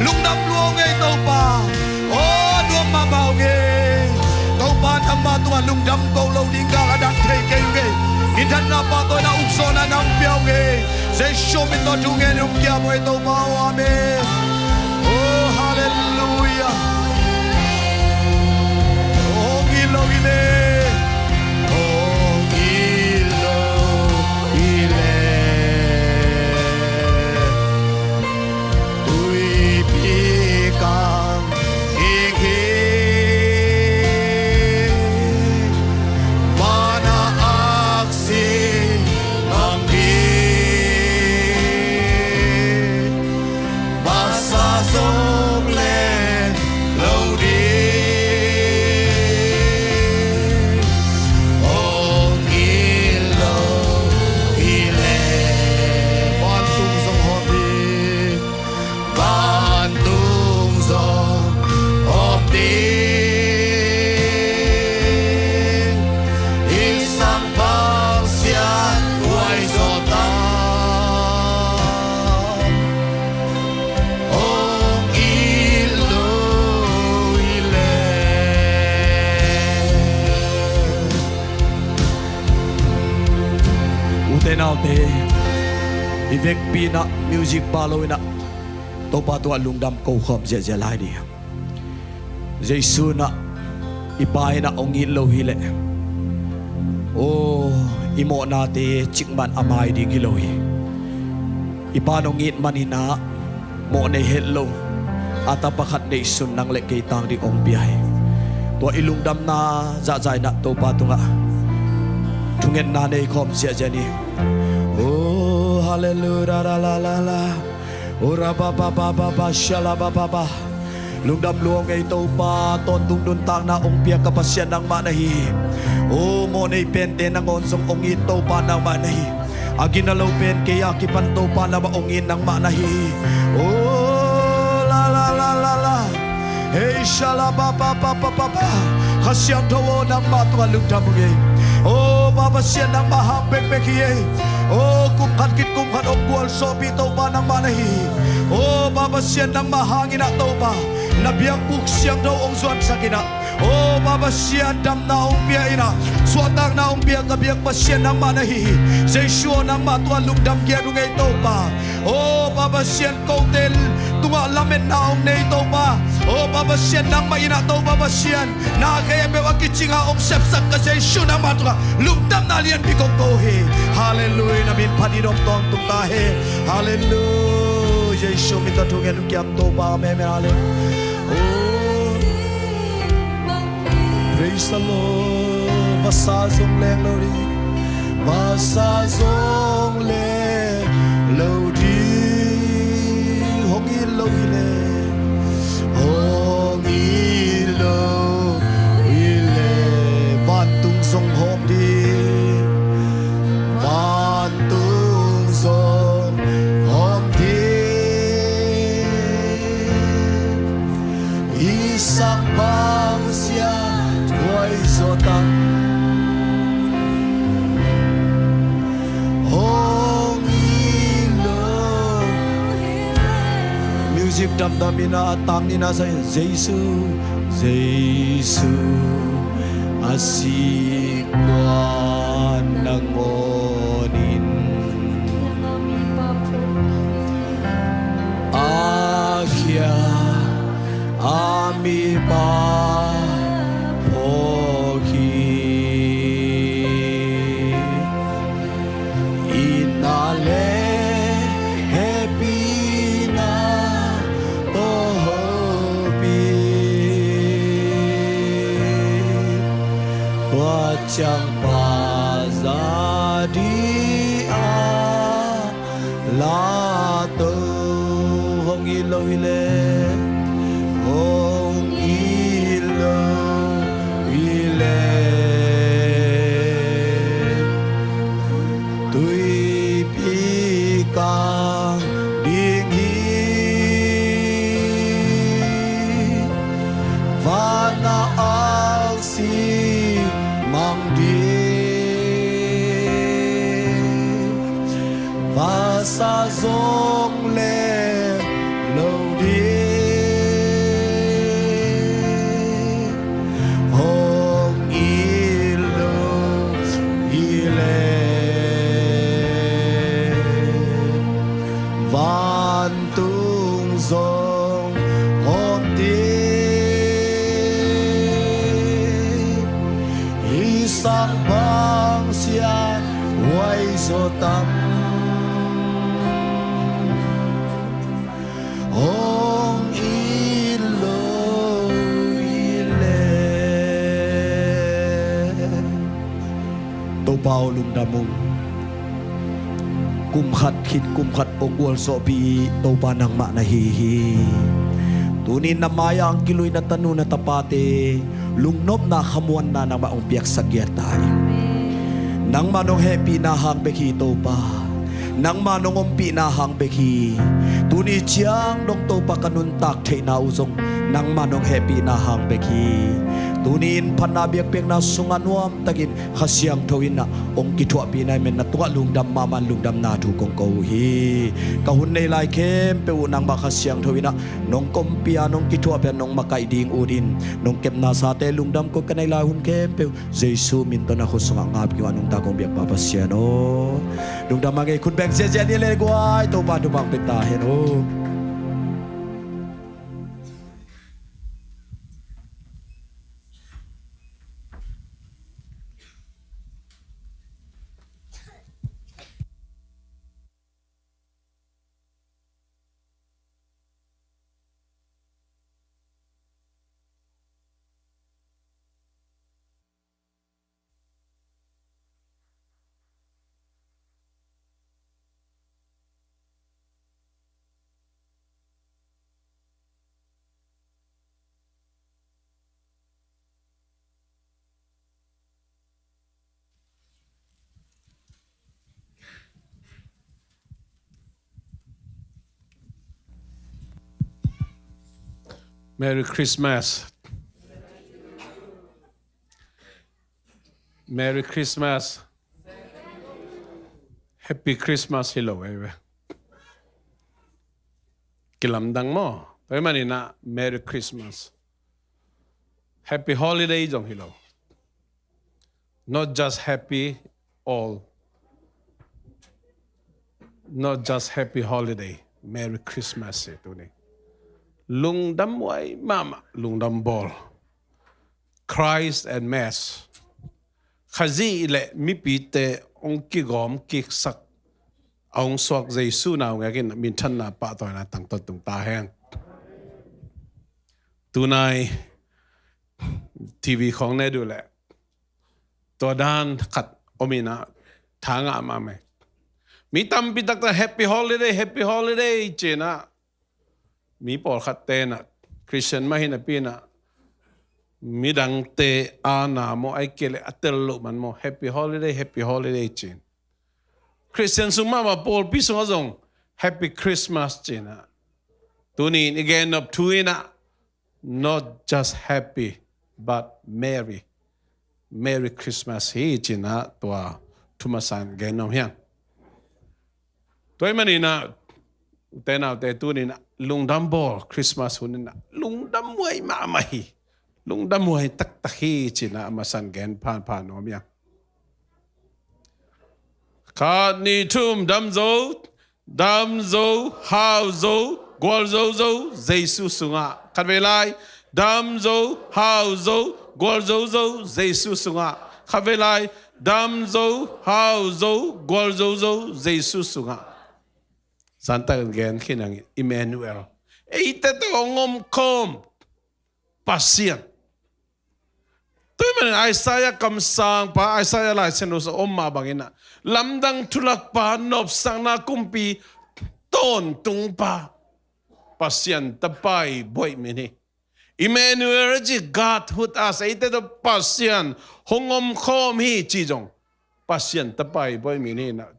lungdam lua ung ei Topa. Aw nuam mahmah ung ei. Topa, nangmah tungah lungdam ko lo ding gal a dang thei kei ung ei. Minthanna, pahtawina, ukzawhna nang pia ung ei. Jesu min tawh thu ngen hong kiam uh ei Topa aw. Amen. Oh, halleluiah. Hong it lo hi leh, hong it lo hi leh, tuipi kang ding hi. Van a aksi mang ding, vasa zong leng lo ding, hong it lo hi leh, vantung zong hawm ding, vantung zong hawm ding, i sang Pasian huai zaw ta. Hong it lo hi leh. Ute naute, i vekpi in ah music pha lo in ah Topa tungah lungdam ko khawm ziahziah lai ni. Jesu in ah, i Pa in ah hong it lo hi leh, aw, i mawhnate cikmah in a mai ding hi lo hi. I Pa in hong it manin ah mawh nei het lo a tapa khat neihsun nang le kei tang ding hong pia hi. Tua i lungdamna zahzah in ah Topa tungah thungetna nei khawm ziahziah ni. Oh, halleluiah, la, la, la, la. Oh, ra, ba, ba, ba, ba, ba, sha, la, ba, ba, ba. Lungdam lua ung ei Topa, tawntung nuntakna hong pia ka Pasian nangmah na hi hi. Oh, mawh nei pente nangawn zong hong it Topa nangmah na hi hi. A gina lo pen kei a kipan Topa nangmah hong it nangmah na hi hi. Oh, la, la, la, la, la. Hei, sha, la, ba, ba, ba, ba, ba, ba. Kha Siangtho aw, nangmah tungah lungdam ung ei. Oh, Pa Pasian, nangmah hang bekbek hi ei. Oh, kum khat khit kum khat hong gualzawhpih Topa nangmah na hi hi. Oh, Pa Pasian, nangmah hangin ah Topa, na biakbuk siangtho hong zuansak in ah, oh, Pa Pasian, damna hong pia in ah, suahtakna hong pia ka biak Pasian nangmah na hi hi. Jesu aw, nangmah tungah lungdam kiat ung ei Topa. Oh, Pa Pasian, kote tungah lametna hong nei Topa. Oh, Pa Pasian, nangmah in ah Topa Pasian, na khempeuh a kicing a hong sepsak ka Jesu nangmah tungah lungdamna lianpi kong ko hi. Halleluiah, na min phat in hong tawntung ta hen. Halleluiah, Jesu min tawh thungen kiam Topa, amen, amen, halleluiah. Oh, praise the Lord. Vasa zong leng lo ding, vasa zong leng lo ding, hong it lo hi leh, hong it lo hi leh, vantung zong hawm ding, vantung zong hawm ding, i sang Pasian huai zaw ta. Hong it lo. Music damdam in ah, tang in ah, sa Jesu, Jesu a sik kuan nangawn in, a khia a mipa phawk hi. Itna le hehpihna tawh hopih, tua ciang pa za ding a lato. Hong it lo hi leh, hong it lo hi leh, tuipi kang ding hi. Van sa zong le lo ding, hong it lo hi le, vantung zong om ding, i sak bang sian huai zaw tam, hong it lo hi le. Topa aw, lungdam ung. Kum khat khit kum khat hong gualzawhpih Topa nangmah na hi hi. Tuni na mai-ah hong kilui na tanu na tapate lungnopna khamuanna nangmah hong piaksak giat ta in. Nangmah nong hehpihna hang bek hi Topa. Nangmah nong ompihna hang bek hi. Tuni ciang dong Topa ka nuntak theihna uh zong nangmah nong hehpihna hang bek hi. Tuni in phatna biakpiakna sungah nuamtakin Kha Siangtho in ah hong kithuahpihna i men na tungah lungdam mahmah, lungdamna thu kong ko uh hi. Ka hun nei lai khempeuh uh nangmah Kha Siangtho in ah nong kompih a, nong kithuahpih a, nong makaih ding ut in, nong kepna sate lungdam ko. Ka nei lai hun khempeuh Jesu min tawh na khut sungah ngap kik ung, a nungta kong biakpa Pasian aw. Lungdam a ngei, khut beng ziahziah ni le guai, Topa thupha pia ta hen aw. Merry Christmas. Merry Christmas. Happy Christmas hi lo ei ve. Kilamdang maw. Tua ahih manin ah Merry Christmas. Happy Holiday zong hi lo. Not just happy all. Not just happy holiday. Merry Christmas hi tuni. Lungdam huai mahmah, lungdam bawl. Christ and Mass. Khazih le mipite hong kigawm kiksak a hong suak Jesu nau ngek in minthanna pahtawina tangtawn tung ta hen. Tunai T V khawng ne duh leh tua dan khat om in ah tha ngah mahmah. Mi tampi takte happy holiday, happy holiday ci-in ah, mi pawlkhatte in ah, Christian mah hi napi in ah, midangte a na maw, ahih kei leh a tel loh man maw, happy holiday, happy holiday ci-in. Christian sung mahmah pawlpi sungah zong happy Christmas ci-in ah, tuni in i gen nop thu in ah, not just happy, but merry. Merry Christmas hi ci-in ah tua thu masa in gen nuam hi hang. Tua ahih manin ah, ute naute, tuni in ah lungdam bawl, Christmas hun in ah lungdam huai mahmah hi. Lungdam huai taktak hi ci-in ah a masa in gen phanphan nuam hi hang. Khat, nih, thum, dam zo, dam zo, hau zo, gual zo zo, Jesu sungah. Khatvei lai, dam zo, hau zo, gual zo zo, Jesu sungah. Khatvei lai, dam zo, hau zo, gual zo zo, Jesu sungah. Zantak in gen khin hang, Emmanuel. Eite tawh hong omkhawm Pasian. Tua ahih manin Isaiah kamsangpa, Isaiah Lai Siangtho sung a om mah bangin ah, lamdang thulakpa, nopsakna kumpi, tawntungpa, Pasian Tapa i buaih min hi. Emmanuel ci, God with us, eite tawh Pasian hong omkhawm hi ci zong Pasian Tapa i buaih min hi in ah.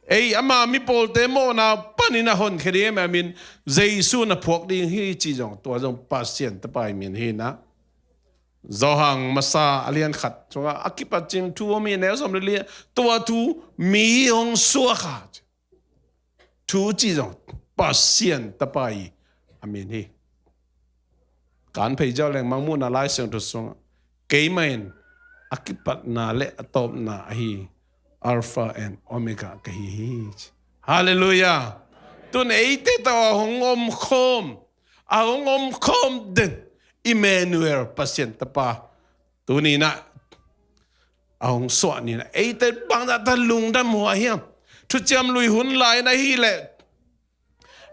Ei, ama mi pawlte mawhna panin a honkhia ding ahih manin Jesu na phuak ding hi ci zong, tua zong Pasian Tapa i min hi in ah. Johan masa a lian khat sungah a kipat cing thu om hi, neu sawm le li, tua thu mi hong suak a ci. Thu cih zong Pasian Tapa i a min hi. Kan phei ziau leng Mangmuhna Lai Siangtho sungah, "Keimah in a kipatna le a tawpna ahi, Alpha and Omega ka hi hi," ci. Halleluiah. Tun eite tawh a hong omkhawm, a hong omkhawm den Emmanuel, Pasian Tapa, tuni-in ah a hong suah ni-in ah eite bangzah ta lungdam huai hiam? Thuciam Lui hun lai-in ahih leh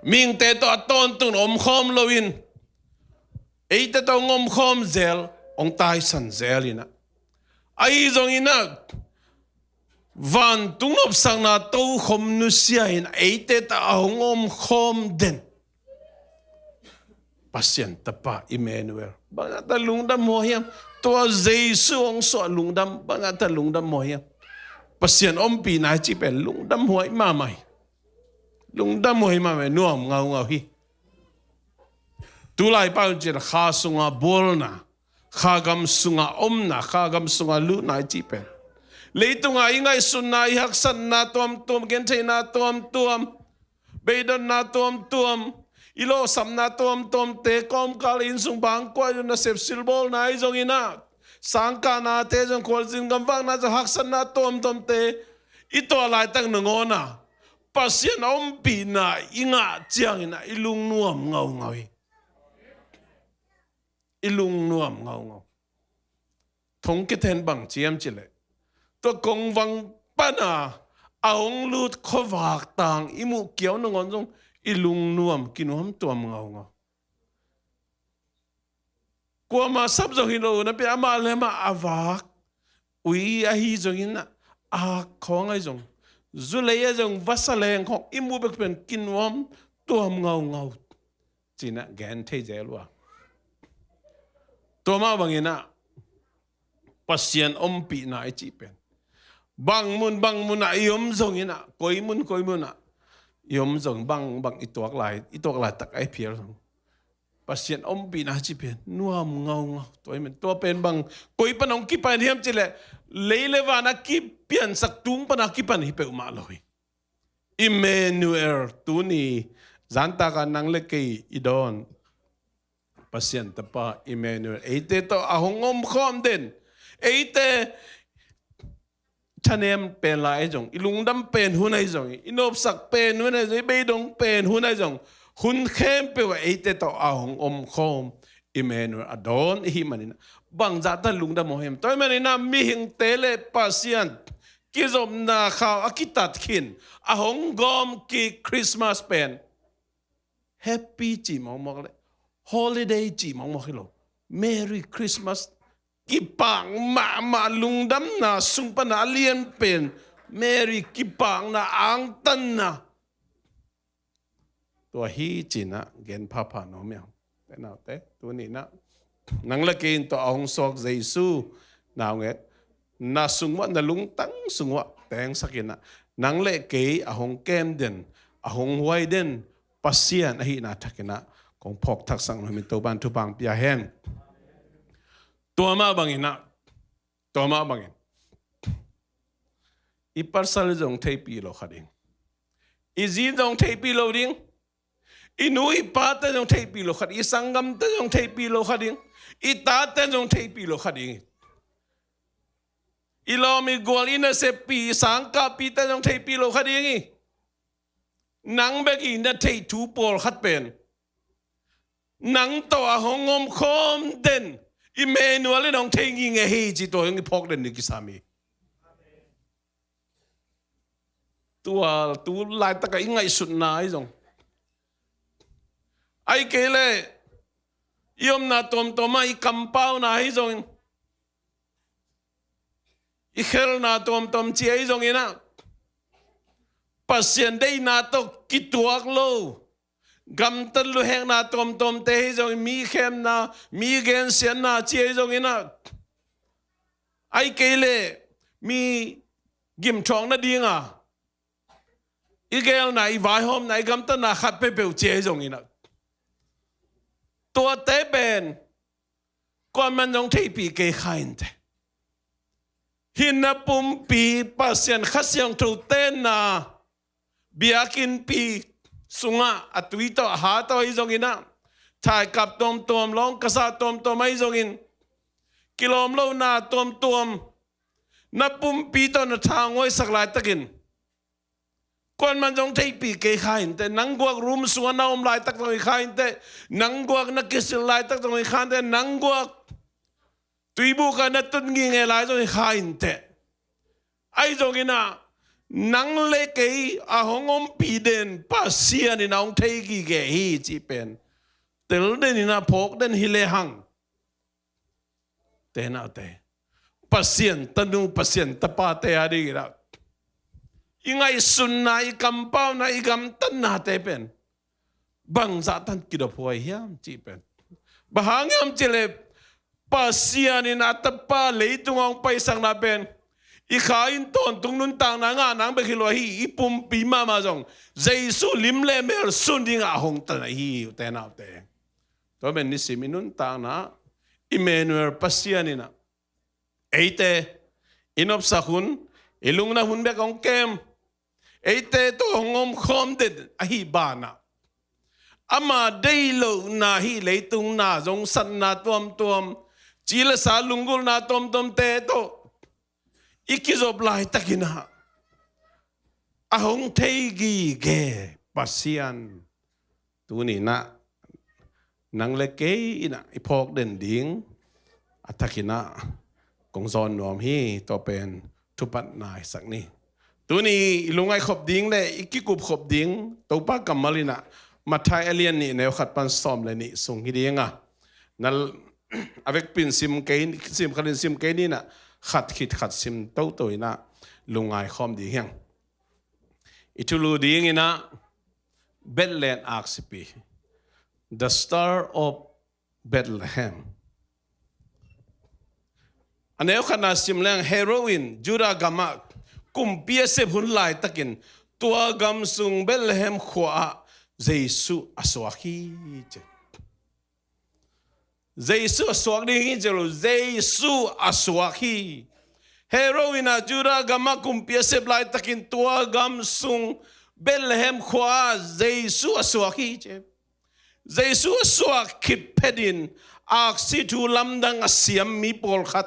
mihingte tawh a tawntung omkhawm loin eite tawh hong omkhawm zel, hong taisan zel in ah, ahi zongin ah vantung nopsakna tokhom nusia in eite tawh a hong omkhawm den Pasian Tapa Emmanuel, bangzah ta lungdam huai hiam? Tua Jesu hong suah lungdam, bangzah ta lungdam huai hiam? Pasian ompihna i cih pen lungdam huai mahmah hi. Lungdam huai mahmah hi, nuam ngaungau hi. Tulai pau in cin kha sunga bualna, kha gam sunga omna, kha gam sunga lutna i cih pen, leitunga i ngaihsutna, i haksatna tuamtuam, gentheihna tuamtuam, beidonna tuamtuam, i lawhsapna tuamtuamte, kawmkal, inn sung bangkua, i nasep silbawlna ahi zongin ah, sangkahnate zong, khualzin gamvakna zong, haksatna tuamtuamte i tuah laitak nangawn ah Pasian a ompihna i ngah ciangin ah i lungnuam ngaungau hi. I lungnuam ngaungau. Thong kithei in bang ci hiam cih leh, tua kongvang pana a hong lut khuavak tang i muh kiau nangawn zong i lungnuam, kinuam tuam ngaungau. Kuama sap zong hi lo napi, amah le amah a vak ui ahi zongin ah, a khawng ahi zong, zulei ahi zong, vasa leng khawng i muh bek pen kinuam tuam ngaungau. Ci-in ah gen thei zel uh a. Tua mah bangin ah Pasian ompihna i cih pen, bang mun bang mun ah i om zongin ah, koi mun koi mun ah i om zong, bang bang i tuak lai, i tuak laitak a i phial zong, Pasian ompihna i cih pen nuam ngaungau. Tua hi men, tua pen bang, koi pan hong kipan hiam cih leh, lei le van a kipiansak tung pan a kipan hi peuhmah lo hi. Emmanuel, tuni zantaka nang le kei i dawn Pasian Tapa Emmanuel, eite tawh a hong omkhawm den, eite thanem pen lai ahi zong, i lungdam pen hun ahi zong, i nopsak pen hun ahi zong, i beidong pen hun ahi zong, hun khempeuh ah eite tawh a hong omkhawm Emmanuel a dawn i hih manin, bangzah ta lungdam huai hiam? Tua hi manin ah mihingte le Pasian kizopna khau a kitat khin, a hong gawm kik Christmas pen happy cih mawkmawk le holiday cih mawkmawk hi lo. Merry Christmas. Kipak mahmah, lungdamna sung pan a lian pen Merry, kipakna, angtanna. Tua hi ci-in ah gen phapha nuam hi hang. Te naute, tuni-in ah nang le kei in tua a hong suak Jesu na hong et, na sung uah, na lungtang sung uah tengsak in ah, nang le kei a hong kem den, a hong huai den Pasian ahihna thak in ah kong phawk thaksak nuam hi. Topa'n thupha hong pia hen. Tua mah bangin ah, tua mah bangin, i pasal zong theihpih lo kha ding. I zi zong theihpih lo ding. I nu i pate zong theihpih lo kha ding. I sanggamte zong theihpih lo kha ding. I tate zong theihpih lo kha ding. I lawm i gual, i naseppi, i sangkahpite zong theihpih lo kha ding hi. Nang bek i na theih thu pawlkhat pen, nang tawh a hong omkhawm den Emmanuel in hong thei ngingei hi ci, tua hong i phawk den ni kisam hi. Tua tu laitak a i ngaihsutna ahi zong, ahih kei leh i omna tuamtuam ah i kampauna ahi zongin, i khelna tuamtuam ci ahi zongin ah, Pasian deihna tawh kituak lo, gamtat luhekna tuamtuamte ahi zongin, mi khemna, mi gensiatna ci ahi zongin ah, ahih kei leh mi gimthuak nadinga i geelna, i vaihawmna, i gamtatna khat peuhpeuh ci ahi zongin ah, tuate pen kuaman zong theihpih kei kha inteh. Hinna pumpi Pasian Kha Siangtho tenna Biakinnpi sungah a tui tawh a ha tawh ahi zongin ah, thaikap tuamtuam, lawngkasa tuamtuam ahi zongin, kilawm lohna tuamtuam na pumpi tawh na thanguaisak laitakin, kuaman zong theihpih kei kha inteh. Nang guak room sungah na om laitak zong hi kha inteh. Nang guak na kisil laitak zong hi kha inteh. Nang guak tuibukah na tut ngingei lai zong hi kha inteh. Ahi zongin ah, nang le kei a hong ompih den Pasian in a hong thei gige hi cih pen tel den in ah, phawk den hi lehang, te naute, Pasian tanu, Pasian tapate a dingin ah, i ngaihsunna, i kampauna, i gamtatnate pen bangzah tan kidophuai hiam cih pen, bang hang hiam cih leh, Pasian in a Tapa leitung a hong paisakna pen i kha in tawntung nuntakna ngah nang bek hi lo hi, i pumpi mahmah zong Jesu lim le mel sun dingah a hong tan ahi hi, ute naute. Tua pen nisim i nuntakna Emmanuel Pasian in ah eite i nopsak hun, i lungna hun bek hong kem, eite tawh hong omkhawm den ahi banah, ama deih lohna hi, leitung na zong satna tuamtuam, ci le sa lunggulhna tuamtuamte tawh i kizop laitakin ah, a hong thei gige Pasian tuni in ah nang le kei in ah i phawk den ding a thakin ah kong zawn nuam hi. Tua pen thupatna hisak ni. Tuni i lungngaih khop ding le i kikup khop ding Topa kammal in ah Matthai a lian nih, neu khat pan sawm le nih sung hi ding a, na a vekpi in sim kei, sim khat in sim kei ni in ah, khat khit khat sim toto in ah lungngai khawm ding hi hang. I thulu ding in ah, Bethlehem aksipi, the Star of Bethlehem. A neu khatna sim leng, Herod in Judah gamah kumpi a sep hun laitakin tua gam sung Bethlehem khua-ah Jesu a suak hi, ci. Jesu a suak ding hi, ci lo, Jesu a suak hi. Herod in ah Judah gamah kumpi a sep laitakin tua gam sung Bethlehem khua-ah Jesu a suak hi, ci. Jesu a suak khit phetin aksi thu lamdang a siam mi pawlkhat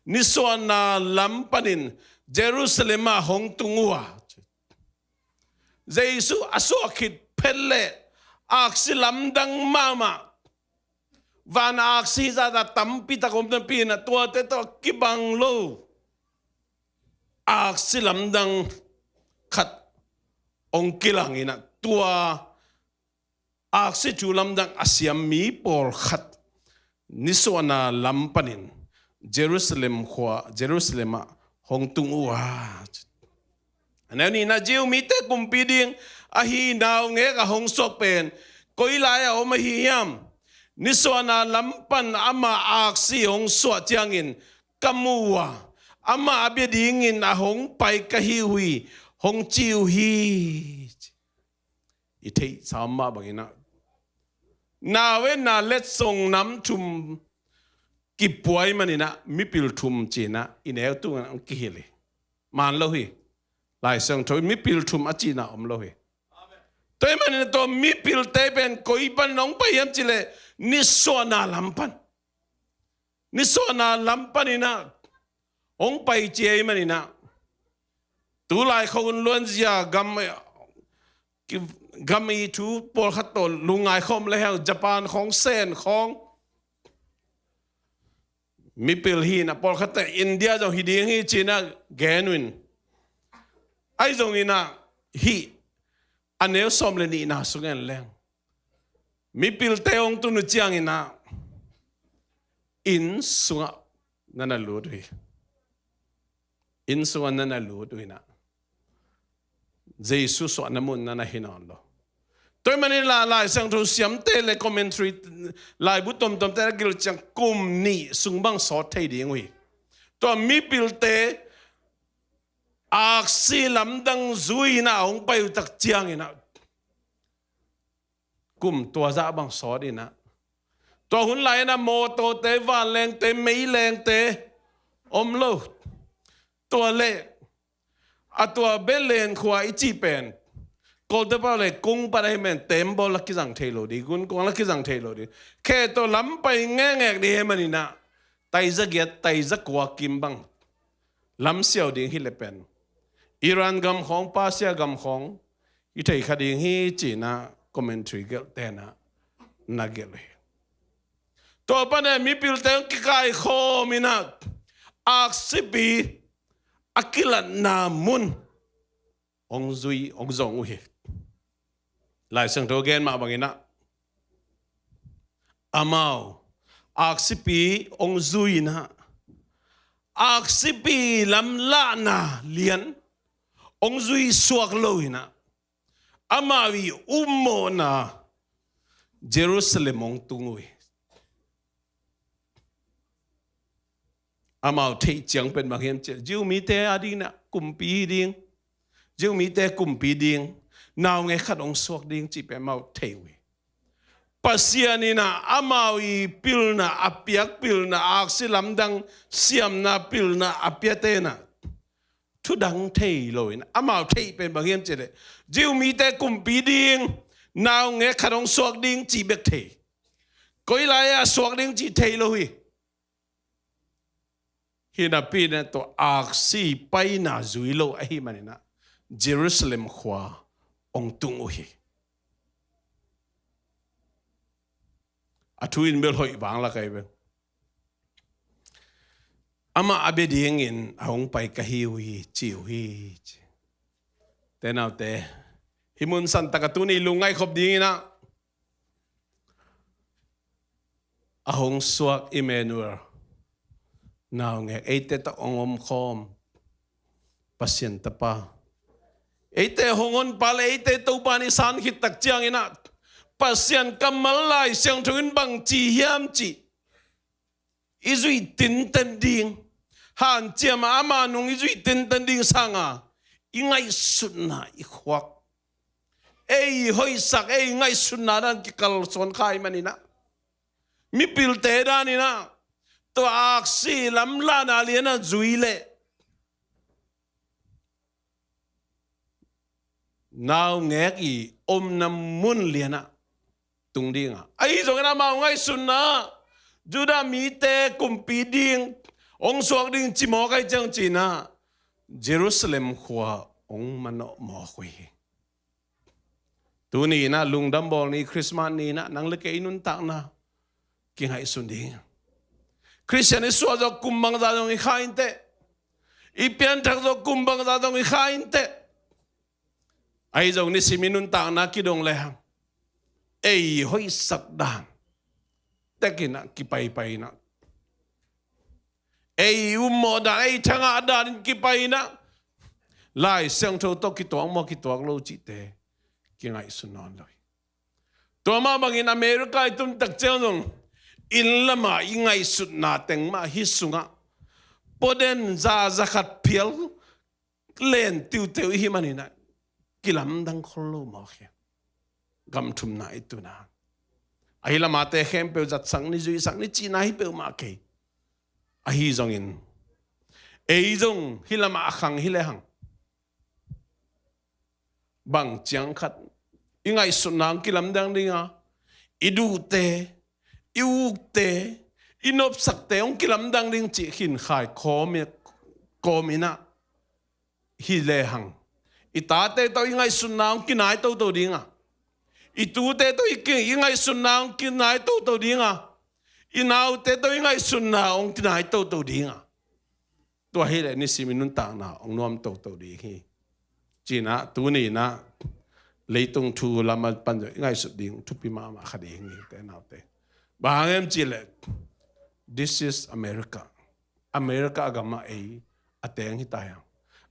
nisuahna lam panin Jerusalem ah hong tung uh a, ci. Jesu a suak khit phet leh aksi lamdang mahmah, van aksi zahzah tampi tak om napi in ah, tuate tawh kibang lo aksi lamdang khat hong kilang in ah, tua aksi thu lamdang a siam mi pawlkhat nisuahna lam panin Jerusalem khua, Jerusalem ah hong tung uh a. A neu nihna, Jew mite kumpi ding ahi naungek a hong suak pen koi lai-ah om ahi hiam? Nisuahna lam pan ama aksi hong suah ciangin ka mu uh a, amah a bia dingin a hong pai ka hi uh hi, hong ci uh hi. I theihsa mah bangin ah, nauvena letsong nam thum kipua ahih manin ah, mipil thum ci-in ah i neu tungah hong kihilh hi. Man lo hi. Lai Siangtho mipil thum a cihna om lo hi. Tua ahih manin ah, tua mipilte pen koi panin hong pai hiam cih leh, nisuahna lam pan, nisuahna lam panin ah hong pai ci ahih manin ah, tulai khua hun luanzia gam, gam i thu pawlkhat tawh lungngai khawm le hang, Japan khawng, Sen khawng, mipil hi in ah, pawlkhat teh India zong hi ding hi ci-in ah gen uh in. Ahi zongin ah, hih a neu sawm le nihna sung en leng, mipilte hong tun uh ciangin ah, inn sungah na na lut uh hi. Inn sungah na na lut uh in ah, Jesu suahna mun na na hi nawn lo. Tua ahih manin ah, Lai Siangtho siamte le commentary, laibu tomtomte na gil ciang kum nih sung bang sawt thei ding uh hi. Tua mipilte aksi lamdang zui-in ah hong pai uh tak ciangin ah, kum tua zah bang sawt in ah, tua hun lai-in ah mawtawte, vanlengte, meilengte om lo. Tua leh, a tua Bethlehem khua i cih pen Kawlte pau le kung pan ahih manin tembaw la kizang thei lo ding, gun kuang la kizang thei lo ding. Khe tawh lam pai ngekngek ding ahih manin ah, taiza giat, taiza kua kim bang lam siau ding hi le pen, Iran gam khawng, Persia gam khawng hi thei kha ding hi ci-in ah commentary gelhte in ah na gelh uh hi. Tua pan e mipilte hong kikaikhawm in ah, aksipi a kilatna mun hong zui, hong zong uh hi. Lai Siangtho gen mah bangin ah, amau aksipi hong zui in ah, aksipi lamlahna lian hong zui suak lo in ah, amau i ummawhna Jerusalem hong tung uh hi. Amau theih ciang pen bang hiam cih leh, Jew mite a ding in ah kumpi hi ding, Jew mite kumpi ding, naungek khat hong suak ding cih pen amau thei uh hi. Pasian in ah amau i pilna a piak, pilna aksi lamdang siamna pilna a piate in ah thu dang thei lo in, amau theih pen bang hiam cih leh, Jew mite kumpi ding, naungek khat hong suak ding cih bek thei. Koi lai-ah suak ding cih thei lo hi. Hi napi-in ah tua aksi paina zui lo ahih manin ah Jerusalem khua hong tung uh hi. A thu in bel hoih vang lak ahi ve. Amah a bia dingin a hong pai ka hi uh hi, ci uh hi, ci. Te naute, hih mun santak ah tuni lungngaih khop dingin ah, a hong suak Emmanuel, naungek eite tawh hong omkhawm Pasian Tapa, eite hong honpa le eite Topa in i san khit tak ciangin ah, Pasian kammal Lai Siangtho in bang ci hiam cih i zuih tinten ding, hanciam a ama nung i zuih tinten ding sangin i ngaihsutna i khuak, ei hoihsak, ei ngaihsutna dan kikalsuan kha ahih manin ah, mipilte dan in ah tua aksi lamlahna lian a zui leh naungek i omna mun lian ah tung ding a, ahi zongin amau ngaihsutna, Judah mite kumpi ding, hong suak ding ci mawk ahih ciang ci-in ah Jerusalem khua hong manawh mawk uh hi. Tuni in ah lungdam bawl ni, Christmas ni in ah nang le kei i nuntakna kingaihsun ding. Khristian i suah zawh kum bangzah zong hi kha inteh, i pianthak zawh kum bangzah zong hi kha inteh. Ahi zong nisim i nuntakna kidong lehang, ei hoihsak dan tek in ah kipaipai in ah, ei ummawh dan, ei thangah dan in kipai in ah, Lai Siangtho tawh kituak maw kituak lo cihte kingaihsun nawn lo hi. Tua mah bangin America i tun tak ciang zong inn lamah i ngaihsutna teng mah hih sungah puaden za, za khat phial len tiuteu i hih manin ah kilamdang khol lo mawk hi. Gam thumna i tun a, ahi lamate khempeuh zatsak ni, zuihsak ni cihna hi peuhmah kei. Ahi zongin ei zong hih lamah a khang hi lehang, bang ciang khat i ngaihsutna hong kilamdang ding a, i duhte, i ukte, i nopsakte hong kilamdang ding cih khinkhai kawm in ah, kawm in ah hi lehang, i tate tawh i ngaihsutna hong kinai toto ding a, i tute tawh i ki-, i ngaihsutna hong kinai toto ding a, i naute tawh i ngaihsutna hong kinai toto ding a, tua hi leh nisim i nuntakna hong nuam toto ding hi. Ci-in ah tuni in ah leitung thu lam a pan zong i ngaihsut ding thupi mahmah kha ding hi, te naute. Bang hang hiam cih leh, this is America. America a gam ah ei a teng hi ta hiang.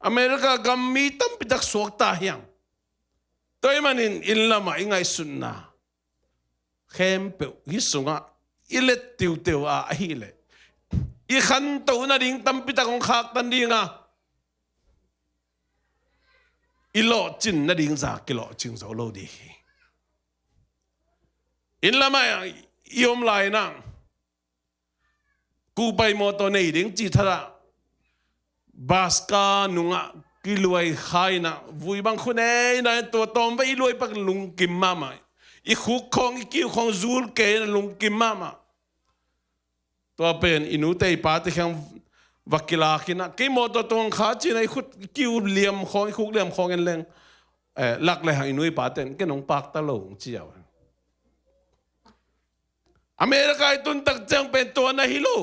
America gam mi tampi tak suak ta hiang. Tua ahih manin inn lamah i ngaihsutna khempeuh hih sungah i let tiuteu a, ahih leh i khantoh nading tampi tak hong khaktan ding a, i lawhcin nading zah kilawhcing zo lo ding hi. Inn lamah i om lai in ah, kuhpaimo tawh nei ding cih thadah, bus ka nungah kiluai kha in ah, vui bang khunei in ah, tua tawm va i luai pak lungkim mahmah. I khuk khawng, i kiu khawng zul kei in ah lungkim mahmah. Tua pen i nute i pate kiang va kilak in ah, kei mawtaw tawng kha ci-in ah, i khut, i kiu liam khawng, i khuk liam khawng en leng, eh, lak le hang i nu i pate in, ken hong pakta lo hong ci a. America i tun tak ciang pen tua na hi lo.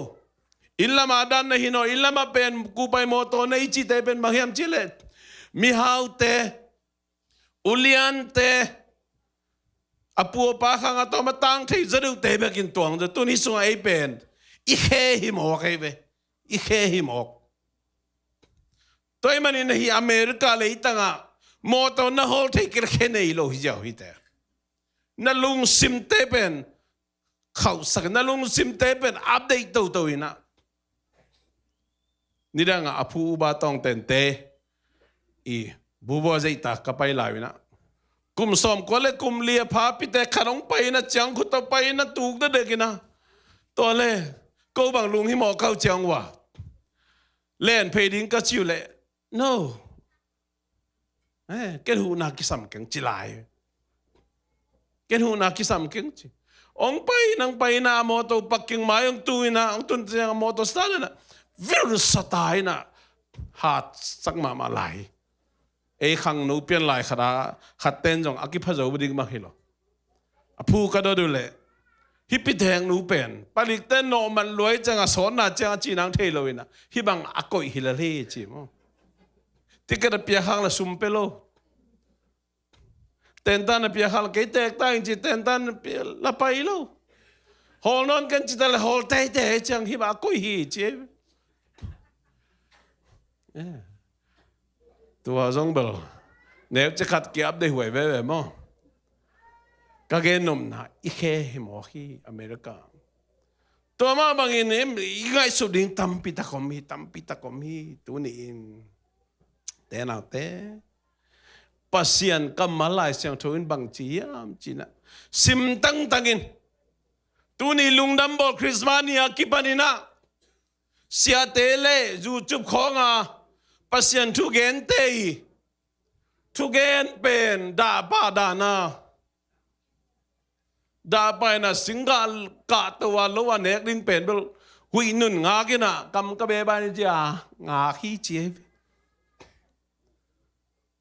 Inn lamah dan na hi nawn, inn lamah pen kupai mawtaw na hi cihte pen bang hiam cih leh, mihaute, uliante, a pu a pa khang a tawm a tang thei zaw deuhte bekin tuang zaw. Tun hih sungah ei pen i khe hi mawk ei ve. I khe hi mawk. Tua ahih manin hih America leitangah mawtaw na hawl thei kei leh khe nei lo hi ziau hite. Na lungsimte pen khauhsak, na lungsimte pen update toto in ah. Nidangah a phu uba tawngtente i bubua zeihta ka pai lai in ah, kum sawmkua le kum li a pha pite khat hong pai in ah, ciangkhut tawh pai in ah, tuk dadek in ah, tua le ko bang lunghimawh kau ciang uh a, len phei ding ka ci uh leh, no. Eh, ken huhna kisam keng ci lai. Ken huhna kisam keng ci. Hong pai in ah, hong pai in ah, a mawtaw parking mai hong tu in ah, hong tun ciang a mawtaw start in ah, vil sata in ah, hat sak mahmah lai. Ei khangno pian lai khat a, khat ten zong a kipha zo ding mah hi lo. A phu ka dot uh leh, hih pi theng nu pen, palikte nawhman luai ciang a sawtna ciang a ci nang thei lo in ah, hih bang a koih hi lel hi ci maw. Ticket a pia khak leh sum pe lo. Tentan a pia khak leh kei tek ta ing ci, tentan a pia la pai lo. Hawl nawn ken ci ta leh hawl teitei ciang hih bang a koih hi ci. Eh. Tua zong bel, neu ci khat ki-update huai veve maw. Ka gen nopna, i khe hi mawk hi America. Tua mah bangin i ngaihsut ding tampi tak om hi, tampi tak om hi, tuni in. Te naute, Pasian kammal Lai Siangtho in bang ci hiam cih leh, sim tangtang in. Tuni lungdam bawl Christmas ni a kipan in ah, siate le YouTube khawng a Pasian thugente i thugen pen dahpah dan a, dahpah in ah singgah kahto a lo a nek ding pen bel huih nun ngak in ah, kam ka be ban in ci a ngak hi ci hi.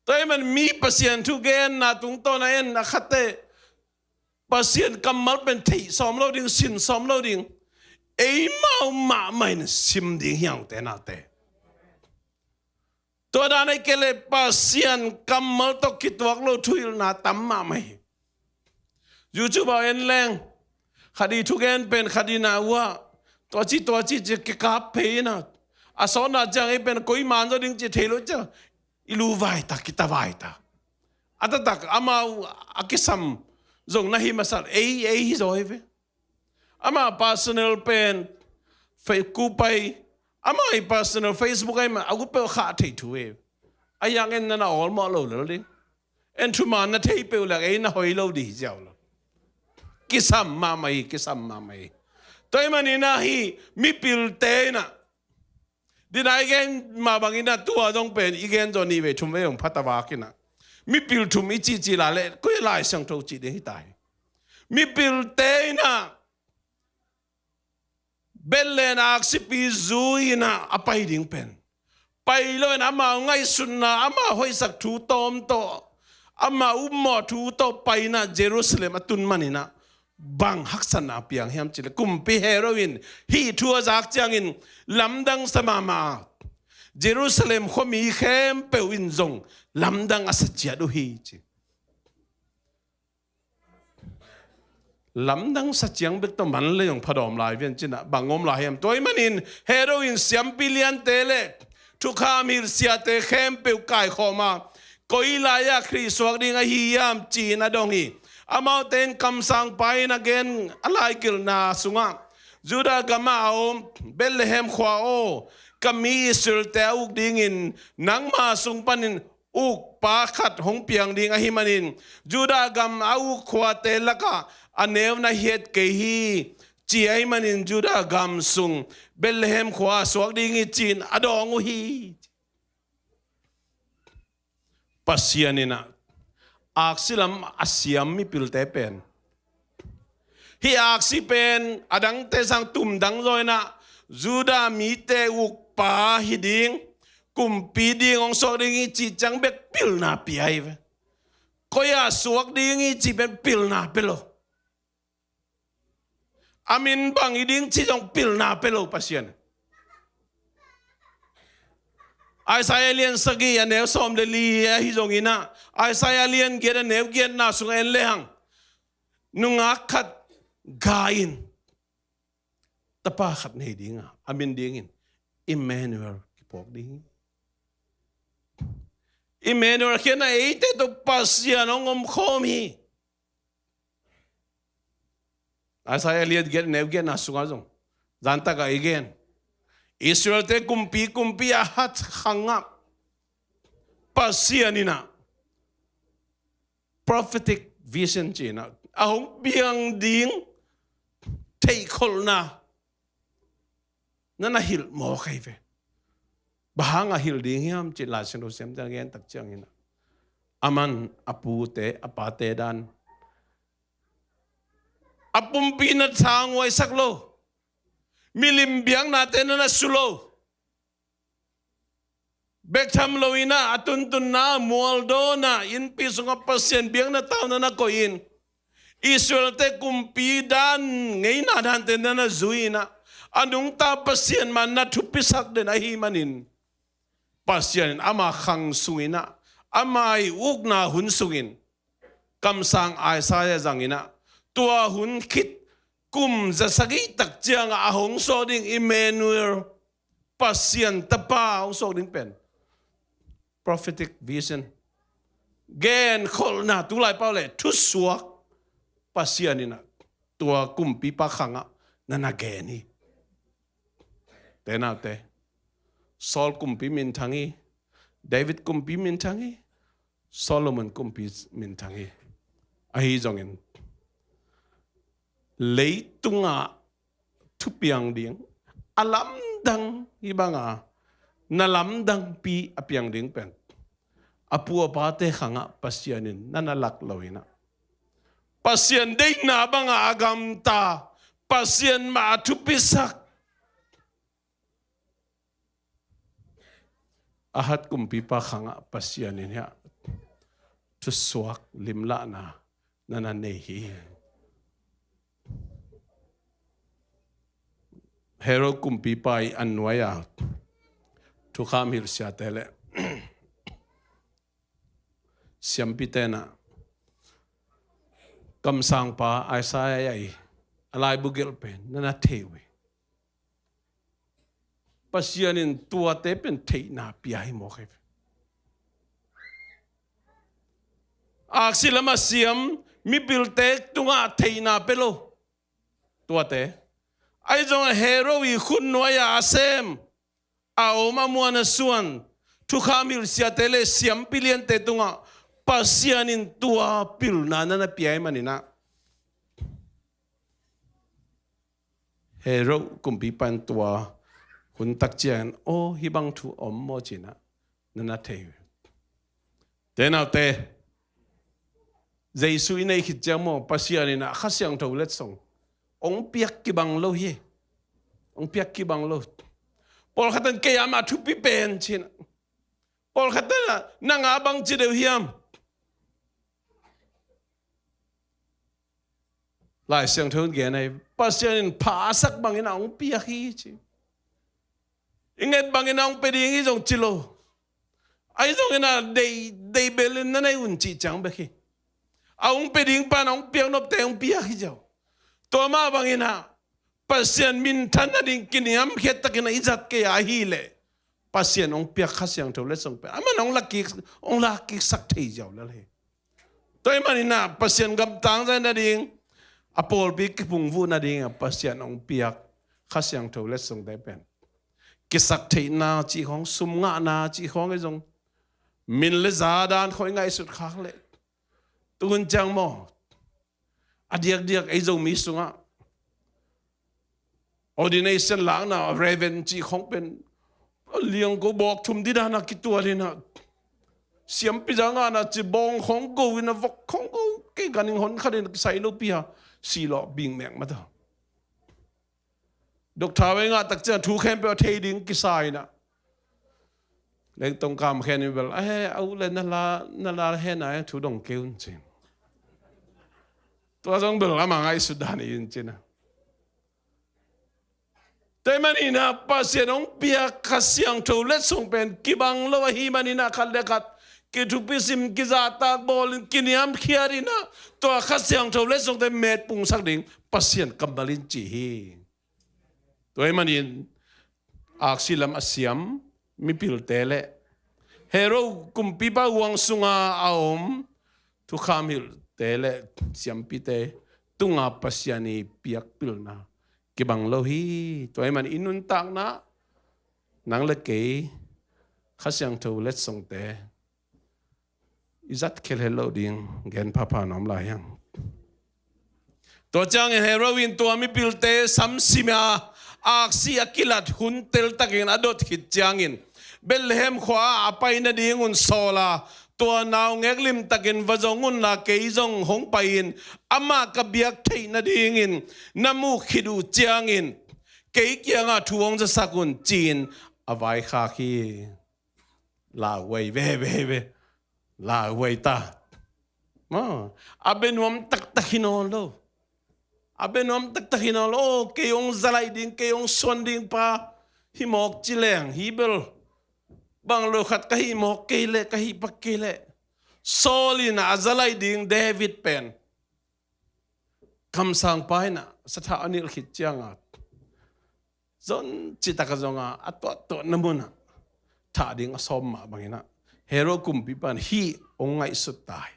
Tua ahih man mi Pasian thugenna tungtawn a en a khatte, Pasian kammal pen theih sawm lo ding, sin sawm lo ding. Eimau mahmah in sim ding hi hang te naute. Tua dan ahih kei leh Pasian kammal tawh kituak lo thuhilhna tam mahmah hi. YouTube ah en leng, khat i thugen pen khat i na uh ah, tua ci tua ci ci kikap phei in ah, a sawtna ciang ei pen koi man zaw ding ci thei lo ciang, i lu vai ta, kita vai ta. A taktak amau a kisam zong na hi masa, ei, ei hi zaw hi ve. Ama personal pen, fe-, kupai, ama i personal Facebook ai ma, a ut peuh khah thei thu e. A yang en na na awlmawh lo lel ding. En thuman na thei peuh lak ei na hoi lo dih ziau lo. Kisam mahmah hi, kisam mahmah hi. Tua ahih manin ah hih mipilte in ah, dina i gen mah bangin ah tua zong pen i gen zaw nih vei thum vei hong phat a vak in ah, mipil thum i cihcih lai leh koi Lai Siangtho cih ding hi ta hi. Mipilte in ah Bethlehem aksipi zui in ah a pai ding pen, pai lo in amau ngaihsutna, amau hoihsak thu tawm tawh, amau upmawh thu tawh pai in ah Jerusalem a tun man in ah, bang haksatna piang hiam cih leh, Kumpi Herod in hih thu a zak ciangin lamdang sa mahmah a, Jerusalem khuami khempeuh in zong lamdang a sa ciat uh hi ci. Lamdang sa ciang bek tawh man lei zong phadawm lai vian cin ah, bang om lai hiam? Tua ahih manin Herod in siampi liante le thukham hilh siate khempeuh kaikhawm a, koi lai-ah Khrih suak ding ahi hiam ci-in a dong hi. Amaute in kamsangpa in a gen a laikilhna sungah, Judah gamah a om Bethlehem khua aw, ka mi Israelte a uk dingin nangma sung panin ukpa khat hong piang ding ahih manin, Judah gam a uk khuate lakah a neu na hiat kei hi, ci ahih manin Judah gam sung Bethlehem khua-ah suak ding hi ci-in a dawng uh hi. Pasian in ah aksi lam a siam mipilte pen, hih aksi pen a dangte sang tumdang zaw in ah Judah mite ukpa hi ding, kumpi ding hong suak ding hi cih ciang bek pilna pia hi ve. Koi ah suak ding hi cih pen pilna pia lo. A min bang hi ding cih zong pilna pia lo Pasian. Isaiah lian sagih a neu sawm le li ahi zongin ah, Isaiah lian giat a neu giatna sung en lehang, nungak khat ga in tapa khat nei ding a, a min dingin Emmanuel kiphawk ding hi. Emmanuel khiatna eite tawh Pasian hong omkhawm hi. Isaiah lian giat neu giatna sungah zong zantak ah i gen, Israelte kumpi, kumpi Ahaz khangah Pasian in ah prophetic vision ci-in ah a hong piang ding theihkholhna na na hilh mawk ahi ve. Bang hang a hilh ding hiam cih Lai Siangtho siamte na gen tak ciangin ah, aman a pute a pate dan, a pumpi na thanuaisak lo, milim biaknate na na su lo, bek tham lo in ah a tuntunna mualdawnna innpi sungah Pasian biakna tau na na koih in, Israelte kumpi dan, ngeina dante na na zui in ah, a nungta Pasian man na thupisak den ahih manin, Pasian in ama khang sungin ah, ama i ukna hun sungin kamsang Isaiah zangin ah, tua hun khit kum za sagih tak ciangah a hong suak ding Emmanuel, Pasian tapa hong suak ding pen prophetic vision, genkholhna, tulai pau le thusuak, Pasian in ah tua kumpipa khangah na na gen hi. Te naute, Saul kumpi minthang hi, David kumpi minthang hi, Solomon kumpi minthang hi. Ahi zongin leitungah thupiang ding a lamdang hi banga, na lamdangpi a piang ding pen a pu a pate khangah Pasian in na na lak lo in ah, Pasian deihna bangah a gamta, Pasian mah a thupisak Ahaz kumpipa khangah Pasian in hiah thusuak limlahna na na nei hi. Herod kumpipa i an nuai-a thukham hilhsiate le siampite na kamsangpa Isaiah i a laibu gelh pen na na thei uh hi. Pasian in tuate pen theihna pia hi mawk hi. Aksi lam a siam mipilte tungah theihna pia lo. Tuate ahi zongah Herod i khut nuai-a a sem, a om, a muan, a suan thukham hilhsiate le siampi liante tungah Pasian in tua pilna na na pia hi maninah Herod kumpipa in tua hun tak ciangin aw hih bang thu om maw cinah na na thei uh. Te naute, Jesu i neih khit ciang maw Pasian inah Kha Siangtho letsong hong piak kibang lo hi. Hong piak kibang lo. Pawlkhat in kei amah thupi pen cinah, pawlkhat in ah nang a bang ci deuh hiam? Lai Siangtho in gen ahi, Pasian in pha a sak bangin a hong piak hi ci. I nget bangin a hong pia ding hi zong ci lo. Ahi zongin a dei, dei belin na nei un cih ciang bek hi. A hong pia ding pan a hong piak nopte hong piak hi ziau. Tua mah bangin ah Pasian minthan nading kiniamkhiat takin a i zat kei a ahileh Pasian hong piak Kha Siangtho letsong pen aman hong la kik, hong la kiksak thei ziau lel hi. Tua ahih maninah Pasian gamtang zai nading, a pawlpi kiphungvuh nading a Pasian hong piak Kha Siangtho letsongte pen kisaktheihna cih khawng, sum ngahna cih khawng ahi zong, min le za dan khawng i ngaihsut khak leh tuhun ciang maw a diakdiak ei Zomi sungah ordination lakna, Reverend cih khawng pen liangko bawk thum didana kitual inah Siampi za ngahna ci bawng khong go in a vok khong go kei ganin hon khatin kisai lopi ha. Silawh bing mek mata. Doctor vei ngah tak ciang thu khempeuh a thei ding kisa in a. Lengtong kam khen in bel a he a u le na la na la he na thu dong kei un cin. Tua zong bel ama ngaihsut dan in cin a. Tua ahih manin a Pasian hong piak Kha Siangtho letsong pen kibang lo ahih manin a khat le khat kithupisim kizahtak bawlin kiniamkhiat in a tua Kha Siangtho letsongte metpungsak ding Pasian kammal in ci hi. Tua ahih manin aksi lam a siam mipilte le Herod kumpipa huang sunga a om thukham hilhte le siampite tunga Pasian i piak pilna kibang lo hi. Tua ahih man i nuntakna nang le kei Kha Siangtho letsongte i zat khelhel lo ding gen phapha nuam lai hiang. Tua ciangin Herod in tua mipilte samsim a aksi a kilat hun teltakin a dot khit ciangin Bethlehem khua ah a pai nadingun sawl a, tua naungek limtakin va zong unla kei zong hong pai-in amah ka biak theih nadingin na muh khit uh ciangin kei kiangah thu hong zasak un ci-in a vaikhak hi. Lauhuai veve ve. Lauhuai ta. Ma, a bia nuam taktak hi nawn lo. A bia nuam taktak hi nawn lo. Oh, kei hong zalaih ding, kei hong suan ding pa hi mawk ci leng hi bel. Bang lo khat ka hih mawk kei leh, ka hih pak kei leh. Saul in a zalaih ding David pen kamsangpa in a sathau a nilh khit ciangin zon citak a zong a, a tuahtuahna mun ah thah ding a sawm mah bangin a Herod kumpipa in hih hong ngaihsut ta hi.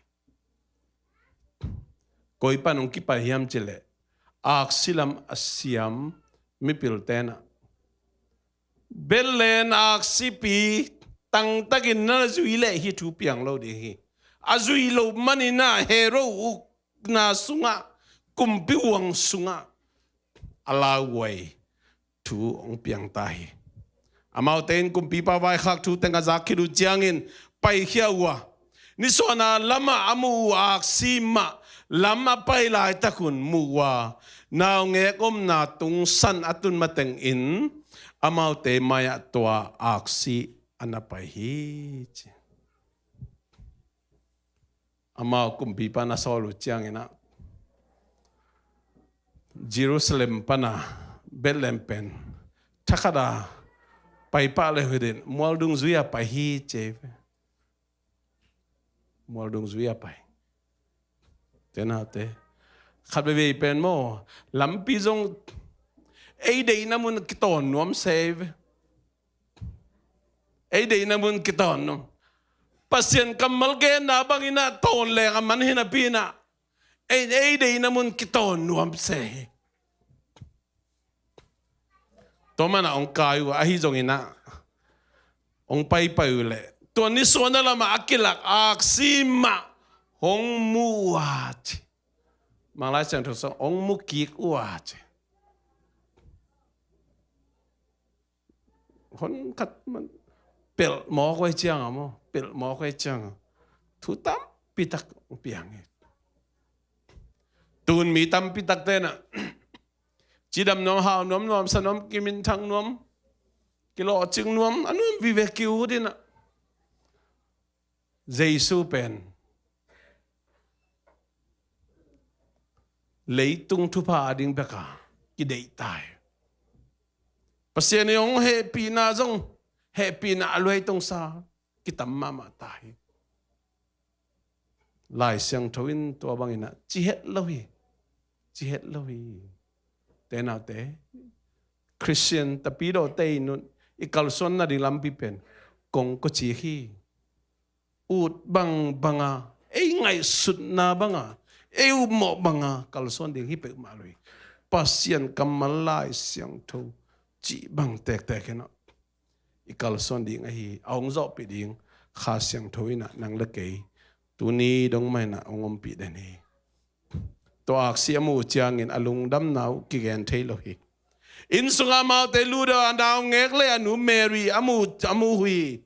Koi pan hong kipai hiam cih leh aksi lam a siam mipilte in a Bethlehem aksipi tangtakin na zui leh hih thu piang lo ding hi. A zui loh manin a Herod ukna sungah, kumpi huang sungah a lauhuai thu hong piang ta hi. Amaute in kumpipa vaikhak thu teng a zak khit uh ciangin paikhia uh a, nisuahna lamah a muh uh aksi mah lam a pai laitak un muh uh a, naungek omna tungsan a tun matengin amaute mai-ah tua aksi a na pai hi ci. Amau kumpipa na sawl uh ciangin a Jerusalem pana Bethlehem pen thakhat a paipah le huidin mual dungzui a pai hi ci. Mual dungzui a pai. Te naute, khat veivei pen maw, lampi zong ei deihna mun kitawn nuam se ve. Ei deihna mun kitawn nuam. Pasian kammal genna bangin a tawn leng a man hi napi in a ei, ei deihna mun kitawn nuam se hi. Tua mana hong kai uh a, ahi zongin a hong paipai uh leh tua nisuahna lamah a kilak aksi mah hong mu uh a ci. Manglai Siangtho sung hong mu kik uh a ci. Hon khat man pelh mawk uh a hi ciang a maw, pelh mawk uh a hi ciang a thu tampi tak hong piang hi. Tun mi tampi takte in a cidam nuam, hau nuam, nuamsa nuam, kiminthang nuam, kilawhcing nuam, a nuam vive ki-ut in a Jesu pen leitung thupha a ding bek a kideih ta hi. Pasian in hong hehpihna zong, hehpihna a luaitongsa kitam mahmah ta hi. Lai Siangtho in tua bangin a ci het lo hi. Ci het lo hi. Te naute, Khristian tapidawte in i kalsuan nading lampi pen kong kawcik hi. Ut bangbanga, ei ngaihsutna banga, ei upmawh banga kalsuan ding hi peuhmah lo hi. Pasian kammal Lai Siangtho cih bang tektek in a i kalsuan ding ahi, a hong zawhpih ding Kha Siangtho in a nang le kei tuni dong mah in a hong ompih den hi. Tua aksi a muh uh ciangin a lungdamna uh kigen thei lo hi. Inn sungah amaute lut uh a, naungek le a nu Mary a mu, a mu uh hi.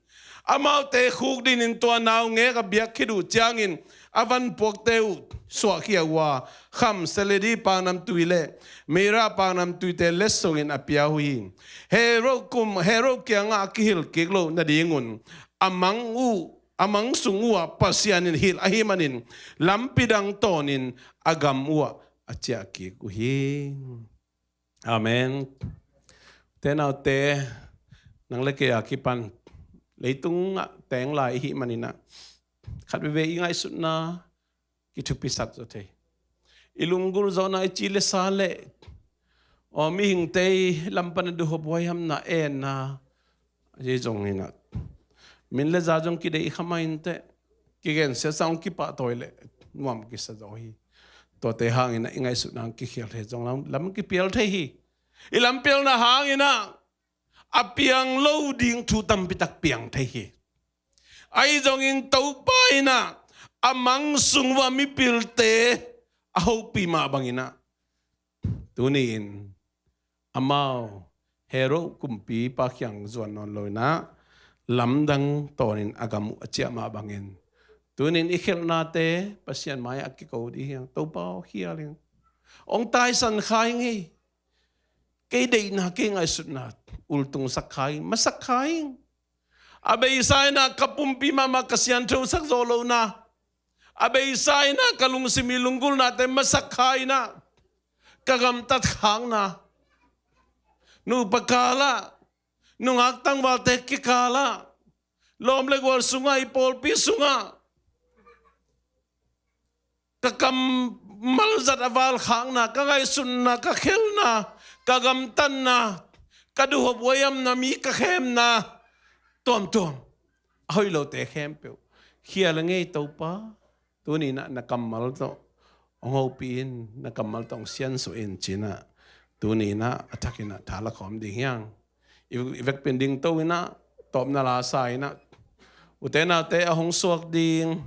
Amaute khukdin in tua naungek a biak khit uh ciangin a vanpuakte uh suahkhia uh a, Kham, Seledi paknamtui le Meira paknamtuite letsongin a pia uh hi. Herod kum, Herod kiangah a kihilh kik loh nadingun a mang uh, a mang sung uhah Pasian in hilh ahih manin lampi dang tawnin a gam uhah a ciah kik uh hi. Amen. Te naute, nang le kei a kipan leitungah teng lai i hih maninah khat veve i ngaihsutna kithupisat zaw thei. I lunggulh zawhna, i ci le sa le, aw, mihingte i lam pana duhhuap huaihamna, enna, a ci zong inah min le za zong kideih kha mah inteh, kigensia sang kipahtawi le nuam kisa zaw hi. Tuate hanginah i ngaihsutna hang kikhial thei zong lam, lam kipial thei hi. I lampialna hanginah a piang lo ding thu tampitak piang thei hi. Ahi zongin Topa inah a mang sung uh a mipilte a hopih mah banginah tuni-in amau Herod kumpipa kiang zuan nawn lo inah lamdang tawnin a gam uh a ciah mah bangin, tuni-in i khialhnate Pasian mai-ah a kiko dih hiang. Topa aw, khial hiang. Hong taisan kha ing ei. Kei deihna, kei ngaihsutna ultungsak kha ing, masak kha ing. A beisa inah ka pumpi mahmah ka siantheusak zawh lohna, a beisa inah ka lungsim i lunggulhnate masak kha inah ka gamtat khakna, nupa kalah, nungak tangvalte kikalah, lawm le gual sungah, i pawlpi sungah ka kammal zat a valkhakna, ka ngaihsutna, ka khelna, ka gamtatna, ka duhhuap huaihamna, mi ka khemna tuamtuam a hoih lote khempeuh khial a ngei Topa. Tuni inah na kammal tawh hong hopih in, na kammal tawh hong siansuah in cinah tuni inah a thakinah tha la khawm ding hiang. I, i vekpin ding to inah tawpna la sa inah, ute naute, a hong suak ding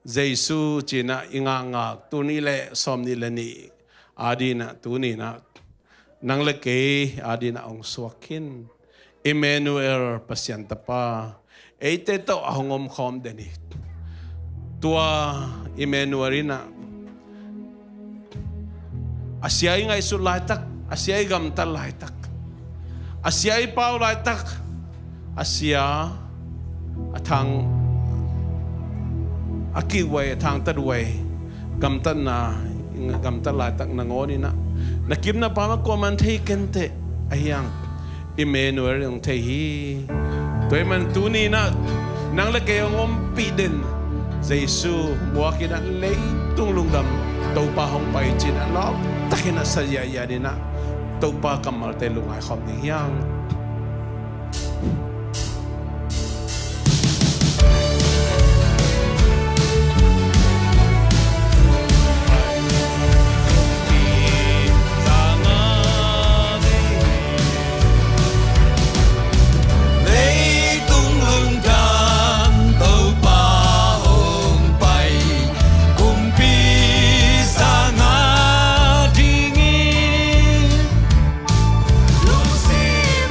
Jesu cinah i ngakngak tul nih le sawmnih le nih adinah tuni inah nang le kei adinah hong suak khin. Emmanuel, Pasian Tapa eite tawh a hong omkhawm den hi. Tua Emmanuel inah a sia i ngaihsut laitak, a sia i gamtat laitak, a sia i pau laitak, a sia a thang a kihhuai, a thangtat huai gamtatna, gamtat laitak nangawn inah na kipna pam ah kuaman thei kenteh, ahi hang Emmanuel hong thei hi. Tua ahih man tuni inah nang le kei hong ompih den Jesu muak inah leitung lungdam Topa hong pai cinah lawptak inah sa ziahziah inah Topa kammalte lungngai khawm ding hiang. Leitung lungdam Topa hong pai, kumpi sanga dingin lungsim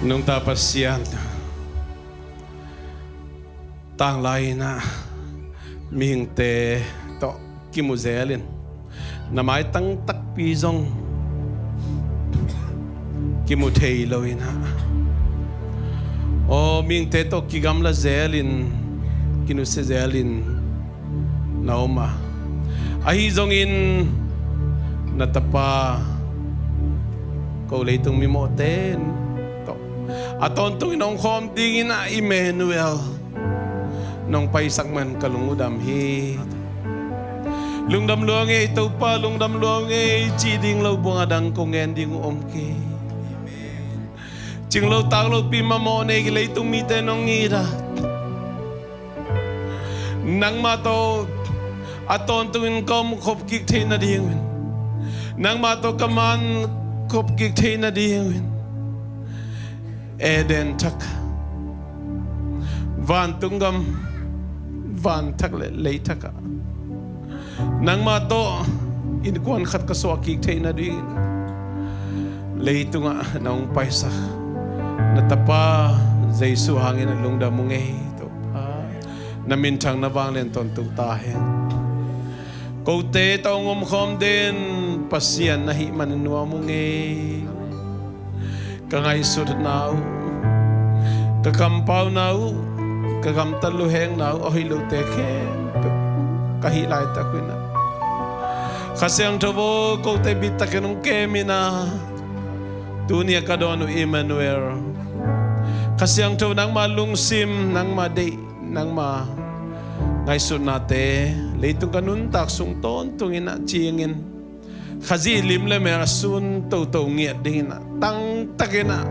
Nungta Pasian, tanglai in ah mihingte tawh kimu zel in, na maitang takpi zong kimu thei lo in ah, aw, mihingte tawh kigamla zel in, kinusia zel in na om a, ahi zongin na Tapa, ko leitung mimawhte tawh a tawntungin hong khawm dingin ah Emmanuel nong paisak man ka lung uh dam hi. Lungdam lua ing ei Topa, lungdam lua ing ei, cih ding lo buang a dang ko ngen ding uh om kei. Cing lo tak lopi mamawh nei leitung mite nong it a, nangmah tawh a tawntungin ka om khop kik theih nadingin, nangmah tawh ka man khop kik theih nadingin Eden thak, vantung gam, van thak le lei thak ah nangmah tawh innkuan khat ka suah kik theih nadingin leitungah na hong paisak na Tapa Jesu hangin ah lungdam ung ei Topa. Na minthang na vanglian tawntung ta hen. Kote tawh hong omkhawm den Pasian na hih manin nuam ung ei. Ka ngaihsutna uh, ka kampauna uh, ka gamtat luhekna uh, a hoih lote khempeuh ka hih laitak uh in ah, Kha Siangtho aw, kote bittakin hong kem in ah, tuni a ka dawn uh Emmanuel, Kha Siangtho, nangma lungsim, nangma deih, nangma ngaihsutnate leitung ka nuntak sung tawntungin ah cingin, Khazih lim le mel a sun toto ngiat dingin ah, tangtakin ah,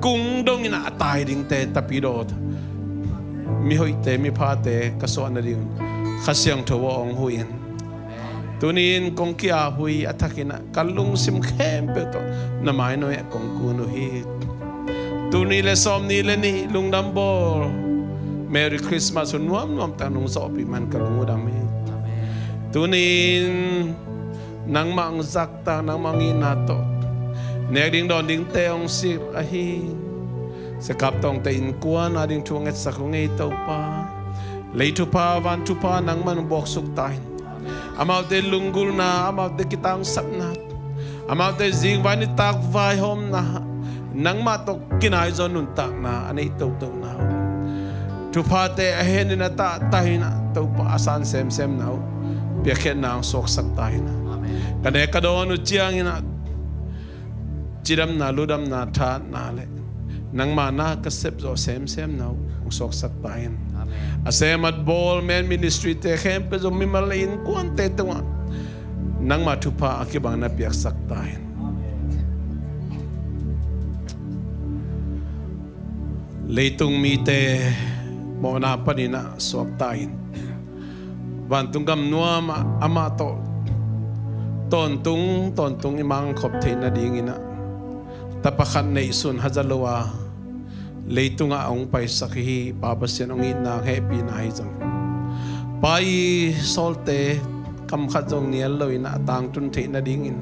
kung dongin ah a tai dingte tapidaw, mihoihte, miphate ka suah nading Kha Siangtho aw, hong huh in. Tuni-in kong ki-ap uh hi, a thakin ah ka lungsim khempeuh tawh na mainawh ah kong kun uh hi. Tul nih le sawmnih le nih lungdam bawl, Merry Christmas uh nuamnuam tak nong zawhpih man ka lung uh dam hi. Tuni-in nangmah hong zaktak, nangmah hong itna tawh nek ding dawn dingte hong sik ahi Sia Kap Tawngte innkuan a ding thu hong etsak ung ei Topa. Lei thupha, van thupha nangman hong buaksuk ta in. Amaute lunggulhna, amaute kitangsapna, amaute zingvai nitak vaihawmna, nangmah tawh kinai zaw nuntakna a neih toto na uh, thuphate a henin a tahtah in ah Topa, a san semsemna uh piakkhiatna hong suaksak ta in ah. Ka nek ka dawn uh ciangin ah cidamna, ludamna, thahatna le nangma na ka sep zawh semsemna uh hong suaksak ta in. A sem a bawl men ministry-te khempeuh zong mimal le innkuante tungah nangma thupha a kibang na piaksak ta in. Leitung mite mawhna panin ah suakta in, vantung gam nuam ah amah tawh tawntung tawntung i mangkhop theih nadingin ah, tapa khat neihsun haza lo a leitungah a hong paisak hi. Pa Pasian, hong itna hehpihna hi zong, pa i sawlte kam khat zong nial loin ah a tangtun theih nadingin,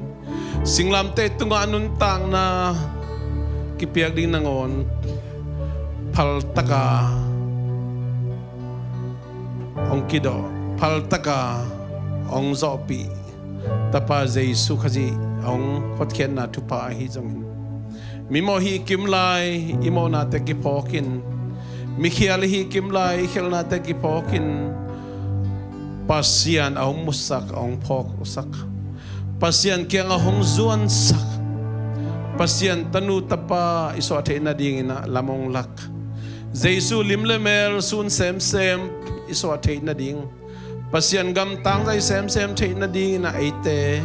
singlamteh tungah nuntakna kipiak ding nangawn phaltaka hong kidawh, phaltaka hong zawhpih Tapa Jesu Khazih a hong hotkhiatna thupha ahi zongin, mimawh hih kim lai i mawhnate kiphawkin, mikhial i hih kim lai i khialhnate kiphawkin, Pasian a hong musak, a hong phawksak, Pasian kiangah hong zuansak, Pasian tanu tapa i suah theih nadingin ah lam hong lak, Jesu lim le mel sun semsem i suah theih nading, Pasian gam tangzai semsem theih nadingin ah eite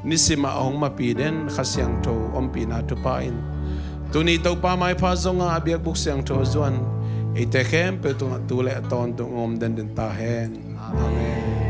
nisimah a hong mapi den Kha Siangtho ompihna thupha in, tuni Topa maipha zongah a biakbuk siangtho a zuan eite khempeuh tungah tu le a tawntung hong om denden ta hen. Amen.